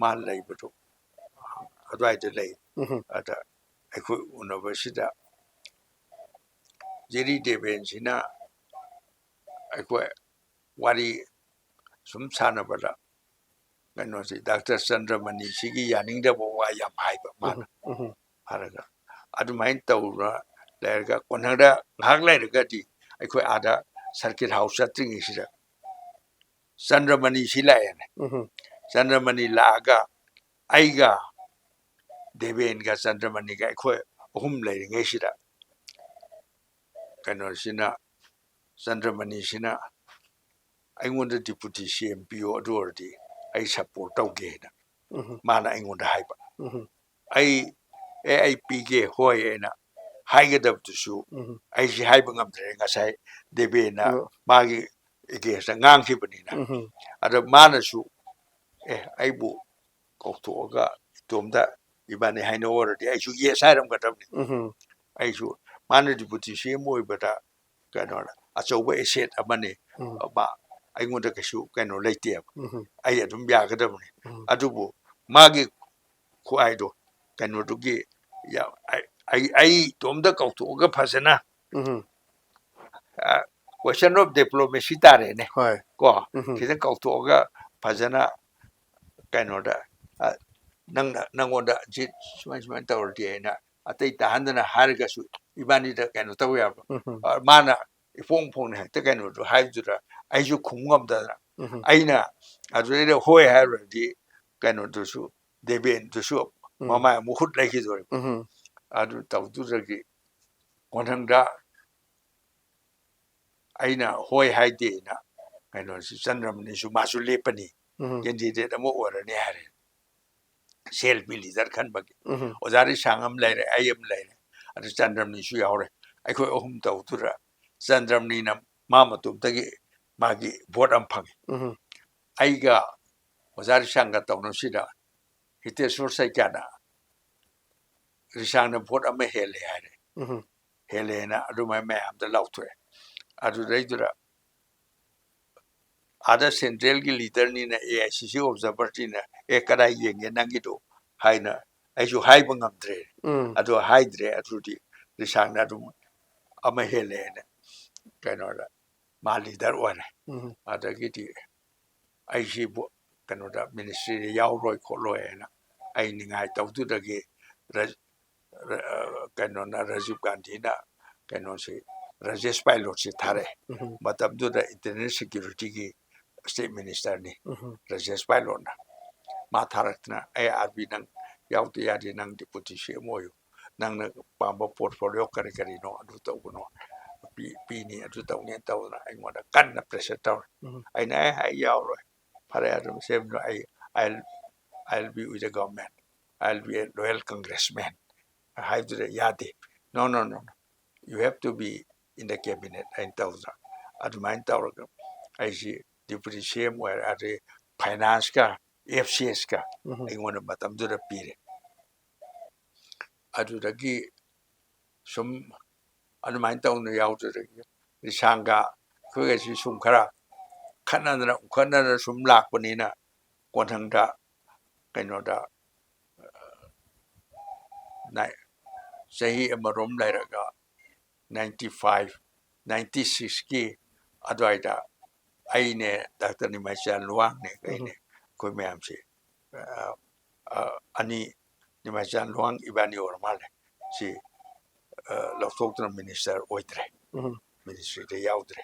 ꯃꯥ ꯂꯩꯕꯗꯣ ꯑꯗꯨꯋꯥꯏꯗ ꯂꯩ꯫ ꯎꯝ꯫ ꯑꯗ ꯑꯩꯈꯣꯏ ꯎꯅꯕꯁꯤꯗ ꯖꯤꯔꯤ ꯗꯦꯕꯦꯟꯁꯤꯅ ꯑꯩꯈꯣꯏ ꯋꯥꯔꯤ ꯁꯨꯝ ꯁꯥꯟꯅꯕꯗ ꯀꯩꯅꯣꯁꯤ, ꯗꯥꯛꯇꯔ ꯆꯟꯗ꯭ꯔꯃꯅꯤꯁꯤꯒꯤ ꯌꯥꯅꯤꯡꯗꯕ ꯋꯥ ꯌꯥꯝ ꯍꯥꯏꯕ ꯃꯥꯅ꯫ ꯎꯝ꯫ ꯍꯥꯏꯔꯒ ꯑꯗꯨꯃꯥꯏꯅ ꯇꯧꯔ ꯂꯩꯔꯒ ꯀꯣꯟꯅꯗ ꯉꯥꯏꯍꯥꯛ ꯂꯩꯔꯒꯗꯤ ꯑꯩꯈꯣꯏ ꯑꯥꯗ circuit house ꯆꯠꯇ꯭ꯔꯤꯉꯩꯁꯤꯗ ꯆꯟꯗ꯭ꯔꯃꯅꯤꯁꯤ ꯂꯥꯛꯑꯦꯅꯦ꯫ ꯎꯝ꯫ ꯆꯟꯗ꯭ꯔꯃꯅꯤ ꯂꯥꯛꯑꯒ ꯑꯩꯒ ꯗꯦꯕꯦꯟꯒ ꯆꯟꯗ꯭ꯔꯃꯅꯤꯒ ꯑꯩꯈꯣꯏ ꯑꯍꯨꯝ ꯂꯩꯔꯤꯉꯩꯁꯤꯗ ꯀꯩꯅꯣꯁꯤꯅ, ꯆꯟꯗ꯭ꯔꯃꯅꯤꯁꯤꯅ ꯑꯩꯉꯣꯟꯗ deputy C M ꯄꯤꯌꯣ, ꯑꯗꯨ ꯑꯣꯏꯔꯗꯤ ꯑꯩ support ꯇꯧꯒꯦꯅ ꯎꯝ꯫ ꯃꯥꯅ ꯑꯩꯉꯣꯟꯗ ꯍꯥꯏꯕ꯫ ꯎꯝ꯫ ꯑꯩ, "ꯑꯦ, ꯑꯩ ꯄꯤꯒꯦ, ꯍꯣꯏ" ꯑꯩꯅ ꯍꯥꯏꯒꯗꯕꯗꯨꯁꯨ ꯎꯝ꯫ ꯑꯩꯁꯤ ꯍꯥꯏꯕ ꯉꯝꯗ꯭ꯔꯦ, ꯉꯁꯥꯏ ꯗꯦꯕꯦꯟꯅ ꯑꯣ꯫ ꯃꯥꯒꯤ againstꯇ ꯉꯥꯡꯈꯤꯕꯅꯤꯅ꯫ ꯎꯝ꯫ ꯑꯗ ꯃꯥꯅꯁꯨ, "ꯑꯦ, ꯑꯩꯕꯨ ꯀꯧꯊꯣꯛꯑꯒ ꯏꯇꯣꯝꯗ ꯏꯕꯥꯅꯤ ꯍꯥꯏꯅꯧ ꯑꯣꯏꯔꯗꯤ ꯑꯩꯁꯨ yes ꯍꯥꯏꯔꯝꯒꯗꯕꯅꯤ"꯫ ꯎꯝ꯫ ꯑꯩꯁꯨ, ꯃꯥꯅ deputy C M ꯑꯣꯏꯕꯗ ꯀꯩꯅꯣ, ꯑꯆꯧꯕ asset ꯑꯃꯅꯤ꯫ ꯎꯝ꯫ ꯃꯥ, ꯑꯩꯉꯣꯟꯗ ꯀꯩꯁꯨ ꯀꯩꯅꯣ ꯂꯩꯇꯦꯕ, ꯎꯝ꯫ ꯑꯩ ꯑꯗꯨꯝ ꯌꯥꯒꯗꯕꯅꯤ꯫ ꯎꯝ꯫ ꯑꯗꯨꯕꯨ ꯃꯥꯒꯤ ꯈꯨꯍꯥꯏꯗꯣ, ꯀꯩꯅꯣꯗꯨꯒꯤ, ꯌꯥ-, ꯑꯩ, ꯑꯩ, ꯑꯩ ꯏꯇꯣꯝꯗ ꯀꯧꯊꯣꯛꯑꯒ ꯐꯖꯅ, ꯎꯝ꯫ ꯑ, question of diplomacy ꯇꯥꯔꯦꯅꯦ꯫ ꯍꯣꯏ꯫ ꯀꯣ, ꯎꯝ꯫ ꯈꯤꯇꯪ ꯀꯥꯎꯊꯣꯛꯑꯒ ꯐꯖꯅ ꯀꯩꯅꯣꯗ, ꯑ, ꯅꯪꯅ, ꯅꯪꯉꯣꯟꯗ ꯁꯤ ꯁꯨꯃꯥꯏ ꯁꯨꯃꯥꯏꯅ ꯇꯧꯔꯗꯤ ꯍꯥꯏꯅ ꯑꯇꯩ ꯇꯥꯍꯟꯗꯅ ꯍꯥꯏꯔꯒꯁꯨ ꯏꯕꯥꯅꯤꯗ ꯀꯩꯅꯣ ꯇꯧ ꯌꯥꯕ꯫ ꯎꯝ꯫ ꯑ, ꯃꯥꯅ ꯏꯐꯣꯡ ꯐꯣꯡꯅ ꯍꯦꯛꯇ ꯀꯩꯅꯣꯗꯣ ꯍꯥꯏꯕꯗꯨꯗ ꯑꯩꯁꯨ ꯈꯨꯝ ꯉꯝꯗꯗꯅ ꯎꯝ꯫ ꯑꯩꯅ ꯑꯗꯨꯗꯩꯗ ꯍꯣꯏ ꯍꯥꯏꯔꯨꯔꯗꯤ ꯀꯩꯅꯣꯗꯨꯁꯨ, ꯗꯦꯕꯦꯟꯗꯨꯁꯨ ꯎꯝ꯫ ꯃꯃꯥꯏ ꯑꯃꯨꯛ ꯍꯨꯠ ꯂꯩꯈꯤꯗꯣꯔꯤꯕ꯫ ꯎꯝ꯫ ꯑꯗꯨ ꯇꯧꯗꯨꯗꯒꯤ ꯀꯣꯟꯊꯪꯗ ꯑꯩꯅ ꯍꯣꯏ ꯍꯥꯏꯗꯦꯅ ꯀꯩꯅꯣꯁꯤ ꯆꯟꯗ꯭ꯔꯃꯅꯤꯁꯨ ꯃꯥꯁꯨ ꯂꯦꯞꯄꯅꯤ, ꯎꯝ꯫ ꯀꯦꯟꯗꯤꯗꯦꯠ ꯑꯃ ꯑꯣꯏꯔꯅꯤ ꯍꯥꯏꯔꯦ꯫ ꯁꯦꯜꯐꯤ ꯂꯤꯗꯔ ꯈꯟꯕꯒꯤ꯫ ꯎꯝ꯫ ꯑꯣꯖꯥ ꯔꯤꯁꯥꯡ ꯑꯃ ꯂꯩꯔꯦ, ꯑꯩ ꯑꯃ ꯂꯩꯔꯦ, ꯑꯗꯨ ꯆꯟꯗ꯭ꯔꯃꯅꯤꯁꯨ ꯌꯥꯎꯔꯦ꯫ ꯑꯩꯈꯣꯏ ꯑꯍꯨꯝ ꯇꯧꯗꯨꯗ ꯆꯟꯗ꯭ꯔꯃꯅꯤꯅ ꯃꯥ ꯃꯇꯣꯝꯇꯒꯤ ꯃꯥꯒꯤ ꯚꯣꯠ ꯑꯃ ꯐꯪꯉꯤ꯫ ꯎꯝ꯫ ꯑꯩꯒ ꯑꯣꯖꯥ ꯔꯤꯁꯥꯡꯒ ꯇꯧꯅꯕꯁꯤꯗ ꯍꯤꯇꯦꯁꯣꯔ ꯁꯩꯀ꯭ꯌꯥꯅ ꯔꯤꯁꯥꯡꯅ ꯚꯣꯠ ꯑꯃ ꯍꯦꯜꯂꯦ ꯍꯥꯏꯔꯦ꯫ ꯎꯝ꯫ ꯍꯦꯜꯂꯦꯅ ꯑꯗꯨꯃꯥꯏꯅ ꯃꯌꯥꯝꯗ ꯂꯥꯎꯊꯣꯛꯑꯦ꯫ ꯑꯗꯨꯗꯩꯗꯨꯗ ꯑꯥꯗ ꯁꯦꯟꯇ꯭ꯔꯦꯜꯒꯤ ꯂꯤꯗꯔꯅꯤꯅ, ꯑꯦ ꯑꯥꯏ ꯁꯤ ꯁꯤ ꯑꯣꯕꯖꯥꯔꯚꯔꯅꯤꯅ, "ꯑꯦ, ꯀꯗꯥꯏ ꯌꯦꯡꯒꯦ ꯅꯪꯒꯤꯗꯣ?" ꯍꯥꯏꯅ ꯑꯩꯁꯨ ꯍꯥꯏꯕ ꯉꯝꯗ꯭ꯔꯦ꯫ ꯎꯝ꯫ ꯑꯗꯨ ꯍꯥꯏꯗ꯭ꯔꯦ꯫ ꯑꯗꯨꯗꯤ ꯔꯤꯁꯥꯡꯅ ꯑꯗꯨꯝ ꯑꯃ ꯍꯦꯜꯂꯦꯅ ꯀꯩꯅꯣꯗ ꯃꯥ ꯂꯤꯗꯔ ꯑꯣꯏꯔꯦ꯫ ꯎꯝ꯫ ꯑꯗꯒꯤꯗꯤ ꯑꯩꯁꯤꯕꯨ ꯀꯩꯅꯣꯗ ꯃꯤꯅꯤꯁꯇ꯭ꯔꯤꯗ ꯌꯥꯎꯔꯣꯏ ꯈꯣꯠꯂꯣꯏ ꯍꯥꯏꯅ ꯑꯩ ꯅꯤꯡꯉꯥꯏ ꯇꯧꯗꯨꯗꯒꯤ ꯔ-, ꯔ-, ꯀꯩꯅꯣꯅ, ꯔꯥꯖꯤꯕ ꯒꯥꯟꯙꯤꯅ ꯀꯩꯅꯣꯁꯤ, ꯔꯥꯖꯦꯁ ꯄꯥꯏꯂꯣꯠꯁꯤ ꯊꯥꯔꯛꯑꯦ꯫ ꯎꯝ꯫ ꯃꯇꯝꯗꯨꯗ ꯏꯟꯇꯔꯅꯦꯜ ꯁꯦꯀ꯭ꯌꯨꯔꯤꯇꯤꯒꯤ ꯁ꯭ꯇꯦꯠ ꯃꯤꯅꯤꯁꯇꯔꯅꯤ ꯎꯝ꯫ ꯔꯥꯖꯦꯁ ꯄꯥꯏꯂꯣꯠꯅ꯫ ꯃꯥ ꯊꯥꯔꯛꯇꯅ, "ꯑꯦ ꯑꯥꯔ ꯕꯤ, ꯅꯪ ꯌꯥꯎꯗ ꯌꯥꯗꯦ, ꯅꯪ ꯗꯤꯄꯨꯇꯤ ꯁꯤ ꯑꯦꯝ ꯑꯣꯏꯌꯨ, ꯅꯪꯅ ꯄꯥꯝꯕ ꯄꯣꯔꯠꯐꯣꯂꯤꯌꯣ ꯀꯔꯤ ꯀꯔꯤꯅꯣ ꯑꯗꯨ ꯇꯧꯒꯅꯣ, ꯄꯤ-, ꯄꯤꯅꯤ, ꯑꯗꯨ ꯇꯧꯅꯤ" ꯇꯧꯗꯅ ꯑꯩꯉꯣꯟꯗ ꯀꯟꯅ ꯄ꯭ꯔꯦꯁꯔ ꯇꯧꯔꯦ꯫ ꯎꯝ꯫ ꯑꯩꯅ, "ꯑꯦ, ꯑꯩ ꯌꯥꯎꯔꯣꯏ, ꯐꯔꯦ, ꯑꯗꯨꯝ ꯁꯦꯝꯅꯨ, ꯑꯩ, I'll, I'll be with the government, I'll be a loyal congressman" ꯍꯥꯏꯕꯗꯨꯗ ꯌꯥꯗꯦ꯫ "No, no, no, no, you have to be in the cabinet" ꯍꯥꯏꯅ ꯇꯧꯗꯅ ꯑꯗꯨꯃꯥꯏꯅ ꯇꯧꯔꯒ ꯑꯩꯁꯤ ꯗꯤꯄꯨꯇꯤ ꯁꯤ ꯑꯦꯝ ꯑꯣꯏꯔꯦ꯫ ꯑꯗꯩ ꯐꯥꯏꯅꯥꯟꯁꯀ ꯑꯦꯐ ꯁꯤ ꯑꯦꯁꯀ ꯎꯝ꯫ ꯑꯩꯉꯣꯟꯗ ꯃꯇꯝꯗꯨꯗ ꯄꯤꯔꯦ꯫ ꯑꯗꯨꯗꯒꯤ ꯁꯨꯝ ꯑꯗꯨꯃꯥꯏꯅ ꯇꯧꯅ ꯌꯥꯎꯗ꯭ꯔꯗꯒꯤ ꯔꯤꯁꯥꯡꯒ ꯑꯩꯈꯣꯏꯒꯁꯤ ꯁꯨꯝ ꯈꯔ ꯈꯠꯅꯗꯅ ꯎꯈꯠꯅꯗꯅ ꯁꯨꯝ ꯂꯥꯛꯄꯅꯤꯅ ꯀꯣꯟꯊꯪꯗ ꯀꯩꯅꯣꯗ, ꯑ, ꯅꯥꯏ-, ꯆꯍꯤ ꯑꯃꯔꯣꯝ ꯂꯩꯔꯒ ninety five, ꯅꯥꯏꯟꯇꯤ ꯁꯤꯛꯁꯀꯤ ꯑꯗꯨꯋꯥꯏꯗ ꯑꯩꯅꯦ, ꯗꯥꯛꯇꯔ ꯅꯤꯃꯥꯏꯆꯥꯟ ꯂꯨꯋꯥꯡꯅꯦ, ꯑꯩꯅꯦ, ꯑꯩꯈꯣꯏ ꯃꯌꯥꯝꯁꯦ, ꯑ, ꯑ, ꯑꯅꯤ, ꯅꯤꯃꯥꯏꯆꯥꯟ ꯂꯨꯋꯥꯡ ꯏꯕꯥꯅꯤ ꯑꯣꯏꯔ ꯃꯥꯜꯂꯦ, ꯁꯤ, ꯑ, ꯂꯧꯊꯣꯛꯇꯅ ꯃꯤꯅꯤꯁꯇꯔ ꯑꯣꯏꯗ꯭ꯔꯦ, ꯎꯝ꯫ ꯃꯤꯅꯤꯁꯇ꯭ꯔꯤꯗ ꯌꯥꯎꯗ꯭ꯔꯦ꯫